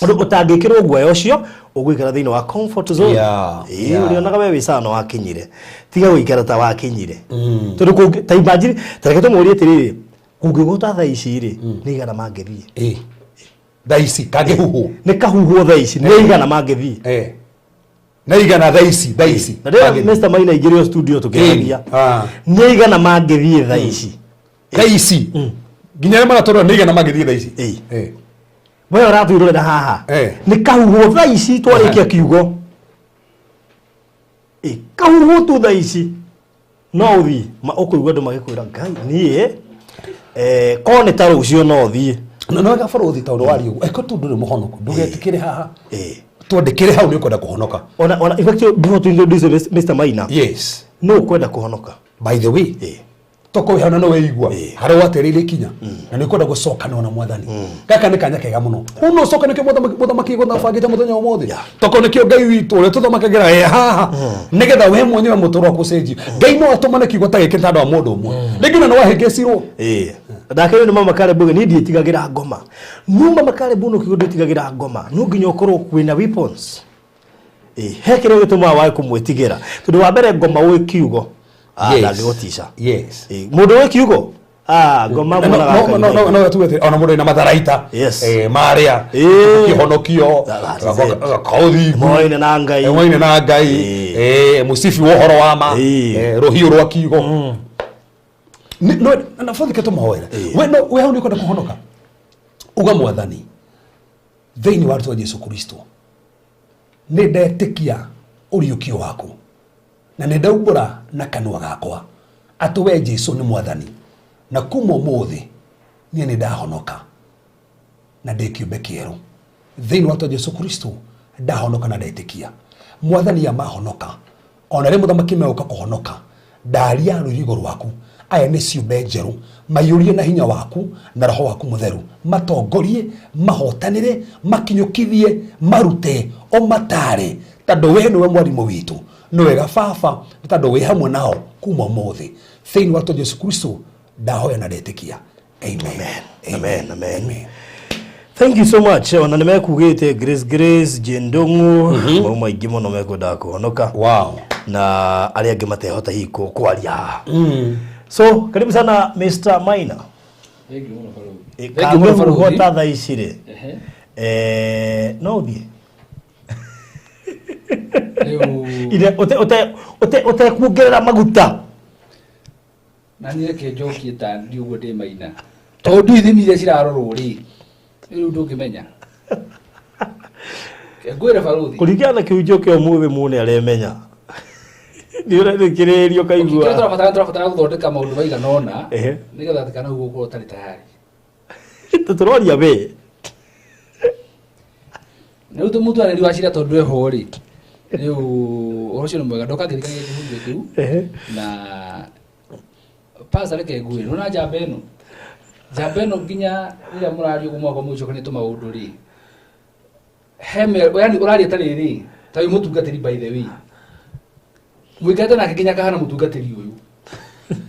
tondũ ũtangĩkĩrwo guoya ũcio ũgũikara thĩinĩ wa comfort zone. Ũrĩonaga we wĩ sawa na wakinyire. Tiga gũikara ta wakinyire, tondũ ta imagine, ta reke tũmũrie atĩrĩrĩ, kũngĩgũta thaa ici rĩ, nĩ igana mangĩthiĩ? Thaa ici kangĩhuhwo? Nĩ kahuhwo thaa ici, nĩ igana mangĩthiĩ? Na igana thaa ici, thaa ici. Na rĩrĩa Mangĩthiĩ. Mr. Maina aingĩrio studio tũkĩaragia, nĩ igana mangĩthiĩ thaa ici? Thaa ici nginya arĩa maratũrora, nĩ igana mangĩthiĩ thaa ici? We ũratwĩrorera haha, nĩ kahuhwo thaa ici twarĩkia kiugo. Ĩ, kahuhwo tu thaa ici no ũthiĩ, ma ũkũigua andũ magĩkwĩra, "Ngai, niĩ korwo nĩ ta rũciũ no thiĩ." Na no wega bũrũthi, tondũ waria ũguo, eko tu ndũrĩ mũhonoku, ndũgetĩkĩre haha, twandĩkĩre hau nĩ ũkwenda kũhonoka. Ona in fact, before to introduce Mr. Maina, no ũkwenda kũhonoka. By the way, toko wĩ hau na no wĩigua harĩa watereire ikinya na nĩ ũkwenda gũcokanwo na mwathani, gaka nĩ kanya kega mũno. Hau no ũcoke, nĩkĩo mũthamaki gũthabangĩte mũthenya wa ũmũthĩ. Toko nĩkĩo Ngai witũ ũrĩa tũthamakagĩra e haha, nĩgetha we mwenyewe mũtũrwo waku ũcenjie. Ngai no atũmane kiugo ta gĩkĩ tandũ wa mũndũ ũmwe rĩngĩ na nĩ wahĩngĩcirwo. Ndakĩrĩ nĩ mama Karebu, niĩ ndiĩtigagĩra ngoma. No mama Karebu, no kiugo ndĩtigagĩra ngoma, no nginya ũkorwo kwĩna weapons. He kĩrĩa gĩtũmaga wage kũmwĩtigĩra, tondũ wa mbere ngoma ũĩ kiugo. Ah, Yes. ndangĩgũtica. Yes. Mũndũ wĩ kiugo, ah, ngoma No, muonaga no, no, no, no, tuge atĩ ona mũndũ wĩna matharaita Yes. marĩa kĩhonokio That is it. kaũthingu Moine na Ngai. Moine na Ngai. Mũcibi wa ũhoro wa ma. Rũhiũ rwa kiugo. No na bathi tũmũhoere. We no we hau nĩ ũkwenda kũhonoka, uga, "Mwathani, thĩinĩ wa rĩtwa Jesu Kristo, nĩ ndetĩkia ũriũkio waku na nĩ ndaumbũra na kanua gakwa atĩ we Jesu nĩ Mwathani, na kuma ũmũthĩ niĩ nĩ ndahonoka na ndĩ kĩũmbe kĩerũ thĩinĩ wa rĩtwa Jesu Kristo. Ndahonoka na ndetĩkia, Mwathani, ya mahonoka ona rĩ mũthamaki megũka kũhonoka, ndaria rũirigo rwaku, aya nĩ ciũmbe njerũ, maiyũrie na hinya waku na roho waku mũtheru, matongorie, mahotanĩre, makinyũkithie, marute, ũmatare, tondũ we nĩwe mwarimũ witũ. Nĩ wega baba, nĩ tondũ wĩ hamwe nao kuma ũmũthĩ. Thĩinĩ wa rĩtwa Jesu Kristo ndahoya na ndetĩkia, amen." Amen, amen. Thank you so much. Ona nĩ mekugĩte Grace, Grace Jendongu, mau maingĩ mũno mekwendaga kũhonoka na arĩa angĩ matehota hihi kwaria haha. So karibu sana, Mr. Maina. Thank you mũno, Barũthi. Thank you mũno, Kangĩhuhwo Barũthi. ta thaa ici rĩ, no ũthiĩ Rĩu Ire- ũtekuongerera maguta. Na niĩ reke njokie ta ndi ũguo ndĩ Maina, tondũ ndiũĩ ithimi iria cirarorwo rĩ, rĩu ndũngĩmenya. Ngwĩre, Barũthi. Kũringana na kĩhunjio kĩa ũmũthĩ, mũndũ aremenya nĩ ũrathikĩrĩria Kĩrĩa ũkaigua. Tũrabatara gũthondeka maũndũ maigana ũna nĩgetha atĩ kana ũguo ũkorwo ũtarĩ tayari. Tũroria we. Na rĩu mũtuanĩri wa cira tondũ eho rĩ, rĩu ũhoro ũcio nĩ mwega, ndoka ngĩthikagĩrĩria kĩhunjio kĩu. Na pasa reke ngwĩre, nĩwona njamba ĩno, njamba ĩno, nginya rĩrĩa mũraria ũguo mwakwa mũgĩcokania tũmaũndũ rĩ, he yani ũraria ta rĩrĩ ta wĩ mũtungatĩri, by the way, mũikarĩte nake nginya kahana mũtungatĩri ũyũ.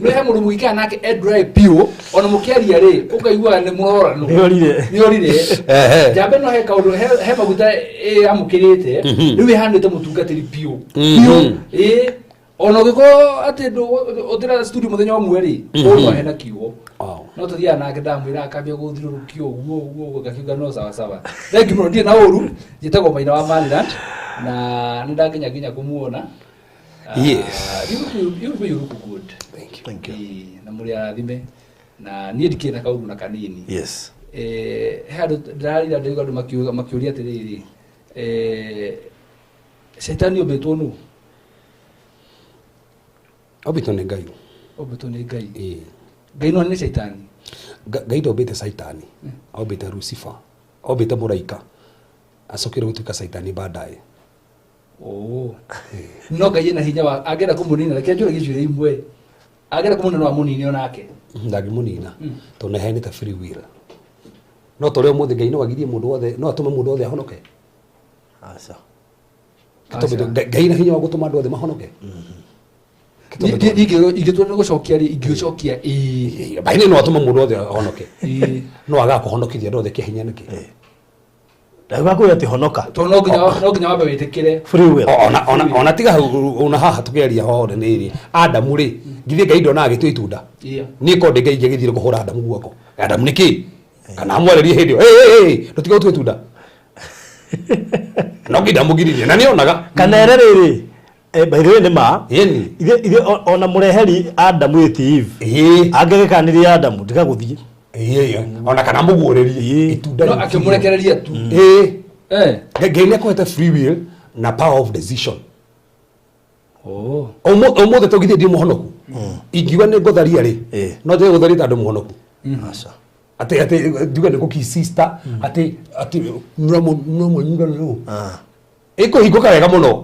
Nĩ he mũndũ mũgĩikara nake e dry biũ, ona mũkĩaria rĩ, ũkaiguaga nĩ mũrorano. Nĩorire. Nĩorire. Njamba ĩno he kaũndũ, he maguta ĩamũkĩrĩte, rĩu ĩhanĩte mũtungatĩri biũ biũ. Ĩ ona ũngĩkorwo atĩ ũtĩra studio mũthenya ũmwe rĩ, ũyũ no hena kiugo. No tũthiaga nake, ndamwĩra akambia gũthiũrũrũkia ũguo ũguo ũguo, ngakiuga no sawa sawa. Thank you mũno, ndirĩ na ũru. Njĩtagwo Maina wa Maryland na nĩ ndangenya nginya kũmuona. Ah, you look good. Thank you. Thank you. Ĩĩ, na mũrĩ arathime, na niĩ ndikĩrĩ na kaũru na kanini. He handũ ndĩrarira, ndĩraigua andũ makĩũria atĩrĩrĩ, caitani ũmbĩtwo nũ? Ombĩtwo nĩ Ngai. Ũmbĩtwo nĩ Ngai? Ĩĩ. Ngai no nĩ caitani? Ngai ndombĩte Caitani, ombĩte Lucifer, ombĩte mũraika acokire gũtuĩka Caitani baadaye. Oh. No Ngai ena hinya wa angĩenda kũmũnina, reke njũre gĩcunjĩ imwe, angĩenda kũmũnina no amũnine onake? Ndangĩmũnina tondũ nĩaheanĩte free will. No torĩa ũmũthĩ Ngai no agirie mũndũ wothe, no atũme mũndũ wothe ahonoke. Aca. Tondũ Ngai na hinya wa gũtũma andũ othe mahonoke. Ingĩtua nĩ gũcokia rĩ, ingĩũcokia ĩĩ. Baini no atũme mũndũ wothe ahonoke. Ĩĩ. No agaga kũhonokithia andũ othe kĩa hinya nĩkĩ? Ndauga kwĩ atĩ honoka. Tondũ no nginya wambe wĩtĩkĩre. Free will. Ona tiga hau, ona haha tũkĩaria hore nĩ rĩ, Adamu rĩ, githĩ Ngai ndonaga agĩtua itunda? Yeah. Niĩ korwo ndĩ Ngai, ingĩgĩthire kũhũra Adamu guoko, "Adamu, nĩkĩ?" Kana amwarĩrie hĩndĩ ĩyo, "Hey, hey, hey, ndũtige gũtua itunda." No ngai ndamũgiririe na nĩonaga. Kana ere rĩrĩ, by the way, nĩ ma Ĩni. ithe ona mũreheri Adamu ĩti Eve angĩgĩkanirie Adamu ndigagũthiĩ. Ĩĩ, ona kana mũguũrĩrie itunda No rĩu. akĩmũrekereria tu. Ĩĩ. Eh. Ngai nĩ akũhete free will na power of decision. Oh. Ũmũthĩ tũgithĩ ndi mũhonoku, ingiuga nĩ ngũtharia rĩ, no njage gũtharia tondũ mũhonoku? Aca. Atĩ njuge nĩ gũki sister atĩ mũromo mũromo nyuga nũ ĩkũhingũka wega mũno.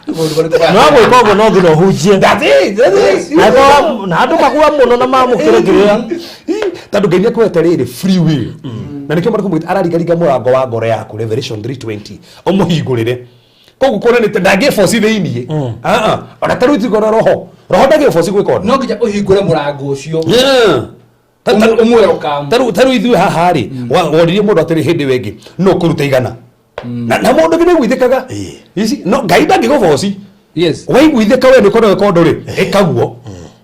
Maũndũ marĩkũ No gwĩka ũguo no nginya ũhunjie. That's it, that's it. Na andũ makua mũno na mamũkĩre kĩrĩa. Tondũ Ngai nĩ akũhete rĩrĩ free will, na nĩkĩo marĩkũ mwĩta ararigaringa mũrango wa ngoro yaku, Revelation 3:20, ũmũhingũrĩre. Koguo kuonanĩte ndangĩboci thĩiniĩ. Ah, ah. Ona ta rĩu tigora roho ndangĩboci gwĩka ũndũ. No nginya ũhingũre mũrango ũcio. Yeah. Ũmwelcome. Ta rĩu ithuĩ haha rĩ, woririe mũndũ atĩrĩ hĩndĩ ĩyo ĩngĩ, no kũruta 100. Na mũndũ nĩ aiguithĩkaga. Ici no Ngai ndangĩgũboci. Yes. Waiguithĩka we nĩ ũkorwo wĩka ũndũ rĩ, ĩka guo,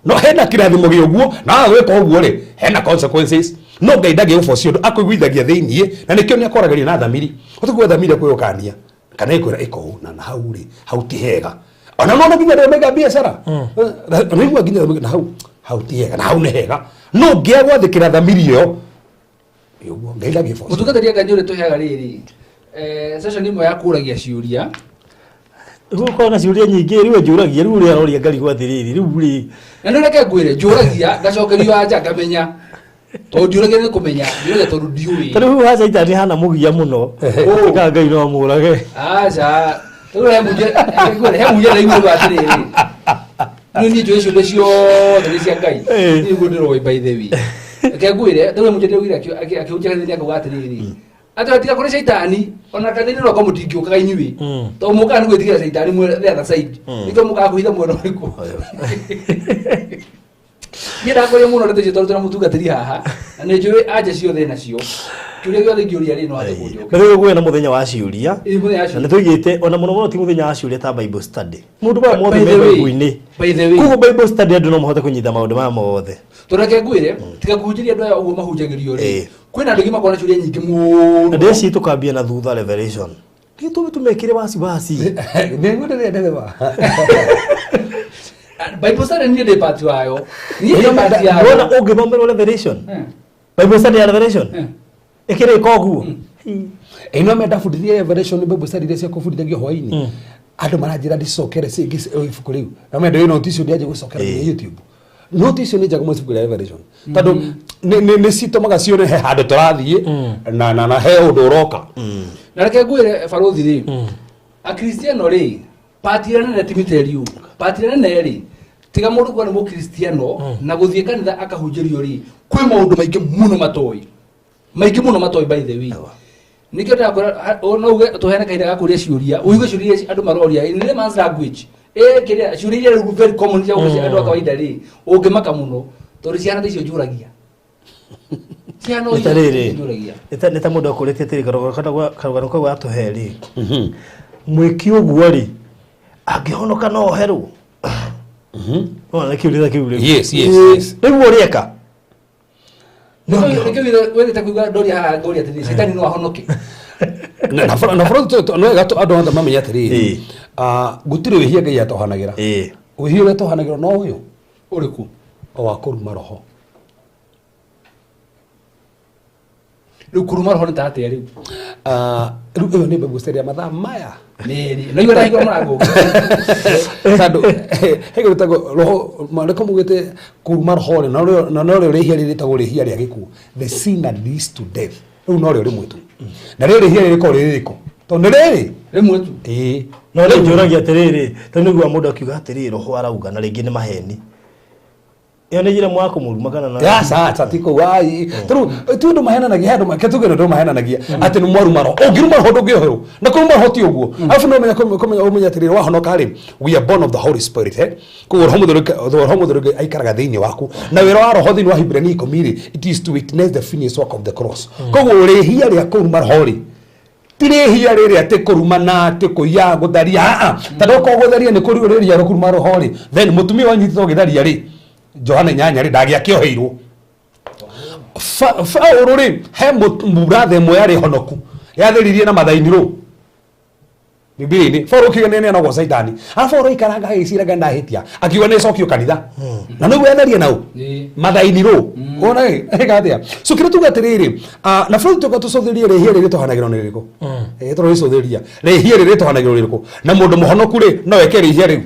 no hena kĩrathimo gĩa ũguo, na waga gwĩka ũguo rĩ, hena consequences. No Ngai ndangĩgũboci ũndũ, akũiguithagia thĩiniĩ, na nĩkĩo nĩ akwaragĩria na thamiri. Ũtikuga thamiri akwĩgũkania kana ĩkwĩra ĩka ũũ, na hau rĩ, hau ti hega. Ona nona nginya rĩrĩa maiga biacara nĩigua nginya na hau, hau ti hega na hau nĩ hega, no ũngĩaga gwathĩkĩra thamiri ĩyo, ĩ ũguo Ngai ndangĩboci. Mũtungatĩri Ngai nĩ ũrĩtũheaga rĩrĩ session ĩmwe ya kũragia ciũria. Rĩu ũkorwo na ciũria nyingĩ, rĩu njũragia, rĩu ũrĩa aroria ngarigwo atĩrĩrĩ, rĩu rĩ. Na nĩ reke ngwĩre, njũragia ngacokerio anja ngamenya, tondũ ndiũragia nĩ kũmenya, njũragia tondũ ndiũĩ. Ta rĩu haha Caitani hana mũgia mũno. Ka Ngai no amũrage. Aca, rĩu he munje, he munje ndaiguaga atĩrĩrĩ, niĩ niĩ njũĩ ciũmbe ciothe nĩ cia Ngai. Niĩ nĩguo ndĩroĩ, by the way. Reke ngwĩre, rĩu he munje ndĩraugire akĩhunjia kanitha-inĩ akauga atĩrĩrĩ, atĩ tiga kũrĩ caitani ona kanitha-inĩ no mũtingĩũkaga inyuĩ, tondũ mũkaga nĩ gwĩtigĩra caitani the other side, nĩkĩo mũkaga kũhitha mwena ũrĩkũ. Niĩ ndakũria mũno ndeto icio, tondũ twĩna mũtungatĩri haha na nĩ njũĩ anja ciothe nacio. Kĩũria gĩothe ingĩũria rĩ, no ahote kũnjokeria. Na rĩu kwĩna mũthenya wa ciũria. Ĩ, mũthenya wa Na nĩ ciũria. tũigĩte ona mũno mũno ti mũthenya wa ciũria ta Bible study, mũndũ maya mothe By me the way, Bible-inĩ. by the way. Koguo Bible study andũ no mahote kũnyita maũndũ maya mothe. Tũreke ngwĩre, tiga kũhunjĩria andũ aya ũguo mahunjagĩrio rĩ, kwĩna andũ aingĩ makoragwo na ciũria nyingĩ Na mũno. ndĩreciria tũkambia na thutha Revelation gĩtũmi tũmekĩre wasiwasi. Nĩguo ndĩrĩa. Bible study niĩ ndĩ part wayo, niĩ ndĩ part yayo. Wona ũngĩthomerwo Revelation, Bible study ya Revelation ĩkĩrĩka ũguo. Ĩno menda bundithia Revelation, Bible study iria cia kũbundithagio hwaĩ-inĩ, andũ maranjĩra ndicokere cingĩ ibuku rĩu, na menda ĩno note icio ndianjie gũcokera nginya YouTube. Note icio nĩ njega mũno, ibuku rĩa Revelation, tondũ nĩ citũmaga cione he handũ tũrathiĩ na he ũndũ ũroka. Na reke ngwĩre barothi rĩ, akristiano rĩ, pati ĩrĩa nene, timitheriu pati ĩrĩa nene rĩ, tiga mũndũ kuga nĩ mũkristiano na gũthiĩ kanitha akahunjĩrio rĩ, kwĩ maũndũ maingĩ mũno matoĩ, maingĩ mũno matoĩ. By the way, nĩkĩo ndĩrakwĩra no uge tũheane kahinda ga kũria ciũria, ũigue ciũria iria andũ maroria in layman's language, kĩrĩa ciũria iria rĩu very common cia gũcia andũ a kawaida rĩ, ũngĩmaka mũno tondũ ciana ta icio njũragia, ciana Nĩ ta icio rĩrĩ njũragia. Nĩ ta mũndũ akũrĩtie atĩrĩ, karũgano kau gatũhe rĩ, mwĩki ũguo rĩ, angĩhonoka no oherwo? Wona nĩ kĩũria ta kĩu rĩu. Yes. Rĩu ũrĩeka. Nĩkĩo wendete kuigua ndoria haha, ngoria atĩrĩrĩ, caitani no ahonoke? Na bũrũri no wega andũ othe mamenye atĩrĩrĩ, gũtirĩ wĩhia Ngai atohanagĩra. Wĩhia ũrĩa tohanagĩra no ũyũ. Ũrĩkũ? O wa kũruma roho. Rĩu kũruma roho nĩ ta atĩa rĩu? Rĩu ĩyo nĩ mbegũ ya mathaa maya. Nĩrĩ no igua ndahingũra mũrango. Tondũ he kĩndũ gĩtagwo roho, maandĩko maugĩte kũruma roho rĩ, na norĩo rĩhia rĩrĩ rĩtagwo rĩhia rĩa gĩkuũ, the sin that leads to death. Rĩu norĩo rĩmwe tu, na rĩo rĩhia rĩrĩ rĩkoragwo rĩrĩ rĩrĩkũ? Tondũ nĩ rĩrĩ Rĩmwe tu. Ĩĩ. No rĩu njũragia atĩrĩrĩ, tondũ nĩguo mũndũ akiuga atĩrĩrĩ, roho arauga na rĩngĩ nĩ maheni, ĩyo nĩ njĩra ĩmwe ya kũmũruma kana na Aca, aca, ti kũu. Ai, tondũ tu andũ mahenanagia, he andũ ke tuge andũ mahenanagia atĩ nĩ mwaruma roho. Ũngĩruma roho ndũngĩoherwo, na kũruma roho ti ũguo. Arabu no ũmenye kũmenya ũmenye atĩrĩrĩ, wahonoka rĩ, we are born of the Holy Spirit, eh, koguo roho mũtheru, roho mũtheru aikaraga thĩinĩ waku, na wĩra wa roho thĩinĩ wa Hibrania 10 rĩ, it is to witness the finished work of the cross. Koguo rĩhia rĩa kũruma roho rĩ, ti rĩhia rĩrĩ atĩ kũrumana, atĩ kũiya, gũtharia, aa, tondũ okorwo gũtharia nĩ kũrĩ rĩhia rĩa kũruma roho rĩ, then mũtumia wanyitĩtwo ũgĩtharia rĩ, Johana 8 rĩ, ndangĩakĩoheirwo. Paũlũ rĩ, he mũrathe ĩmwe yarĩ honoku yatheririe na mathainirũ Bibilia-inĩ. Paũlũ akiuga nĩ anogwo caitani, arabu Paũlũ aikaranga agĩciraga ndahĩtia, akiuga nĩ cokio kanitha na nĩguo yatharia nau mathainirũ. Wona ĩ ĩka atĩa? So kĩrĩa tuga atĩrĩrĩ, na bũrũri tuka tũcũthĩrie rĩhia rĩrĩ tũhanagĩrwo nĩ rĩrĩkũ? Tũrĩcũthĩria rĩhia rĩrĩ tũhanagĩrwo rĩrĩkũ, na mũndũ mũhonoku rĩ, no eke rĩhia rĩu?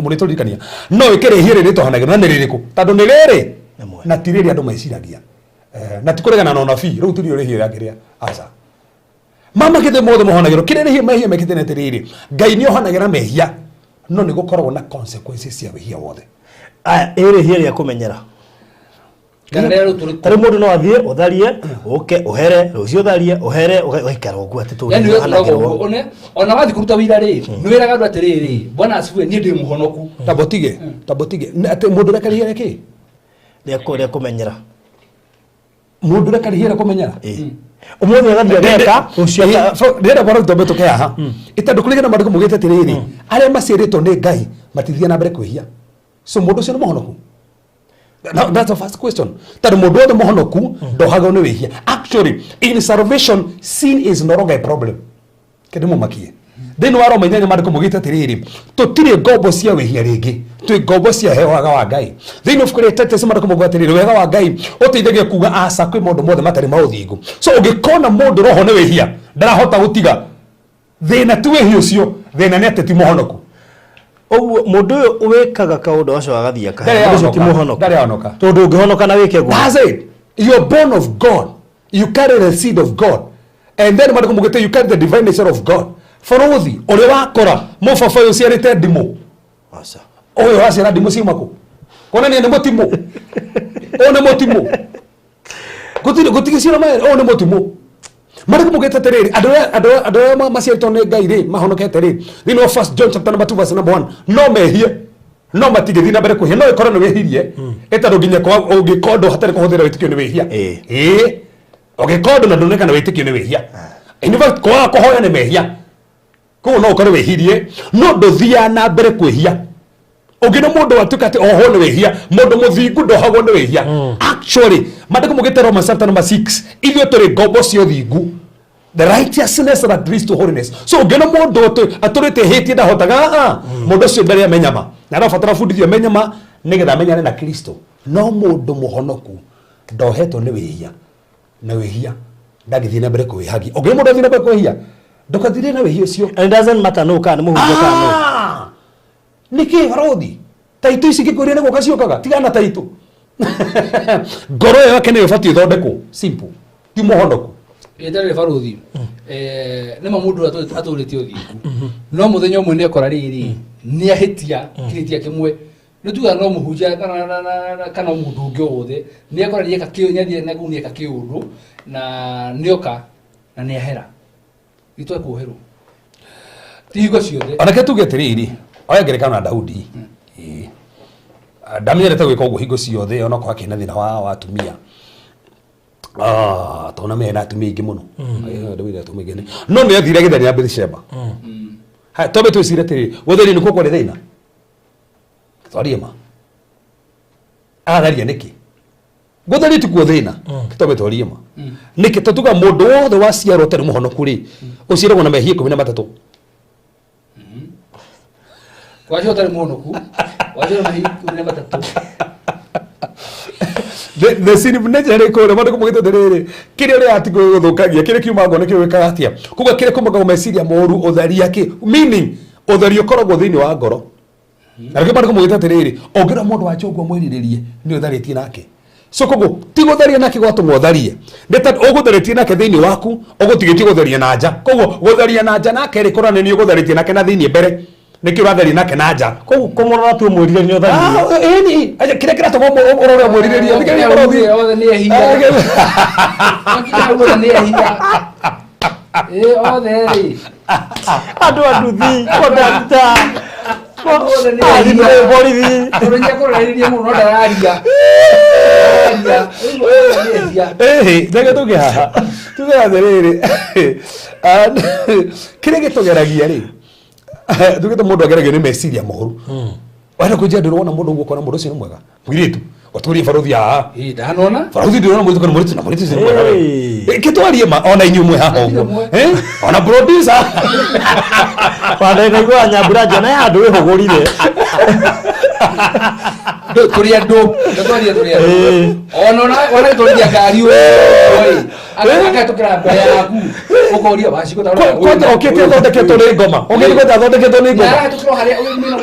Mũrĩ tũririkania, no ĩke rĩhia rĩrĩ tũhanagĩrwo na nĩ rĩrĩkũ? Tondũ nĩ rĩrĩ Rĩmwe. na ti rĩrĩ andũ meciragia. Na ti kũregana na ũnabii rĩu, tũrio rĩhia rĩa kĩrĩa, aca, mama kĩthĩ mothe mohonagĩrwo kĩrĩa rĩhia mehia mekĩte nĩ atĩrĩrĩ, Ngai nĩ ohanagĩra mehia, no nĩ gũkoragwo na consequences cia wĩhia wothe. Aya, ĩ rĩhia rĩa kũmenyera? Kana rĩrĩa rĩu tũrĩ Ta rĩu mũndũ no athiĩ ũtharie, ũke ũhere, rũciũ ũtharie, ũhere, ũgaikara ũguo atĩ tũrĩ Yani we ũkoragwo hanagĩrwo. ũguo, ona wathiĩ kũruta wĩra rĩ, nĩ wĩraga andũ atĩrĩrĩ, bwana asifiwe, niĩ ndĩ mũhonoku. Tambotige, tambotige. Atĩ mũndũ ũreka rĩhia rĩa kĩ? Rĩa kũmenyera. Mũndũ ũreka rĩhia rĩa kũmenyera. Ĩ. Ũmũthĩ agathiĩ ageka, rũciũ Ndĩrenda bora twambe tũke haha ĩtondũ kũringana na maandĩko maugĩte atĩrĩrĩ, arĩa maciarĩtwo nĩ Ngai matithiaga na mbere kwĩhia. So mũndũ ũcio nĩ mũhonoku? Now, that's the first question. Tondũ mũndũ wothe mũhonoku ndohagwo nĩ wĩhia. Actually, in salvation, sin is no longer a problem. Kende mũmakie. Thĩinĩ wa Roma 8 maandĩko maugĩte atĩrĩrĩ, tũtirĩ ngombo cia wĩhia rĩngĩ, twĩ ngombo cia wega wa Ngai. Thĩinĩ wa ibuku rĩa Titus maandĩko mauga atĩrĩrĩ, wega wa Ngai ũteithagia kuga aca kwĩ maũndũ mothe matarĩ ma ũthingu. So ũngĩkona mũndũ roho nĩ wĩhia, ndarahota gũtiga, thĩna ti wĩhia ũcio, thĩna nĩ atĩ ti mũhonoku. Ũguo mũndũ ũyũ wĩkaga kaũndũ acio agathiĩ akahe, Ndarĩ mũndũ ũcio ti ahonoka. mũhonoku. Ndarĩ ahonoka. Tondũ ũngĩhonoka na wĩke ũguo. That's it. You are born of God. You carry the seed of God. And then maandĩko maugĩte you carry the divine nature of God. Bũrũthi ũrĩa wakora mũbaba ũyũ ũciarĩte ndimũ. Aca. Ũyũ waciara ndimũ ciuma kũ? Kuonania nĩ mũtimũ. Ũyũ nĩ mũtimũ. Gũtirĩ gũtigĩciara maĩ, ũyũ nĩ mũtimũ. Maandĩko maugĩte atĩrĩrĩ, andũ arĩa maciarĩtwo nĩ Ngai rĩ, mahonokete rĩ, thĩinĩ wa First John chapter number 2 verse number 1, no mehie no matingĩthiĩ na mbere kwĩhia. No ĩkorwo nĩ wĩhirie, ĩtondũ nginya ũngĩka ũndũ hatarĩ kũhũthĩra wĩtĩkio nĩ wĩhia. Ĩĩ, ũngĩka ũndũ na ndũneka na wĩtĩkio nĩ wĩhia. In fact, kwaga kũhoya nĩ mehia. Koguo no ũkorwo wĩhirie no ndũthiaga na mbere kwĩhia. Ũngĩona mũndũ watuĩka atĩ ohwo nĩ wĩhia, mũndũ mũthingu ndohagwo nĩ wĩhia. Actually, maandĩko maugĩte Romans chapter number 6, ithuĩ tũrĩ ngombo cia ũthingu, the righteousness that leads to holiness. So ũngĩona mũndũ atũrĩte hĩtie ndahotaga, mũndũ ũcio ndarĩ amenyama na arabatara bundithio amenyama nĩgetha amenyane na Kristo. No mũndũ mũhonoku ndohetwo nĩ wĩhia, na wĩhia ndangĩthiĩ na mbere kwĩhagia. Ũngĩona mũndũ athiĩ na mbere kwĩhia, ndũkathire na wĩhia ũcio. And it doesn't matter nũ kana nĩ mũhunjia kana nũ. Ah! Nĩkĩ barothi taitũ ici ngĩkwĩria nĩ gũka ciũkaga? Tigana taitũ, ngoro ĩyo yake nĩyo ĩbatiĩ ĩthondekwo. Simple, ti mũhonoku. Ĩtarĩ baruthi, nĩma mũndũ ũrĩa atũrĩte ũthingu, no mũthenya ũmwe nĩ ekora rĩrĩ nĩ ahĩtia kĩhĩtia kĩmwe. Nĩ tugaga no mũhunjia kana mũndũ ũngĩ o wothe nĩ ekora nĩ eka kĩũ, nĩ athiĩ na kũu nĩ eka kĩũndũ na nĩoka na nĩ ahera gĩtwe kuoherwo ti hingo ciothe. Onake tuge atĩrĩrĩ, oya ngerekano na Daudi. Ĩĩ. Ndamenyerete gwĩka ũguo hingo ciothe, onokorwo akĩrĩ na thĩna wa atumia. Ah, tondũ namenyere na atumia aingĩ mũno. Daudi atumia aingĩ. No nĩ athire agĩtharia na Bathsheba. Haya, twambe twĩcire atĩrĩrĩ, gũtharia nĩkuo kwarĩ thĩna? Twarie ma. Aratharia nĩkĩ? Gũtharia tikuo thĩna. Twambe twarie ma. Nĩkĩ tũtuga mũndũ wothe waciarwo ũtarĩ mũhonoku rĩ, ũciaragwo na mehia 13? Wacio ũtarĩ mũhonoku wacio na hihi 13. The sin of nature rĩ, kũrĩa maandĩko maugĩte atĩrĩrĩ, kĩrĩa ũrĩa atigwo gũthũkagia, kĩrĩa kiuma ngoro nĩkĩo wĩkaga atĩa. Koguo kĩrĩa kumaga meciria moru, ũtharia kĩ, meaning ũtharia ũkoragwo thĩinĩ wa ngoro. Na nĩkĩo maandĩko maugĩte atĩrĩrĩ, ũngĩona mũndũ wa nja ũguo mwĩrirĩrie, nĩ ũtharĩtie nake. So koguo ti gũtharia nake gwatũma ũtharie, nĩ tondũ ũgũtharĩtie nake thĩinĩ waku, ũgũtigĩtie gũtharia na nja. Koguo gũtharia na nja nake rĩ, kũronania nĩ ũgũtharĩtie nake na thĩinĩ mbere, nĩkĩo ũratharia nake na nja. Koguo kũmũrora tu ũmwĩrirĩrie nĩ ũtharirie. Ah, ĩni aja kĩrĩa kĩratũma ũrore ũmwĩrirĩrie. Thikĩrĩria mũrũthi. Othe nĩ ehia. Makinya hau othe nĩ ehia. Ĩ, othe rĩ. Andũ a nduthi, kondakta, Othe nĩ ehia. athimũ, borithi. Tondũ nĩ ekũroreririe mũno no ndararia. Ndararia. Rĩu othe nĩ ehia. Ĩhĩ, reke tuge haha, tuge atĩrĩrĩ, ah, kĩrĩa gĩtũgeragia rĩ, tugĩte mũndũ ageragio nĩ meciria moru. Wenda kũnjia ndũrona mũndũ ũguo ũkona mũndũ ũcio nĩ mwega, mũirĩtu ũtũrie barothi haha. Ĩ, ndanona. Barothi ndĩrona mũirĩtu kana mũirĩtu na mũirĩtu ũcio nĩ mwega we. Hey. Eh, kĩtwarie ma ona inyuĩ mwĩ haha ũguo. Mwĩ. Eh, ona producer. Wanda inaigua nyambura njona ya andũ wĩhũgũrire. Tũrĩ andũ. Tũtwarie tũrĩ andũ. Ĩ. Ona gĩtwarithia ngari ũĩ. Akahĩtũkĩra mbere yaku. Ũkoria waciko ta Kwanja okĩte athondeketwo nĩ ngoma, okĩte kwanja athondeketwo nĩ ngoma. Arahĩtũkĩrwo harĩa ũgĩthiĩ na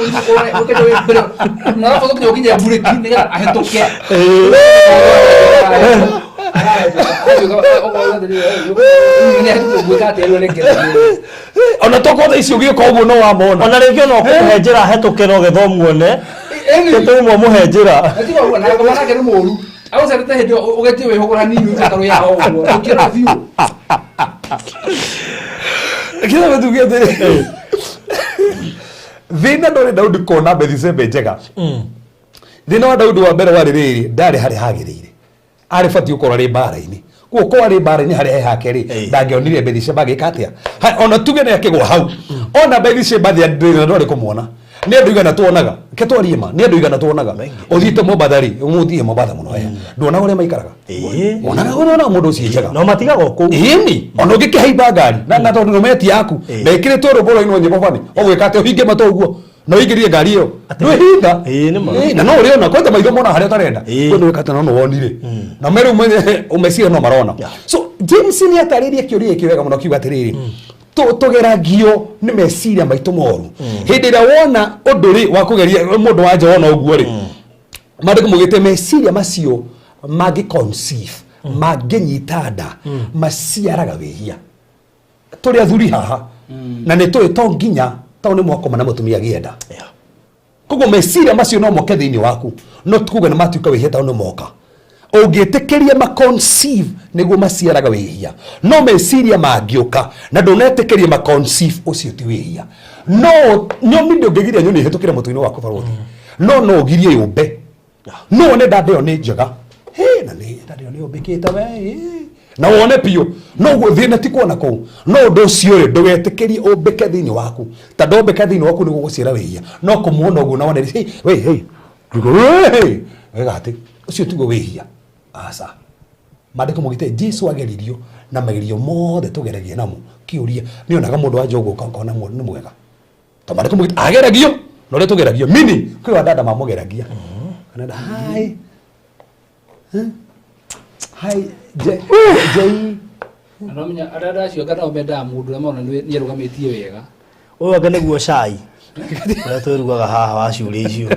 ũkĩte wĩ mbere. Na arabatwo nginya ũkinye mburĩki nĩgetha ahĩtũke. Ona tokorwo thaa ici ũgĩũka ũguo no wamona. Ona rĩngĩ ona ũkũmũhe njĩra hetũke no getha ũmuone. Tũmwe mũhe njĩra. Nake nĩ mũru agũcerete hĩndĩ ĩyo ũgetie wĩhũgũra hanini ũtarũ yaho ũguo ũkĩra biũ. Kĩrĩa tuge atĩrĩ, thĩna ndwarĩ Daudi kuona Bethsheba njega. Thĩna wa Daudi wa mbere warĩ rĩrĩ, ndarĩ harĩa hagĩrĩire, arĩ batiĩ gũkorwo arĩ mbara-inĩ. Kuo kwarĩ mbara-inĩ harĩa he hake rĩ, ndangĩonire Bethsheba agĩka atĩa. Ona tuge nĩ akĩgwa hau, ona Bethsheba thĩ ndwarĩ kũmuona. Nĩ andũ igana tuonaga, ke twarie ma, nĩ andũ igana tuonaga. Ũthiĩte Mombatha rĩ, ũthiĩ Mombatha mũno haya, nduonaga ũrĩa maikaraga. Wonaga ũrona mũndũ ũcio njega. No matigagwo kũu. Ĩni, ona ũngĩkĩhaimba ngari na tondũ nũmeti yaku na ĩkĩrĩtwo rwĩmbo rwainwo nyĩmbo bani, ũgwĩka atĩa? Ũhinge matũ ũguo na ũingĩrie ngari ĩyo, ndwĩhinga. Ĩĩ, nĩ ma. Ĩĩ, na no ũrĩona kwanja maitho mona harĩa ũtarenda. Ĩĩ. Kwĩ nĩwĩka atĩ no nĩwonire na me rĩu meciria no marona. So James nĩ atarĩrie kĩũria gĩkĩ wega mũno, akiuga atĩrĩrĩ, tũgeragio nĩ meciria maitũ moru. Hĩndĩ ĩrĩa wona ũndũ rĩ wa kũgeria mũndũ wa nja, wona ũguo rĩ, maandĩko maugĩte meciria macio mangĩ conceive, mangĩnyita nda, maciaraga wĩhia. Tũrĩ athuri haha na nĩ tũĩ to nginya tondũ nĩ mwakoma na mũtumia agĩenda. Koguo meciria macio no moke thĩinĩ waku, no tikuga nĩ matuĩka wĩhia tondũ nĩ moka. Ũngĩtĩkĩria ma conceive nĩguo maciaraga wĩhia. No meciria mangĩũka na ndũnetĩkĩria ma conceive, ũcio ti wĩhia. No nyoni, ndũngĩgiria nyoni ĩhĩtũkĩre mũtwe-inĩ waku, barũthi, no no ũgirie yũmbe. No wone ndanda ĩyo nĩ njega. Hĩ, na nĩ ndanda ĩyo nĩ yũmbĩkĩte we ĩ. Na wone biũ no ũguo thĩna ti kuona kũu, no ũndũ ũcio rĩ, ndũgetĩkĩrie ũmbĩke thĩinĩ waku, ta ndombĩka thĩinĩ waku nĩguo gũciara wĩhia. No kũmuona ũguo na wone, hey, hey, hey, hey, wega atĩ ũcio tiguo wĩhia, aca. Maandĩko maugĩte Jesu ageririo na magerio mothe tũgeragia namo. Kĩũria, nĩ onaga mũndũ wa nja ũguo ũkona nĩ mwega? To maandĩko maugĩte ageragio na ũrĩa tũgeragio, meaning kwĩ wadada mamũgeragia. Kanada, hi. Huh? Hi, J J. Na no menya arĩa acio anga nao mendaga mũndũ ũrĩa marona nĩ arũgamĩtie wega. Ũyũ anga nĩguo cai ũrĩa twĩrugaga haha wa ciũria icio,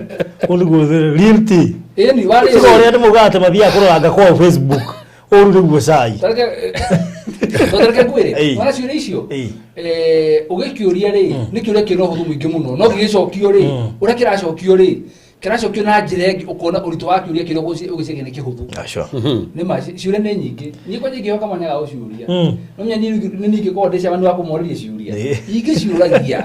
ũyũ nĩguo real tea. Ĩni warĩ. Tiga ũrĩa andũ maugaga atĩ mathiaga kũroranga kwao Facebook, ũru nĩguo cai. Tareke ngwĩre, wona ciũria icio, ũgĩkĩũria rĩ, nĩ kĩũria kĩna ũhũthũ mũingĩ mũno, no gĩgĩcokio rĩ, ũrĩa kĩracokio rĩ, kĩracokio na njĩra ĩngĩ, ũkona ũritũ wa kĩũria kĩrĩa ũgĩciria nĩ kĩhũthũ. Nĩ ma ciũria nĩ nyingĩ. Niĩ kwanja ingĩhoka mwanya ga gũciũria, no menya niĩ nĩ ningĩkorwo ndĩ chairman wa kũmorĩria ciũria. Ingĩciũragia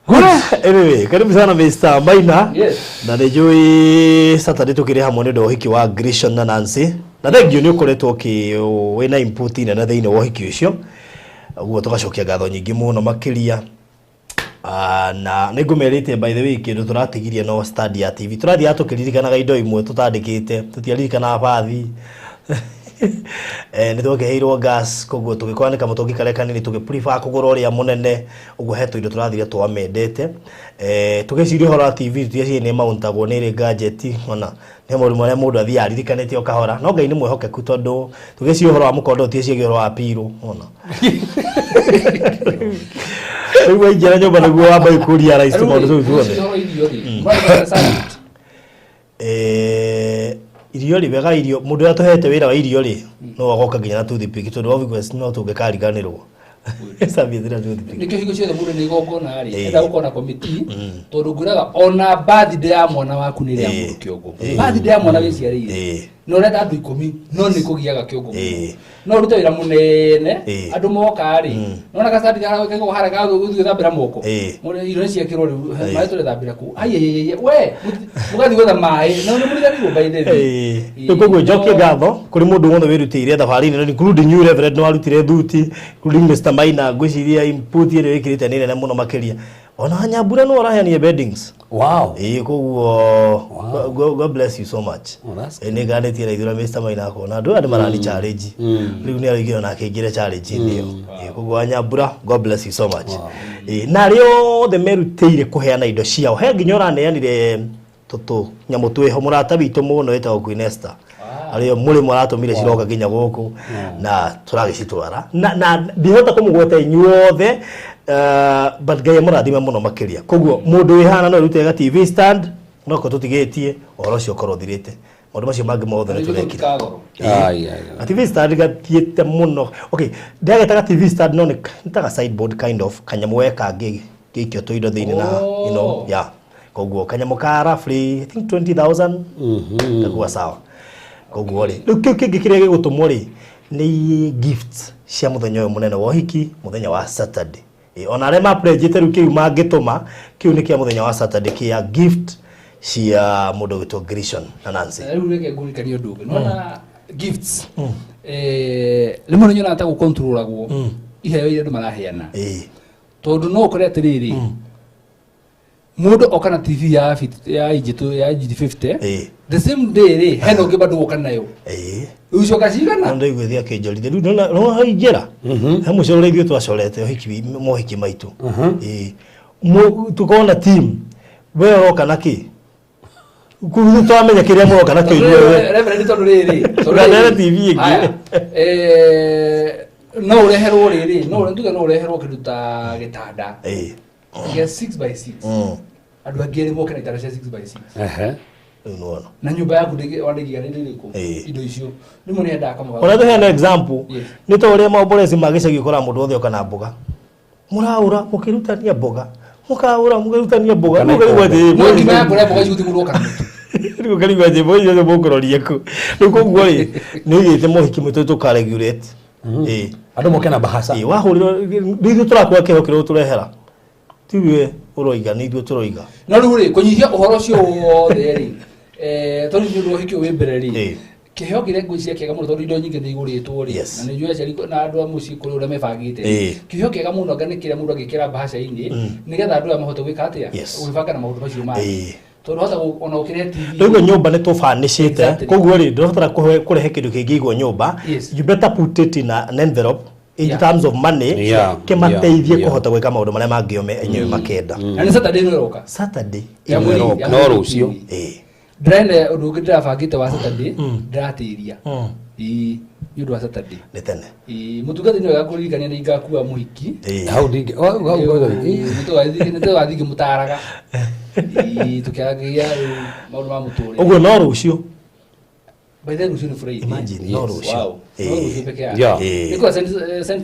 mũno. Anyway, karibu sana Mr. Maina. Yes. Na nĩ njũĩ Saturday tũkĩrĩ hamwe nĩ ũndũ wa ũhiki wa Grishon na Nancy. Na thengiũ nĩ ũkoretwo ũkĩ wĩna input nene thĩinĩ wa ũhiki ũcio. Ũguo tũgacokia ngatho nyingĩ mũno makĩria. Ah, na nĩ ngũmerĩte, by the way, kĩndũ tũratigirie no stand ya TV. Tũrathiaga tũkĩririkanaga indo imwe tũtandĩkĩte, tũtiaririkanaga bathi. Nĩ twakĩheirwo gas, koguo tũgĩkora nĩ kamũtũngi karĩa kanini, tũgĩ prefer kũgũra ũrĩa mũnene. Ũguo he tũindo tũrathire twamendete. Tũgĩciria ũhoro wa TV, tũtieciria nĩ mountagwo, nĩ ĩrĩ gadget ona nĩ maũndũ marĩa mũndũ athiaga aririkanĩte o kahora, no Ngai nĩ mwĩhokeku, tondũ tũgĩciria ũhoro wa mũkondo, tũtieciragia ũhoro wa pillow ona. Rĩu waingĩra nyũmba nĩguo wamba kũria tũmaũndũ tũu tuothe. Ũhoro irio rĩ, mũrarĩ serviette? Irio rĩ, wega irio, mũndũ ũrĩa tũhete wĩra wa irio rĩ, no agoka nginya na toothpick, tondũ obvious no tũngĩkariganĩrwo serviette na toothpick. Nĩkĩo hingo ciothe mũndũ nĩ igongona rĩ, enda gũkorwo na komiti, tondũ ngwĩraga ona birthday ya mwana waku nĩ ĩrĩa mũndũ kĩongo. Birthday ya mwana wĩciarĩire na ũrenda andũ 10, no nĩ kũgiaga kĩongo mũno. No ũrute wĩra mũnene, andũ moka rĩ, nona gacandi kaigwo harĩa ga gũthiĩ gũthambĩra moko. Mũndũ irio nĩ ciekĩrwo rĩu, maĩ tũrethambĩra kũu, aiaiaia we, mũgathiĩ gwetha maĩ na nĩ mũriganĩirwo, by the way. Rĩu koguo njokie ngatho kũrĩ mũndũ wothe wĩrutĩire thabarĩ-inĩ ĩno, including you Reverend, nĩ warutire thuti, including Mr. Maina. Ngwĩciria input ĩrĩa wĩkĩrĩte nĩ nene mũno makĩria. Ona Nyambura nĩ ũraheanire beddings. Ĩĩ, koguo God bless you so much. Oh, that's Ĩĩ, nĩ nganĩtie na ithuĩ na Mr. Maina, akona andũ aya nĩ marani challenge, rĩu nĩ araigĩra nake aingĩre challenge-inĩ ĩyo. Ĩĩ, koguo Wanyambura, God bless you so much. Ĩĩ, na arĩa othe merutĩire kũheana indo ciao, he nginya ũraneanire tũtũ nyamũ twĩho, mũrata witũ mũno wĩtagwo Queen Esther, arĩa mũrĩmo aratũmire ciroka nginya gũkũ na tũragĩcitwara, na ndihota kũmũgweta inyuothe, but Ngai amũrathime mũno makĩria. Koguo mũndũ wĩ hana no ĩrute ga TV stand, no ko tũtigĩtie ũhoro ũcio ũkorwo ũthirĩte, maũndũ macio mangĩ mothe nĩ tũrekire. Kagoro. Ai, ai, ai. Ga TV stand gathiĩte mũno. Okay, ndagetaga TV stand, no nĩ ta ga sideboard kind of kanyamũ we kangĩ gĩikio tũindo thĩinĩ na yeah, koguo kanyamũ ka roughly, I think, 20,000 gakuwa sawa. Koguo rĩ, rĩu kĩu kĩngĩ kĩrĩa gĩgũtũmwo rĩ, nĩ gifts cia mũthenya ũyũ mũnene wa ũhiki, mũthenya wa Saturday. Ona arĩa maplenjĩte rĩu kĩu mangĩtũma, kĩu nĩ kĩa mũthenya wa Saturday, kĩa gift cia mũndũ ũgwĩtwo Grishon na Nancy. Na rĩu reke ngũririkanie ũndũ ũngĩ. Nona Gifts, rĩmwe nĩ nyonaga ta gũkontrolagwo iheo iria andũ maraheana, tondũ no ũkore atĩrĩrĩ, mũndũ oka na TV ya ya inji ya inji 50, the same day rĩ, hena ũngĩ bado woka nayo. Rĩu coka cigana? Ndaigua thia kĩnjorithia rĩu nona no haingĩra he mũcoro ũrĩa ithuĩ twacorete ũhiki, mohiki maitũ. Tũkona team, we ũroka na kĩ? Kũu twamenya kĩrĩa mũroka nakĩo inyuothe. Reverend, tondũ rĩrĩ, tondũ Ndũkaneane rĩrĩ, TV ĩngĩ. Haya, no ũreherwo rĩrĩ, no tuge no ũreherwo kĩndũ ta gĩtanda gĩa 6 by 6, andũ angĩ erĩ moke na itanda cia 6 by 6. Rĩu nĩwona. Na nyũmba yaku wandĩgiganĩire ĩrĩkũ? Indo icio rĩmwe nĩ endaga kamũgabo. Ona tũheane example. Yes. Nĩ ta ũrĩa maomboreci ma gĩcagi, ũkoraga mũndũ wothe oka na mboga, mũraũra mũkĩrutania mboga, mũkaũra mũkĩrutania mboga. Kana Rĩu ũkarigwo atĩ No ngima ya kũrĩa mboga icio gũtirĩ mũndũ woka na mũtu. Rĩu ũkarigwo atĩ mboga icio mũkũroria kũ? Rĩu koguo rĩ, nĩ ũigĩte mohiki maitũ tũkaregulate. Andũ moke na bahasa. Wahũrĩrwo nĩ ithuĩ tũrakua kĩheo kĩrĩa ũtũrehera, tiwe ũroiga, nĩ ithuĩ tũroiga. No rĩu rĩ, kũnyihia ũhoro ũcio wothe rĩ, tondũ nĩ ũndũ wa ũhiki ũyũ wĩ mbere rĩ, kĩheo kĩrĩa ngwĩciria kĩega mũno, tondũ indo nyingĩ nĩ igũrĩtwo rĩ, na nĩ njũĩ aciari na andũ a mũciĩ kũrĩ ũrĩa mebangĩte, kĩheo kĩega mũno anga nĩ kĩrĩa mũndũ angĩkĩra mbahaca-inĩ, nĩgetha andũ aya mahote gwĩka atĩa? Gwĩbanga na maũndũ macio mangĩ, tondũ hota ona ũkĩrehe TV. Rĩu nyũmba nĩ tũbanĩcĩte. Koguo rĩ, ndũrabatara kũrehe kĩndũ kĩngĩ igwo nyũmba. You better put it in an envelope in terms of money, kĩmateithie kũhota gwĩka maũndũ marĩa mangĩ o enyewe makenda. Na nĩ Saturday ĩno ĩroka. Saturday Ya ĩno mweri- ĩroka. ya No mweri rũciũ. ikũmi. Ndĩrenda ũndũ ũngĩ ndĩrabangĩte wa Saturday, ndĩratĩria. Ĩĩ, nĩ ũndũ wa Saturday. Nĩ tene. Ĩĩ, mũtungatĩri nĩ wega kũririkania nĩ ingakua mũhiki. Hau ndingĩ hau hau Nĩtũgathiĩ ngĩmũtaraga. Ĩĩ, tũkĩaragia rĩu maũndũ ma mũtũrĩre. Ũguo no rũciũ. By then rũciũ nĩ Friday. Imagine, no rũciũ. Wow. No rũciũ peke yake. Nĩ kwa St.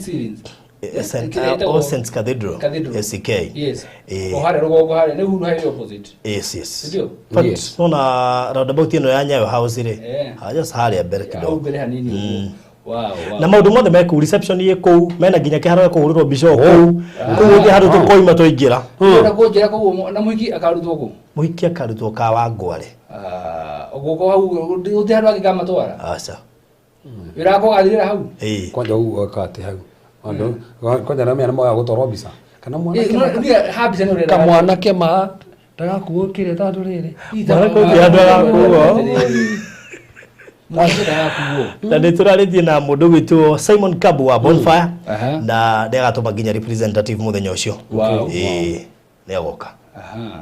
Stephen's. Kĩrĩa ĩtagwo- All Saints Cathedral. Cathedral. ACK. Yes. O harĩa rũgongo harĩa nĩ huru harĩa opposite. Yes. Ndio? But nona roundabout ĩno ya Nyayo House rĩ, just harĩa mbere Hau kidogo. mbere hanini ũguo. Wow. Na maũndũ mothe me kũu, reception ĩ kũu, mena nginya kĩharo gĩa kũhũrĩrwo mbica o kũu. Kũu gũtirĩ handũ tũkoima twaingĩra. Ũrenda kũnjĩra koguo na mũhiki akarutwo kũ? Mũhiki akarutwo Kawangware. Ah, gũkũ hau gũtirĩ handũ angĩkamatwara. Aca. Wĩra wakwa ũgathirĩra hau. Kwanja ũguo eka atĩ hau andũ kwanja na mena moya gũtwarwo mbica kana mwanake Niĩ ha mbica nĩ ũrenda. Kamwanake ma ndagakuo kĩrĩa tondũ rĩrĩ. Mwanake ũngĩ handũ agakuo. Mwanake ndagakuo. Na nĩ tũrarĩtie na mũndũ gwĩtwo Simon Kabu wa Bonfire, na nĩ agatũma nginya representative mũthenya ũcio. Nĩ agoka.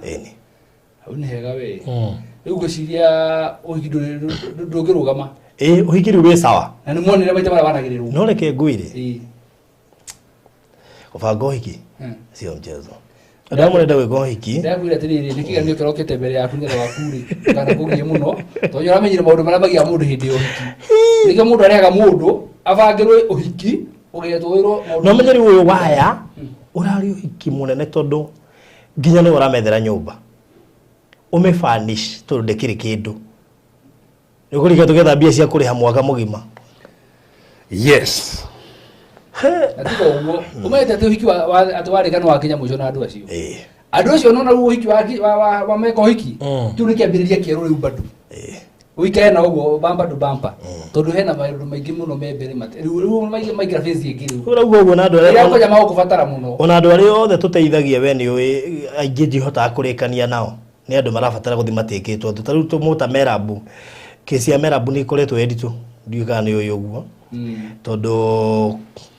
Ĩni. Hau nĩ hega we. Rĩu ngwĩciria ũhiki ndũngĩrũgama. Ĩĩ, ũhiki rĩu wĩ sawa. Na nĩ muonire maita marĩa wanagĩrĩrwo. No reke ngwĩre, kũbanga ũhiki sio mchezo. Andũ arĩa mũrenda gwĩka ũhiki. Ndakwĩra atĩrĩrĩ, nĩ kĩgeranio kĩrokĩte mbere yaku nĩgetha waku rĩ, ndũkanakũgie mũno, tondũ nĩ ũramenyire maũndũ marĩa magiaga mũndũ hĩndĩ ya ũhiki. Nĩkĩo mũndũ arehaga mũndũ abangĩrwo ũhiki ũgetwo wĩrwo maũndũ. No menye rĩu ũyũ waya ũrarĩ ũhiki mũnene, tondũ nginya nĩwe ũramethera nyũmba ũmĩfurnish, tondũ ndĩkĩrĩ kĩndũ. Nĩ ũkũrika tũgetha mbia cia kũrĩha mwaka mũgima. Na tiga ũguo, ũmenyete atĩ ũhiki atĩ warĩka nĩ wakinya mũico na andũ acio. Andũ acio nona rĩu ũhiki wa meka ũhiki, kĩu nĩ kĩambĩrĩria kĩerũ rĩu bado. Ũikare na ũguo bamba to bamba, tondũ hena maũndũ maingĩ mũno me mbere rĩu maingĩra phase ĩngĩ rĩu. Ũrauga ũguo na andũ Rĩrĩa arĩa kwanja magũkũbatara mũno. Ona andũ arĩa othe tũteithagia, we nĩ ũĩ aingĩ ndihotaga kũrĩkania nao, nĩ andũ marabatara gũthiĩ matĩkĩtwo. Ta rĩu tũmũta Merabu, kesi ya Merabu nĩ ĩkoretwo ĩ nditũ, ndiũĩ kana nĩ ũĩ ũguo, tondũ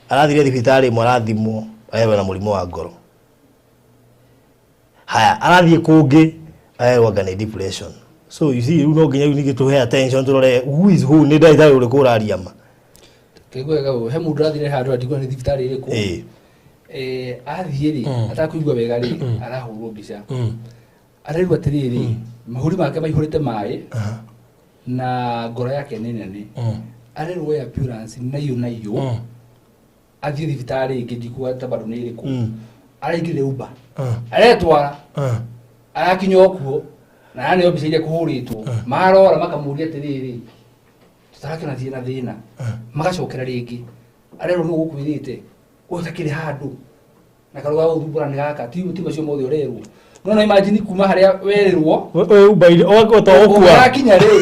arathire thibitarĩ ĩmwe arathimwo arerwo na mũrimũ wa ngoro, haya arathiĩ kũngĩ arerwo anga nĩ depression. So you see, rĩu no nginya rĩu ningĩ tũhe attention, tũrore who is who, nĩ ndagĩtarĩ ũrĩkũ ũraria ma. Kĩguo wega ũũ, he mũndũ arathire handũ andigua nĩ thibitarĩ ĩrĩkũ. Athiĩ rĩ, atakũigua wega rĩ, arahũrwo mbica, arerwo atĩrĩrĩ, mahũri make maihũrĩte maĩ na ngoro yake nĩ nene. Arerwo oya ambulance nayo nayo athiĩ thibitarĩ ĩngĩ, ndikuga bado nĩ ĩrĩkũ. Araingĩrire Uber, aretwara, arakinya o kuo na araneo mbica iria kũhũrĩtwo, marora makamũria atĩrĩrĩ, tũtarakĩona thiĩ na thĩna. Magacokera rĩngĩ, arerwo nũ gũkwĩrĩte ũtakĩrĩ handũ na karũga gũthumbũra nĩ gaka ti ti macio mothe ũrerwo. No no imagine kuma harĩa werĩrwo Ũyũ Uber ũgakua to ũkua. Ũgakinya rĩ,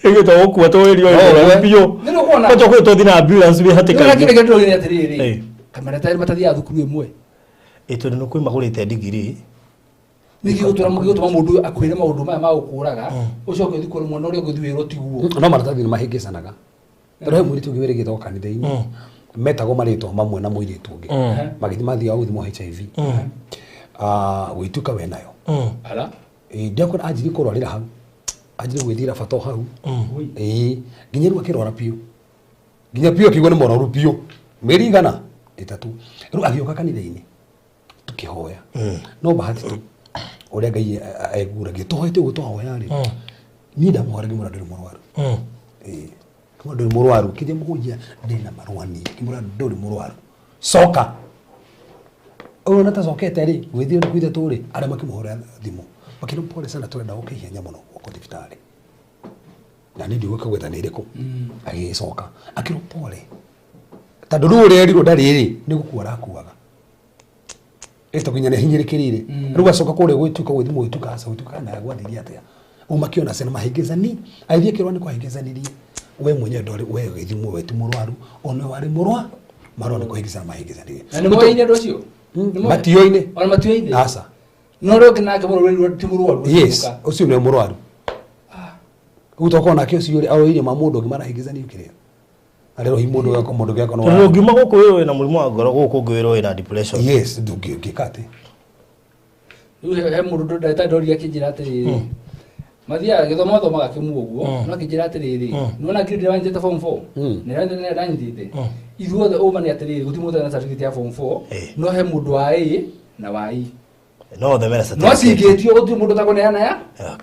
Ĩgĩtwo gũkua tũwĩrio No, we. biũ. Nĩ ũkuona. Kwanja kwĩ tũthiĩ na ambulance wĩ Nĩ hatĩka-inĩ. kĩrĩa kĩndũ atĩrĩrĩ Ĩĩ. kamarata matathiaga thukuru ĩmwe. Ĩ tondũ nĩ kwĩ magũrĩte ndigiri. Nĩkĩ gĩgũtũma mũndũ akwĩre maũndũ maya ma gũkũraga, ũcoke ũthiĩ kũrĩ mwana ũrĩa ũngĩ ũthiĩ wĩrwo tiguo? No maratathi nĩ mahĩngĩcanaga, tondũ he mũirĩtu ũngĩ wĩrĩgĩtwo kanitha-inĩ metagwo marĩtwa mamwe na mũirĩtu ũngĩ, magĩthiĩ mathiaga gũthimwo HIV. Ah, gwĩtuĩka we nayo. Ara. Ĩ, ndiakwĩra anjirie kũrwarĩra hau, anjirie gwĩthira bata o hau. Ĩĩ, nginya rĩu akĩrwara biũ, nginya biũ akĩigua nĩ mũrwaru biũ mĩeri 300. Rĩu agĩũka kanitha-inĩ tũkĩhoya, no bahati tu ũrĩa Ngai eguragia tũhoete ũguo twahoya rĩ, niĩ ndamũhoera ngĩmwĩra ndũrĩ mũrwaru. Ĩĩ, ngĩmwĩra ndũrĩ mũrwaru, kĩthie mũhunjia ndĩna marũa niĩ, ngĩmwĩra ndũrĩ mũrwaru, coka ũyũ na tacokete rĩ gwĩthio nĩ kwithetũ rĩ, arĩa makĩmũhũrĩra thimũ makĩra pole sana, tũrenda ũke ihenya mũno gũkũ thibitarĩ, na niĩ ndigũka gwetha nĩ ĩrĩkũ. Agĩgĩcoka akĩrwo pole, tondũ rĩu ũrĩa erirwo ndarĩ rĩ, nĩ gũkua arakuaga ĩto nginya nĩ ahinyĩrĩkĩrire. Rĩu acoka kũrĩa gwĩtuĩka gwĩthimwo, gwĩtuĩka aca, gwĩtuĩka naye gwathirie atĩa, rĩu makĩona ciana mahĩngĩcani, agĩthiĩ akĩrwo nĩ kwahĩngĩcanirie, we mwenyewe ndwarĩ we gĩthimwo, we ti mũrwaru, ona warĩ mũrwa marũa nĩ kũhĩngĩcana mahĩngĩcanirie. Na nĩ moyaine andũ acio? Nĩ moĩ- Matioine. Ona matioine. Aca. No ũrĩa ũngĩ nake mũrwaru ti mũrwaru. Yes, ũcio nĩwe mũrwaru. Rĩu tokorwo nake ũcio ũrĩa aroirie ma mũndũ ũngĩ marahĩngĩcanio kĩrĩa arä rohi mũndũ gako mũndũ gako no Tondũ ũngiuma gũkũ wĩrwo wĩna mũrimũ wa ngoro, gũkũ ũngĩ wĩrwo wĩna depression. Yes, ndũngĩka atĩ. Rĩu he mũndũ ndagĩtarĩ ndorire akĩnjĩra atĩrĩrĩ, mathiaga gĩthomo mathomaga kĩmwe ũguo, no akĩnjĩra atĩrĩrĩ, nĩwona grade ĩrĩa wanyitĩte form 4 na ĩrĩa ndanyitĩte, ithuothe ũma nĩ atĩrĩrĩ, gũtirĩ mũndũ ũtarĩ na certificate ya form 4. No he mũndũ wa A na wa E. No othe mena no certificate. cingĩtio gũtirĩ mũndũ ũtakũneana ya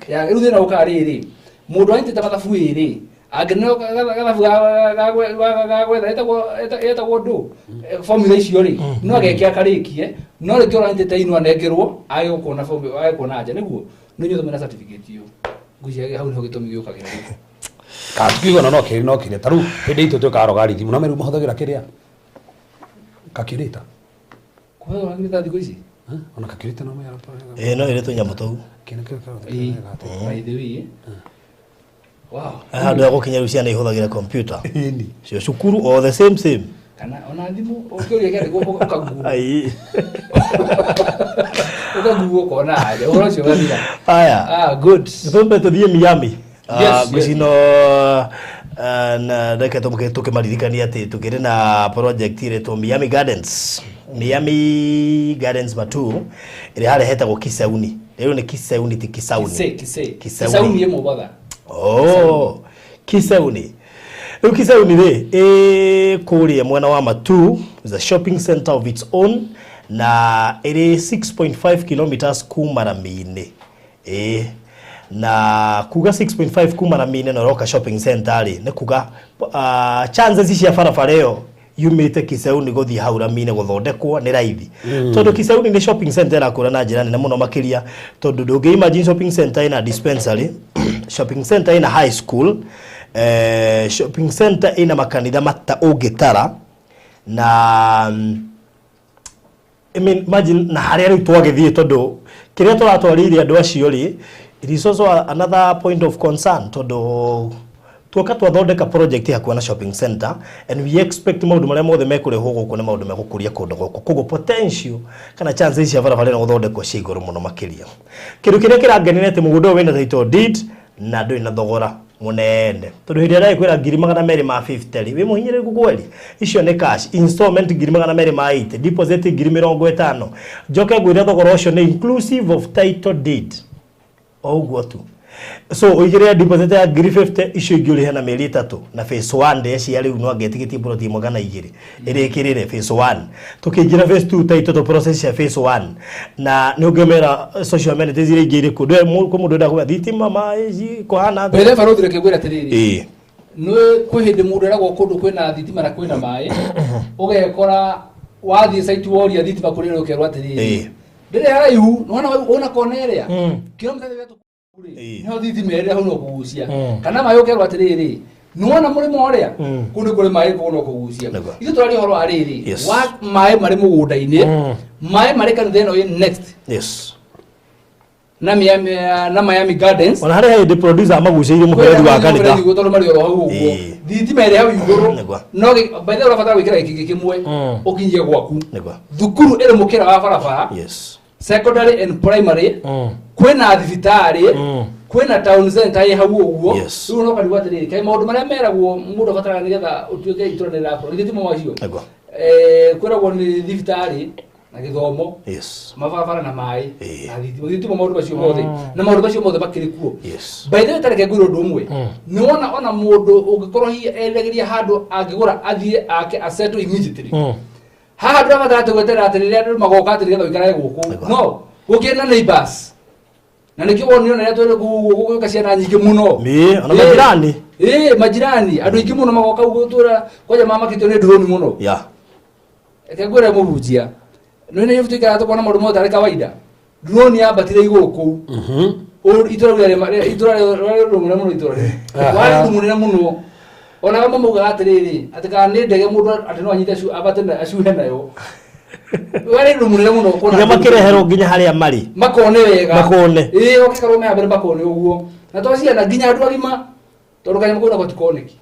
ya. Rĩu thĩna ũkaga rĩrĩ, mũndũ anyitĩte mathabu ĩrĩ angĩneo gathabu ga gwetha ĩtagwo ndũ formula icio rĩ, no ageke akarĩkie, no rĩngĩ ũranyitĩte ino anengerwo age gũkuona form, age kuona anja nĩguo nĩ inyuĩ mena certificate ĩyo. Ngwĩciria hau nĩho gĩtũmi gĩũkagĩra rĩu. Katukiuga no kĩrĩ no kĩrĩa ta rĩu hĩndĩ itũ twĩkaga logarithm, no rĩu mahũthagĩra kĩrĩa calculator. Kũhũthĩra ngirita thikũ ici. Ona calculator no mera. Ĩ no ĩrĩ tũnyamũ tũu. Kĩndũ kĩu. Ĩĩ, by the way, wow. Handũ ya gũkinya rĩu ciana ihũthagĩra computer. Ĩni. Cio cukuru o the same same. Kana ona thimũ ũkĩũria kĩandĩkwo ũkaguo. Ai. Ũkaguo ũkona aja ũhoro ũcio ũgathira. Aya. Ah, good. Tumbe tuthiĩ Miami. Yes, Ngwĩciria no na reke tũkĩmaririkania atĩ tũkĩrĩ na project ĩretwo Miami Gardens. Miami Gardens Matu ĩrĩa harĩa hetagwo Kisauni. Rĩu nĩ Kisauni ti Kisauni. Kise, kise. Kisauni. Kisauni ĩ Mombatha. Oh, Kisauni. Rĩu Kisauni rĩ ĩ kũrĩa mwena wa Matu, is a shopping center of its own na ĩrĩ 6.5 kilometers kuma rami-inĩ. Ĩ na kuga 6.5 kuma rami-inĩ na ũroka shopping center rĩ, nĩ kuga chances cia barabara ĩyo yumĩte Kisauni gũthiĩ hau rami-inĩ gũthondekwo nĩ raithi, tondũ Kisauni nĩ shopping center ĩrakũra na njĩra nene mũno makĩria, tondũ ndũngĩ imagine shopping center ĩna dispensary, shopping center ĩna high school, shopping center ĩna makanitha mata ũngĩtara na I mean, imagine na harĩa rĩu twagĩthiĩ, tondũ kĩrĩa tũratwarĩire andũ acio rĩ, it is also another point of concern, tondũ tuoka twathondeka project hakuhĩ na shopping center and we expect maũndũ marĩa mothe mekũrehwo gũkũ nĩ maũndũ megũkũria kũndũ gũkũ, koguo potential kana chances cia barabara ĩno gũthondekwo cia igũrũ mũno makĩria. Kĩndũ kĩrĩa kĩrangenia nĩ atĩ mũgũnda ũyũ wĩna title deed na ndũrĩ na thogora mũnene, tondũ hĩndĩ ĩrĩa ndagĩkwĩra 250,000 rĩ, wĩ mũhinyĩrĩrĩku kweli, icio nĩ cash, installment 280,000, deposit 50,000. Njoke ngwĩre thogora ũcio nĩ inclusive of title deed o ũguo tu, so ũigĩrĩre deposit ya 50,000, icio ingĩ ũrĩhe na mĩeri 3 na phase 1. Ndeciria rĩu no angetĩkĩtie plot ĩmwe kana igĩrĩ ĩrĩkĩrĩre phase 1, tũkĩingĩra phase 2, title to process cia phase 1, na nĩ ũngĩmera social amenities iria ingĩ irĩ kũ ndwe kwĩ mũndũ ũrenda kũmenya thitima, maĩ kũhana atĩa? Mbere barũthi, reke ngwĩre atĩrĩrĩ, nĩ kwĩ hĩndĩ mũndũ eragwo kũndũ kwĩna thitima na kwĩna maĩ, ũgekora wathiĩ site woria thitima kũrĩ ĩrĩa, ũkerwo atĩrĩrĩ, ndĩrĩ haraihu, nĩwona wona kona ĩrĩa kilomita 3 rĩ, nĩho thitima ĩrĩa hau no kũgucia, kana maĩ ũkerwo atĩrĩrĩ, nĩwona mũrĩmo ũrĩa kũu nĩ kũrĩ maĩ, kũu no kũgucia. Ithuĩ tũraria ũhoro wa rĩrĩ wa maĩ marĩ mũgũnda-inĩ, maĩ marĩ kanitha ĩno ĩ next. Na Miami, na Miami Gardens. Ona harĩ hĩndĩ producer amagucĩirie mũberethi wa kanitha. Kwĩna tondũ marĩ oro hau ũguo. Thitima ĩrĩ hau igũrũ. No by the way ũrabatara gwĩkĩra gĩkĩngĩ kĩmwe ũkinyie gwaku. Thukuru ĩrĩ mũkĩra wa barabara. Secondary and primary. Kwĩna thibitarĩ. Kwĩna town center ĩ hau ũguo. Rĩu no karigwo atĩrĩrĩ, kaĩ maũndũ marĩa meragwo mũndũ abataraga nĩgetha ũtuĩke itũra nĩ rĩrakũra. Githĩ ti mo macio? Kwĩragwo nĩ thibitarĩ na gĩthomo. Mabarabara na maĩ na thitima. Githĩ ti mo maũndũ macio mothe? Na maũndũ macio mothe makĩrĩ kuo. By the way, tareke ngwĩre ũndũ ũmwe. Nĩ wona ona mũndũ ũngĩkorwo hihi eragĩria handũ angĩgũra athiĩ ake asettle immediately. Haha ndũrabatara atĩ gweterera atĩ rĩrĩa andũ magoka atĩ nĩgetha ũikarage gũkũ. No, gũkĩrĩ na neighbors. Na nĩkĩo wonire ona rĩrĩa twĩrĩ kũu ũguo gũgĩũka ciana nyingĩ mũno. Ĩĩ, ona majirani. Ĩĩ, majirani. Andũ aingĩ mũno magoka gũtũra kwanja mamakĩtio nĩ drone mũno. Reke ngwĩre mũhunjia. Nĩ nĩ tũikaraga tũkona maũndũ mothe tarĩ kawaida. Drone yambatire igũrũ kũu. Itũra rĩu rĩarĩ itũra rĩarĩ ũndũ mũnene mũno itũra rĩu. Warĩ ũndũ mũnene mũno. Ona amwe maugaga atĩrĩrĩ, atĩ kana nĩ ndege mũndũ atĩ no anyite ambate na acuhe nayo. Warĩ ũndũ mũnene mũno kuona Nginya makĩreherwo nginya harĩa marĩ. Makone wega. Makone. Ĩĩ, ũngĩkorwo me mbere makone ũguo. Na to ciana nginya andũ agima. Tondũ kanyamũ kau nako ti koneki.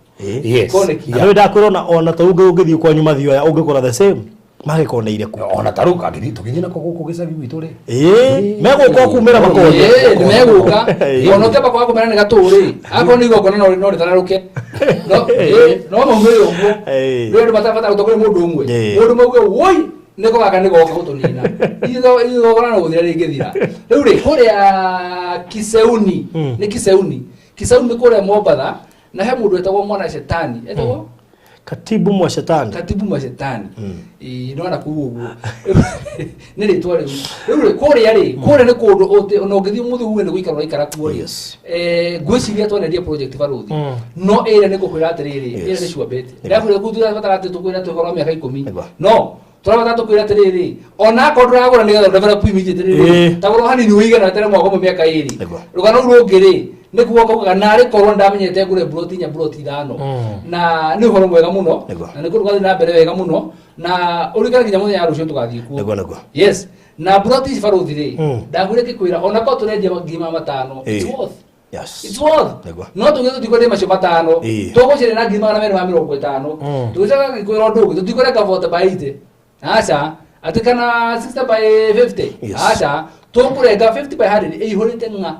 Koneki. Na nĩ ndakwĩra ona ta ũngĩ ũngĩthiĩ kwanyu mathioya ũngĩkora the same magĩkoneire ku. Ona ta rĩu kangĩthiĩ tũgĩthiĩ nako gũkũ gĩcagi gwitũ rĩ. Ĩĩ, megũka kumĩra makone. Ĩĩ, nĩ megũka. Ona ũkĩamba kwaga kũmera nĩ gatũrĩ. Akorwo nĩ igongona no rĩtararũke. No, ĩĩ, no maumĩre ũguo. Rĩu andũ matabatara gũtongoria mũndũ ũmwe. Mũndũ mauge woi nĩko gaka nĩ goka gũtũnina. Igongona no gũthira rĩngĩthira. Rĩu rĩ, kũrĩa Kiseuni, nĩ Kiseuni. Kiseuni nĩ kũrĩa Mombatha, na he mũndũ wetagwo mwana shetani. Etagwo? Katibu mwa shetani. Katibu mwa shetani. Ĩĩ, no na kũu ũguo. Nĩ rĩtwa rĩu. Rĩu rĩ, kũrĩa rĩ, kũrĩa nĩ kũndũ ũtĩ, ona ũngĩthiĩ mũthĩ uge nĩ gũikara ũraikara kuo rĩ. Ngwĩciria twanendia project barũthi. No ĩrĩa nĩ ngũkwĩra atĩrĩrĩ, ĩrĩa nĩ sure bet. Ndĩrakwĩra kũu tũrabatara atĩ tũkwĩra tũhoro wa mĩaka 10. No, tũrabatara tũkwĩra atĩrĩrĩ, ona akorwo ndũragũra nĩgetha develop immediately rĩ, ta gũra hanini ũige na weterere mwaka ũmwe mĩaka ĩrĩ. Rũgano rũu rũngĩ rĩ, nĩ kuga kaugaga narĩ korwo ndamenyete ngũre plot 4 plot 5. Na nĩ ũhoro mwega mũno, na nĩ kũndũ gwathiĩ na mbere wega mũno, na ũririkane nginya mũthenya wa rũciũ tũgathiĩ kuo. Yes. Na plot ici barũthi rĩ, ndakwĩra ngĩkwĩra, ona korwo tũrendia ngiri magana matano, it's worth. It's worth. No tuge tũtikwendia macio matano. Tũgũciria na ngiri magana merĩ ma mĩrongo ĩtano. Tũgĩcoka ngĩkwĩra ũndũ ũngĩ, tũtikũrenga 40 by 80. Aca, atĩ kana 60 by 50. Aca, tũkũrenga 50 by 100 ĩihũrĩte ng'a.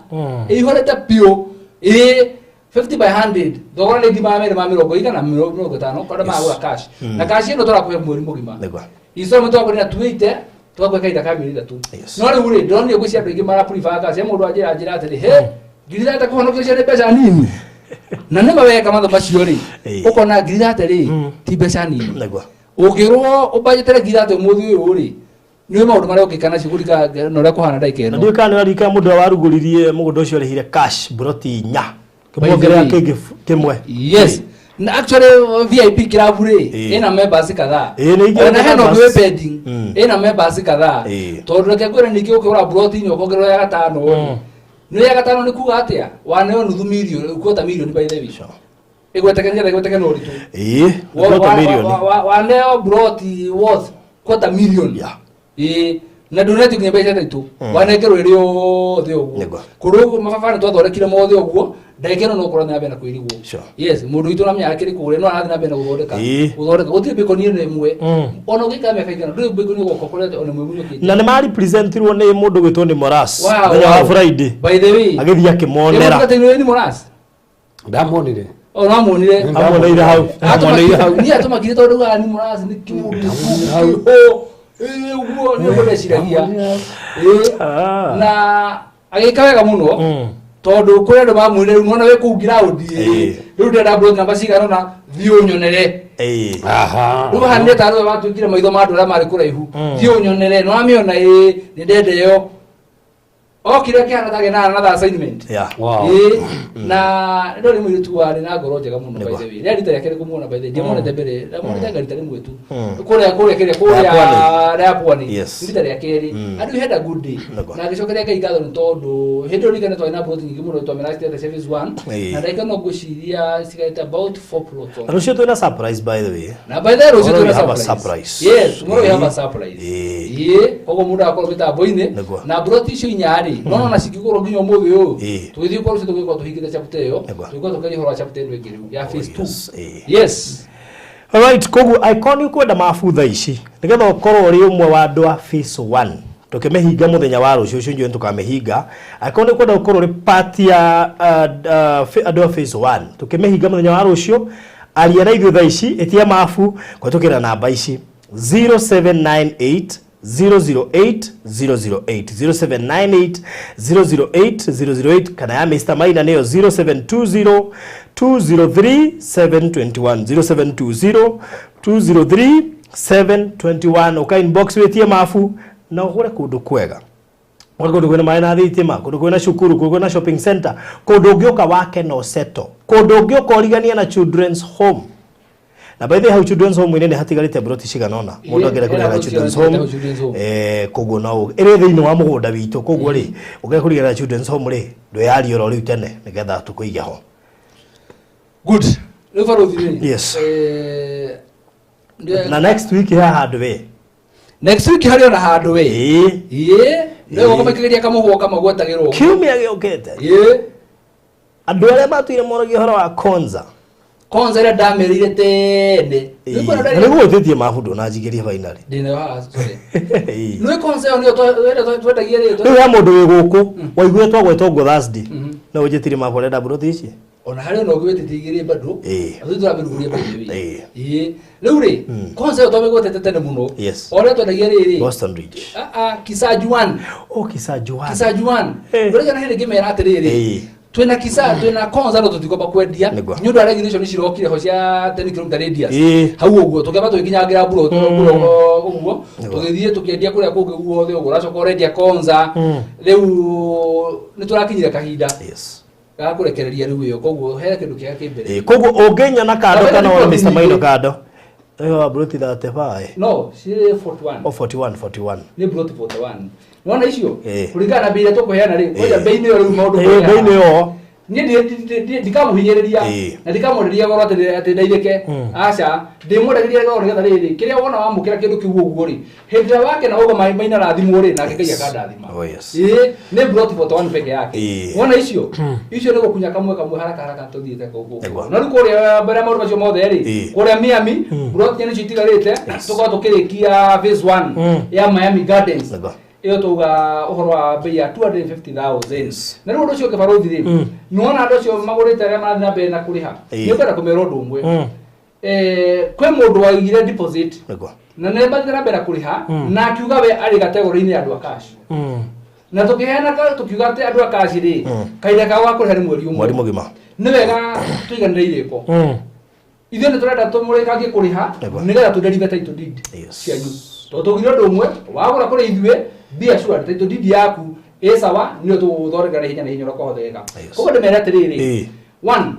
Ĩihũrĩte biũ. Ĩĩ, 50 by 100. Thogora nĩ ngiri magana merĩ ma mĩrongo igana mĩrongo ĩtano, kwenda magũra cash. Na cash ĩno tũrakũhe mweri mũgima. Installment tũrakũhe na 280, tũgakũhe kahinda ka mĩeri 3. No rĩu rĩ, ndĩronire gwĩ cia andũ aingĩ mara prefer cash. He mũndũ anjĩra anjĩra atĩrĩ, he, ngiri thate kũhonokia cia nĩ mbeca nini. Na nĩ ma weka matho macio rĩ, ũkona ngiri thate rĩ, ti mbeca nini. Ũngĩrwo ũbanjĩtere ngiri thate ũmũthĩ ũyũ rĩ, nĩ maũndũ marĩa ũngĩka nacio kũringana na ũrĩa kũhana ndagĩka ĩno. Na ndiũĩ kana nĩ ũraririkana mũndũ ũrĩa warugũririe mũgũnda ũcio arĩhire cash mburoti 4. By the Kĩmwongerera way. kĩngĩ kĩmwe. Yes. Na actually VIP club rĩ, ĩna members kadhaa. Ĩĩ, nĩ ingĩ Ona hena ũngĩ wĩ members. pending, ĩna members kadhaa. Tondũ reke ngwĩre ningĩ ũkĩgũra plot inya ũkongererwo ya gatano rĩ. Nĩ ya gatano nĩ kuga atĩa? Waneo nuthu milioni, quarter million by the way. Ĩgweteke nĩgetha ĩgweteke na ũritũ. Ĩĩ, quarter million. Waneo plot worth quarter million. Ĩĩ, na ndũnetio nginya mbeca itũ. Wanengerwo ĩrĩ yothe ũguo. Kũndũ gũkũ mababa nĩ twathondekire mothe ũguo, ndagĩka ĩno no kũrathiĩ na mbere na kwĩrigwo. Yes, mũndũ witũ namenya akĩrĩ kũrĩa no arathiĩ na mbere na gũthondeka. Gũthondeka gũtirĩ bĩkoni ĩno ĩmwe. Ona ũngĩikara mĩaka ĩigana, ndũrĩ bĩkoni ũgoka ũkorete ona ĩmwe ĩgunyũkĩte. Na nĩ ma representirwo nĩ mũndũ gwĩtwo nĩ Moras. Wow, Mũthenya wa wow. Friday. By the way. Agĩthiĩ akĩmonera. Ĩ, mũtungatĩri nĩ Moras? Ndamonire. O, namuonire. Amuoneire hau. Amuoneire hau. Niĩ atũmakire tondũ ugaga nĩ Moras nĩ kĩũndũ Hau. kĩho. Ĩĩ, ũguo nĩ ũguo ndeciragia. Ĩĩ. Na agĩka wega mũno. Tondũ kũrĩ andũ mamwĩrire rĩu nĩwona wĩ kũu ground ĩ. Rĩu ndĩrenda plot namba cigana ũna, thiĩ ũnyonere. Rĩu haha nĩ ta rũĩ watuĩkire maitho ma andũ arĩa marĩ kũraihu. Thiĩ ũnyonere, nĩwamĩona ĩĩ, nĩ ndenda ĩyo. Okire akĩhana ta agĩa na another assignment. Wow. Ĩĩ, na ndori mũirĩtu warĩ na ngoro njega mũno by the way. Rĩarĩ rita rĩake kũmuona by the way. Ndiamuonete mbere, ndamuonete anga rita rĩmwe tu. Kũrĩa, kũrĩa, kĩrĩa, kũrĩa Rĩa Pwani. rĩa Pwani. Rita rĩa kerĩ. And we had a good day. Na agĩcokeria Ngai ngatho nĩ tondũ hĩndĩ ĩyo ririkane twarĩ na plot nyingĩ mũno twamera citete cia phase 1. Na ndagĩka no ngwĩciria cigarĩte about 4 plots only. Rũciũ twĩna surprise by the way. Na by the way, rũciũ Tomorrow twĩna we have a surprise. surprise. Yes, tomorrow we have a surprise. Ĩĩ. Ĩĩ, koguo mũndũ akorwo mĩtambo-inĩ. Nĩguo. Na plot icio inya rĩ, rĩ no na cingĩgũrwo nginya ũmũthĩ ũyũ tũgĩthiĩ kwa rũciũ tũgĩkorwo tũhingĩte chapter ĩyo, tũgĩkorwo tũkĩaria ũhoro wa chapter ĩno ĩngĩ rĩu ya phase 2. Yes, Yes. Alright, koguo angĩkorwo nĩ ũkwenda mabu thaa ici nĩgetha ũkorwo ũrĩ ũmwe wa andũ a phase 1 tũkĩmĩhinga mũthenya wa rũciũ, ũcio njũĩ nĩtũkamĩhinga. Angĩkorwo nĩ ũkwenda gũkorwo ũrĩ part ya andũ a phase 1 tũkĩmĩhinga mũthenya wa rũciũ, aria na ithuĩ thaa ici, ĩtia mabu kũhetũkĩra namba ici 0798 008 008, 0798 008 008, kana ya Mr. Maina nĩyo 0720 203 721, 0720 203 721. Ũka inbox wĩtie mabu na ũgũre kũndũ kwega, ũgũre kũndũ kwĩna maĩ na thitima, kũndũ kwĩna cukuru, kũndũ kwĩna shopping center, kũndũ ũngĩũka wake na ũseto, kũndũ ũngĩũka ũriganie na children's home. Na by the way, hau children's home inĩ nĩ hatigarĩte mburoti cigana ũna mũndũ angĩenda hena kũrigana na mburoti children's cigana home. ũna children's home. Koguo no ĩrĩ thĩinĩ wa mũgũnda witũ, koguo rĩ ũngĩenda kũrigana na children's home rĩ, ndwĩyarie oro rĩu tene nĩgetha tũkũige ho. Good. Rĩu barothi rĩ, Yes. Na next week he handũ we next week harĩ ona handũ we. Ĩĩ, nĩ gũka maikagĩria kamũhũa kamagwetagĩrwo. Kiumia gĩũkĩte. Andũ arĩa matũire moragia ũhoro wa Konza. Konza ĩrĩa ndamerĩire tene. Rĩu kwĩna Na nĩguo ũtĩtie mabu ndũnanjigĩria finally. Ndĩnayo haha, sorry. Nĩ Konza ĩyo nĩyo twendagia rĩ. Rĩu he mũndũ wĩ gũkũ waiguire twagweta ũguo Thursday, no ũnjĩtirie mabu arenda mburoti ici. Ona harĩ ona ũngĩ wĩtĩtie igĩrĩ bado. Ithuĩ tũramĩrugũria by the way. Ĩĩ. Rĩu rĩ, Konza ĩyo twamĩgwetete tene mũno. O ũrĩa twendagia rĩrĩ. Boston Ridge. Ah, ah, Kisajuan. Oh, Kisajuan. Kisajuan. Ũrĩa na hĩndĩ ngĩmera atĩrĩrĩ. Twĩna Kisa, twĩna Konza no tũtikwamba kwendia. Nĩ ũndũ wa regulation cirokire ho cia 10 km radius. Hau ũguo tũkĩamba tũgĩkinyangĩra mburo ũguo, tũgĩthiĩ tũkĩendia kũrĩa kũngĩ guothe ũguo, ũracoka ũrendia Konza. Rĩu nĩ tũrakinyire kahinda ga kũrekereria rĩu ĩyo, koguo he kĩndũ kĩega kĩ mbere. Koguo ũngĩnyona kando Na kana bado wone nĩ Mr. Maino nyingĩ. kando ĩyo wa mburoti 35. No, cirĩ 41. Oh, 41, 41. Nĩ mburoti 41. Nĩwona icio? Kũringana na mbei ĩrĩa tũkũheana rĩ, kwanja mbei nĩyo rĩu maũndũ Mbei kũheana. nĩyo. Niĩ ndikamũhinyĩrĩria na ndikamwenderia goro atĩ ndeithĩke, aca, ndĩmwendagĩria goro nĩgetha rĩrĩ kĩrĩa wona wamũkĩra kĩndũ kĩu ũguo rĩ, hĩndĩ ĩrĩa wakena ũguo maina rathimwo rĩ, nake Ngai akandathima. Oh, yes. Ĩĩ, nĩ mburoti 41 peke yake. Wona icio icio nĩ gũkunya kamwe kamwe haraka haraka tũthiĩte kũu. Na rĩu kũrĩa mbere ya maũndũ macio mothe rĩ, kũrĩa Miami mburoti nĩcio itigarĩte, tũkorwo tũkĩrĩkia phase 1 ya Miami Gardens. Ĩyo tauga ũhoro wa bei ya 250,000. Na rĩu ũndũ ũcio ũngĩ barothi rĩ, nĩwona andũ acio magũrĩte arĩa marathiĩ na mbere na kũrĩha, nĩ ngwenda kũmera ũndũ ũmwe. Kwĩ mũndũ waigire deposit na nĩ mathiĩ na mbere na kũrĩha na akiuga we arĩ kategori-inĩ ya andũ a cash, na tũkĩheana tũkiuga atĩ andũ a cash rĩ, kahinda kao ga kũrĩha nĩ mweri ũmwe. Mweri mũgima. Nĩ wega tũiganĩre irĩko, ithuĩ nĩ tũrenda tũmũrĩkagie kũrĩha nĩgetha tũdeliver title deed cianyu, tondũ tũgire ũndũ ũmwe wagũra kũrĩ ithuĩ, be assured title deed yaku ĩ sawa, nĩyo tũgũthondeka na ihenya na ihenya ũrĩa kwahotekeka. Koguo ndĩmere atĩrĩrĩ, one,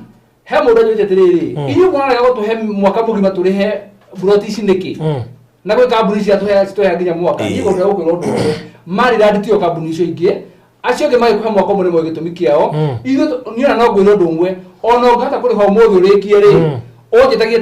he mũndũ anjũrĩte atĩrĩrĩ, inyuĩ mũrarega gũtũhe mwaka mũgima tũrĩhe mburoti ici nĩkĩ, na gwĩ kambuni citũhe nginya mwaka? Niĩ ngwenda gũkwĩra ũndũ ũmwe, Maryland tiyo kambuni icio ingĩ, acio angĩ magĩkũhe mwaka ũmwe nĩ moĩ gĩtũmi kĩao. Ithuĩ niĩ ona no ngwĩre ũndũ ũmwe, ona ũngĩhota kũrĩha ũmũthĩ ũrĩkie rĩ, ũnjĩtagie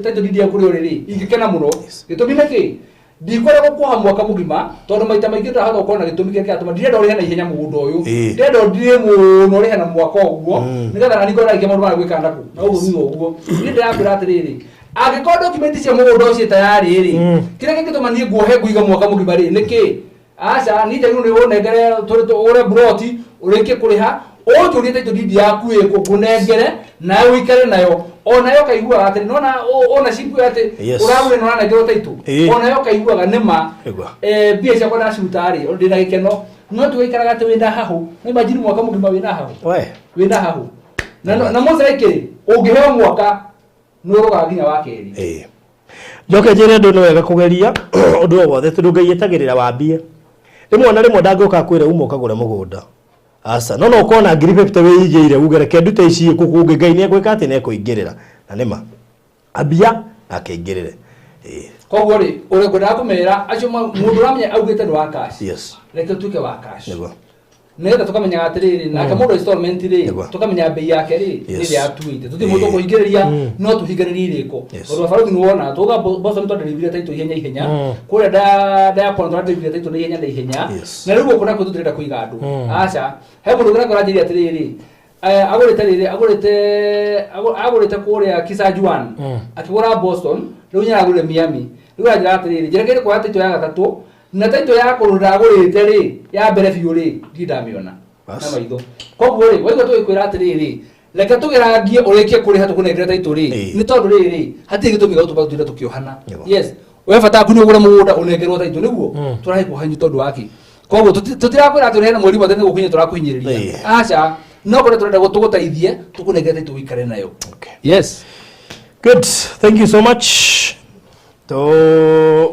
title deed yaku kũrĩa ũrĩ rĩ, ingĩkena mũno. Gĩtũmi nĩ kĩ? Ndikwenda gũkuoha mwaka mũgima tondũ maita maingĩ ndahota gũkorwo na gĩtũmi kĩrĩa kĩratũma ndirenda ũrĩhe na ihenya mũgũnda ũyũ. Ndĩrenda ũndire mũno ũrĩhe na mwaka ũguo nĩgetha nani ngorwo narĩkia maũndũ marĩa gwĩka naku na ũguo thutha ũguo. Niĩ ndĩrakwĩra atĩrĩrĩ, angĩkorwo document cia mũgũnda ũcio tayarĩ rĩ, kĩrĩa kĩngĩtũma niĩ nguohe nguiga mwaka mũgima rĩ nĩ kĩ? Aca, niĩ njagĩrĩirwo nĩ ũnengere ũgũre mburoti ũrĩkie kũrĩha, ũnjũrie title deed yaku ĩkũ, ngũnengere nawe ũikare nayo, onayo ũkaiguaga atĩ nona ownership ĩyo atĩ ũragũrire na ũranengerwo title, onayo ũkaiguaga nĩ ma. Mbia ciakwa ndaciruta rĩ, ndĩna gĩkeno, no tũgaikaraga atĩ wĩna hahũ. No imagine mwaka mũgima wĩna hahũ. Wĩna hahũ na most likely ũngĩheo mwaka nĩ ũrogaga nginya wa kerĩ. Njoke njĩre andũ nĩ wega kũgeria ũndũ o wothe, tondũ Ngai etagĩrĩra wambie. Rĩmwe na rĩmwe ndangĩũka akwĩre uma ũkagũre mũgũnda, aca, no no ũkorwo na ngiri 50 wĩigĩire uge reke ndute ici kũ kũngĩ, Ngai nĩ egwĩka atĩ nĩ ekũingĩrĩra, na nĩma ambia nake aingĩrĩre. Koguo rĩ, ũrĩa ngwendaga kũmera acio mũndũ ũramenya augĩte nĩ wa cash, reke ũtuĩke wa cash. Nĩgetha tũkamenyaga atĩrĩrĩ, nake mũndũ installment rĩ, tũkamenya bei yake rĩ, nĩ ĩrĩa atuĩte. Tũtirĩ mũndũ ũkũhingĩrĩria, no tũhinganĩrie irĩko. Tondũ barothi nĩ wona tuga Boston twanderivire taitũ ihenya ihenya, kũrĩa diaspora twanderivire taitũ na ihenya na ihenya. Na rĩu gũkũ nakuo tũtirenda kũiga andũ. Aca, he mũndũ ũngĩ nakora anjĩrire atĩrĩrĩ, agũrĩte rĩrĩ, agũrĩte kũrĩa Kisajuan, akĩgũra Boston, rĩu nĩaragũrire Miami. Rĩu aranjĩra atĩrĩrĩ, njerekeire kuoya taitũ ya gatatũ, na taitũ ya kũrũ ndagũrĩte rĩ, ya mbere biũ rĩ, ndirĩ ndamĩona na maitho. Koguo rĩ, waigua tũgĩkwĩra atĩrĩrĩ, reke tũgĩrangie ũrĩkie kũrĩha tũkũnengere taitũ rĩ, nĩ tondũ rĩrĩ, hatirĩ gĩtũmi gĩa gũtũma tũtinde tũkĩohana. Yes, we bata waku nĩ ũgũre mũgũnda ũnengerwo taitũ nĩguo tũrahe hanyu tondũ waki. Koguo tũtirakwĩra atĩ ũrĩhe na mweri mothe nĩ gũkũhinya tũrakũhinyĩrĩria. Aca, no kũrĩa tũrenda tũgũteithie tũkũnengere taitũ ũikare nayo. Yes. Good. Thank you so much. To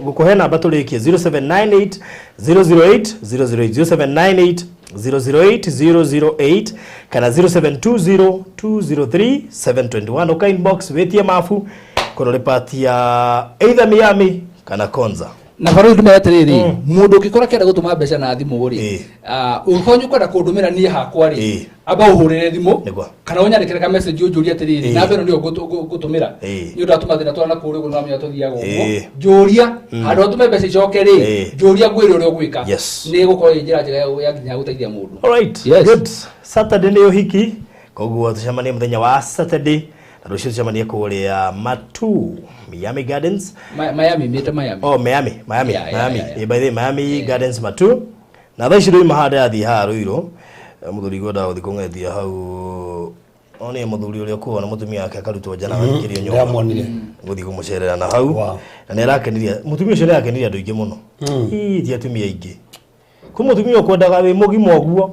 ngũkũhe namba tũrĩkie 0798 008 008, 0798 008 008 kana 0720 203 721. Ũka inbox wĩtie mabu kũrĩ part ya either Miami kana Konza. Na barũthi ndũmĩra atĩrĩrĩ, mũndũ ũngĩkorwo akĩenda gũtũma mbeca na thimũ rĩ, ũngĩkorwo nĩ ũkwenda kũndũmĩra niĩ hakwa rĩ, amba ũhũrĩre thimũ kana ũnyandĩkĩre ka message ũnjũrie atĩrĩrĩ, namba ĩno nĩyo ngũtũmĩra, nĩ ũndũ wa tũmathĩna twana kũrĩa ũguo nĩwamenya tũthiaga ũguo. Njũria handũ ũtũme mbeca icoke rĩ, njũria ngwĩre ũrĩa ũgwĩka. Nĩ ĩgũkorwo ĩ njĩra njega ya nginya gũteithia mũndũ. Alright. Yes. Good. Saturday nĩ ũhiki, koguo tũcemanie mũthenya wa Saturday, na rũciũ tũcemanie kũrĩa Matu Miami Gardens. Miami, mĩte Miami. Oh, Miami, Miami, Miami. By the way, Miami Gardens Matu. Na thaa ici rĩu haha ndĩrathiĩ haha Ruiru, mũthuri ngwendaga gũthiĩ kũng'ethia hau, one mũthuri ũrĩa ũkuona mũtumia wake akarutwo nja na agakĩrio nyũmba. Ndĩramuonire. Gũthiĩ kũmũcerera na hau. Na nĩ arakenirie mũtumia ũcio, nĩ arakenirie andũ aingĩ mũno. Ii, ti atumia aingĩ. Kwĩ mũtumia ũkwendaga wĩ mũgima ũguo,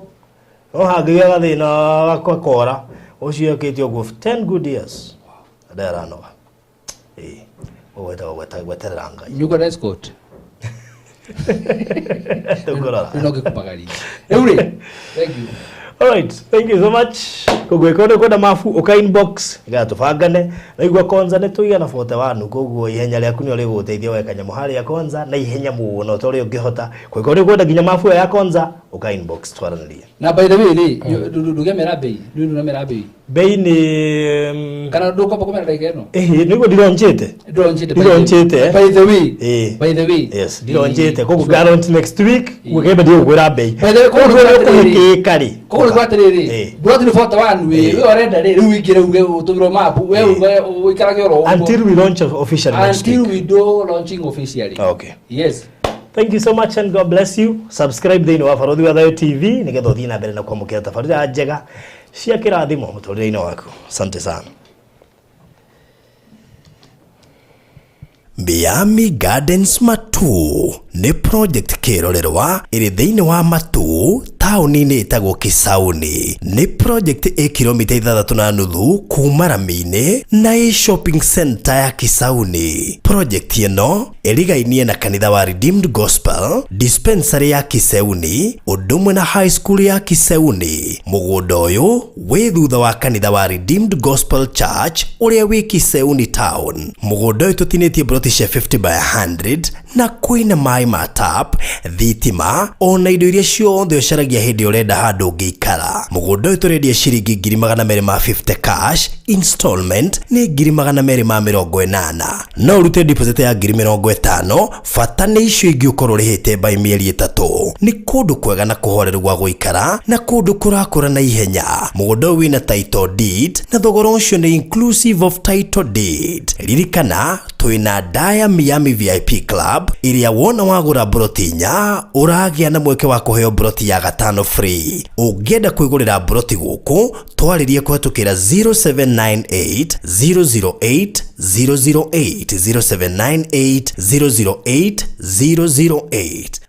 no hangĩgĩa gathĩna gakora, ũcio ekĩte ũguo 10 good years. Ndarĩ aranoga. Ĩĩ. Ũguo gwĩtagwo gweterera Ngai. Nĩ ũkwenda escort? Tũkũrora. Rĩu no ngĩkũmagaria. Rĩu rĩ, thank you. Alright, thank you so much. Koguo ĩkorwo nĩ ũkwenda mabu, ũka inbox nĩgetha tũbangane. Na igua Konza nĩ tũigana 41, koguo ihenya rĩaku nĩrĩo rĩgũgũteithia woe kanyamũ harĩa Konza na ihenya mũno ta ũrĩa ũngĩhota. Koguo nĩ ũkwenda nginya mabu ĩyo ya Konza, ũka inbox twaranĩrie. Na by the way rĩ, ndũgemera bei, nĩ ndũramera bei. Bei nĩ Kana ndũkwamba kũmera ndagĩka ĩno? Ĩhĩ, nĩguo ndironjĩte. Ndũronjĩte. Ndironjĩte. By the way. By the way. Yes, ndironjĩte. Koguo nga next week, gũkĩmbe ndigũkwĩra bei. By the way, koguo Koguo nĩ nĩ ũkũhĩkĩka rĩ. Koguo nĩ atĩrĩrĩ, broti nĩ 41 wĩ, we ũrenda rĩ, rĩu ũingĩre uge ũtũmĩrwo map, we uge ũikarage oro ũguo. Until we launch officially next Until week. we do launching officially. Okay. Yes. Thank you so much and God bless you. Subscribe thĩinĩ wa Barothi wa Thayo TV nĩgetha ũthiĩ na mbere na kwamũkĩra tabarĩra njega cia kĩrathimo mũtũrĩre-inĩ waku. Asante sana. Miami Gardens Matu nĩ project kĩrorerwa ĩrĩ thĩinĩ wa Matu taũni-inĩ ĩtagwo Kisauni. Nĩ project ĩ kilomita 6.5 kuma rami-inĩ na ĩ shopping center ya Kisauni. Project ĩno ĩrigainie na kanitha wa Redeemed Gospel, dispensary ya Kiseuni, ũndũ ũmwe na high school ya Kiseuni. Mũgũnda ũyũ wĩ thutha wa kanitha wa Redeemed Gospel Church ũrĩa wĩ Kiseuni town. Mũgũnda ũyũ tũtinĩtie broti cia 50 by 100 na kwĩna maĩ ma tap, thitima ona indo iria ciothe ũcaragia hĩndĩ ũrenda handũ ũngĩikara. Mũgũnda ũyũ tũrendia ciringi 250,000 cash, installment nĩ 280,000. No ũrute deposit ya 50,000, bata nĩ icio ingĩ ũkorwo ũrĩhĩte by mĩeri 3. Nĩ kũndũ kwega na kũhoreru gwa gũikara na kũndũ kũrakũra na ihenya. Mũgũnda ũyũ wĩna title deed na thogora ũcio nĩ inclusive of title deed. Ririkana twĩna Daya Miami VIP Club ĩrĩa wona wagũra broti 4 ũragĩa na mweke wa kũheo broti ya 5 free. Ũngĩenda kwĩgũrĩra broti gũkũ, twarĩrie kũhetũkĩra 0798 008 008, 0798 008 008.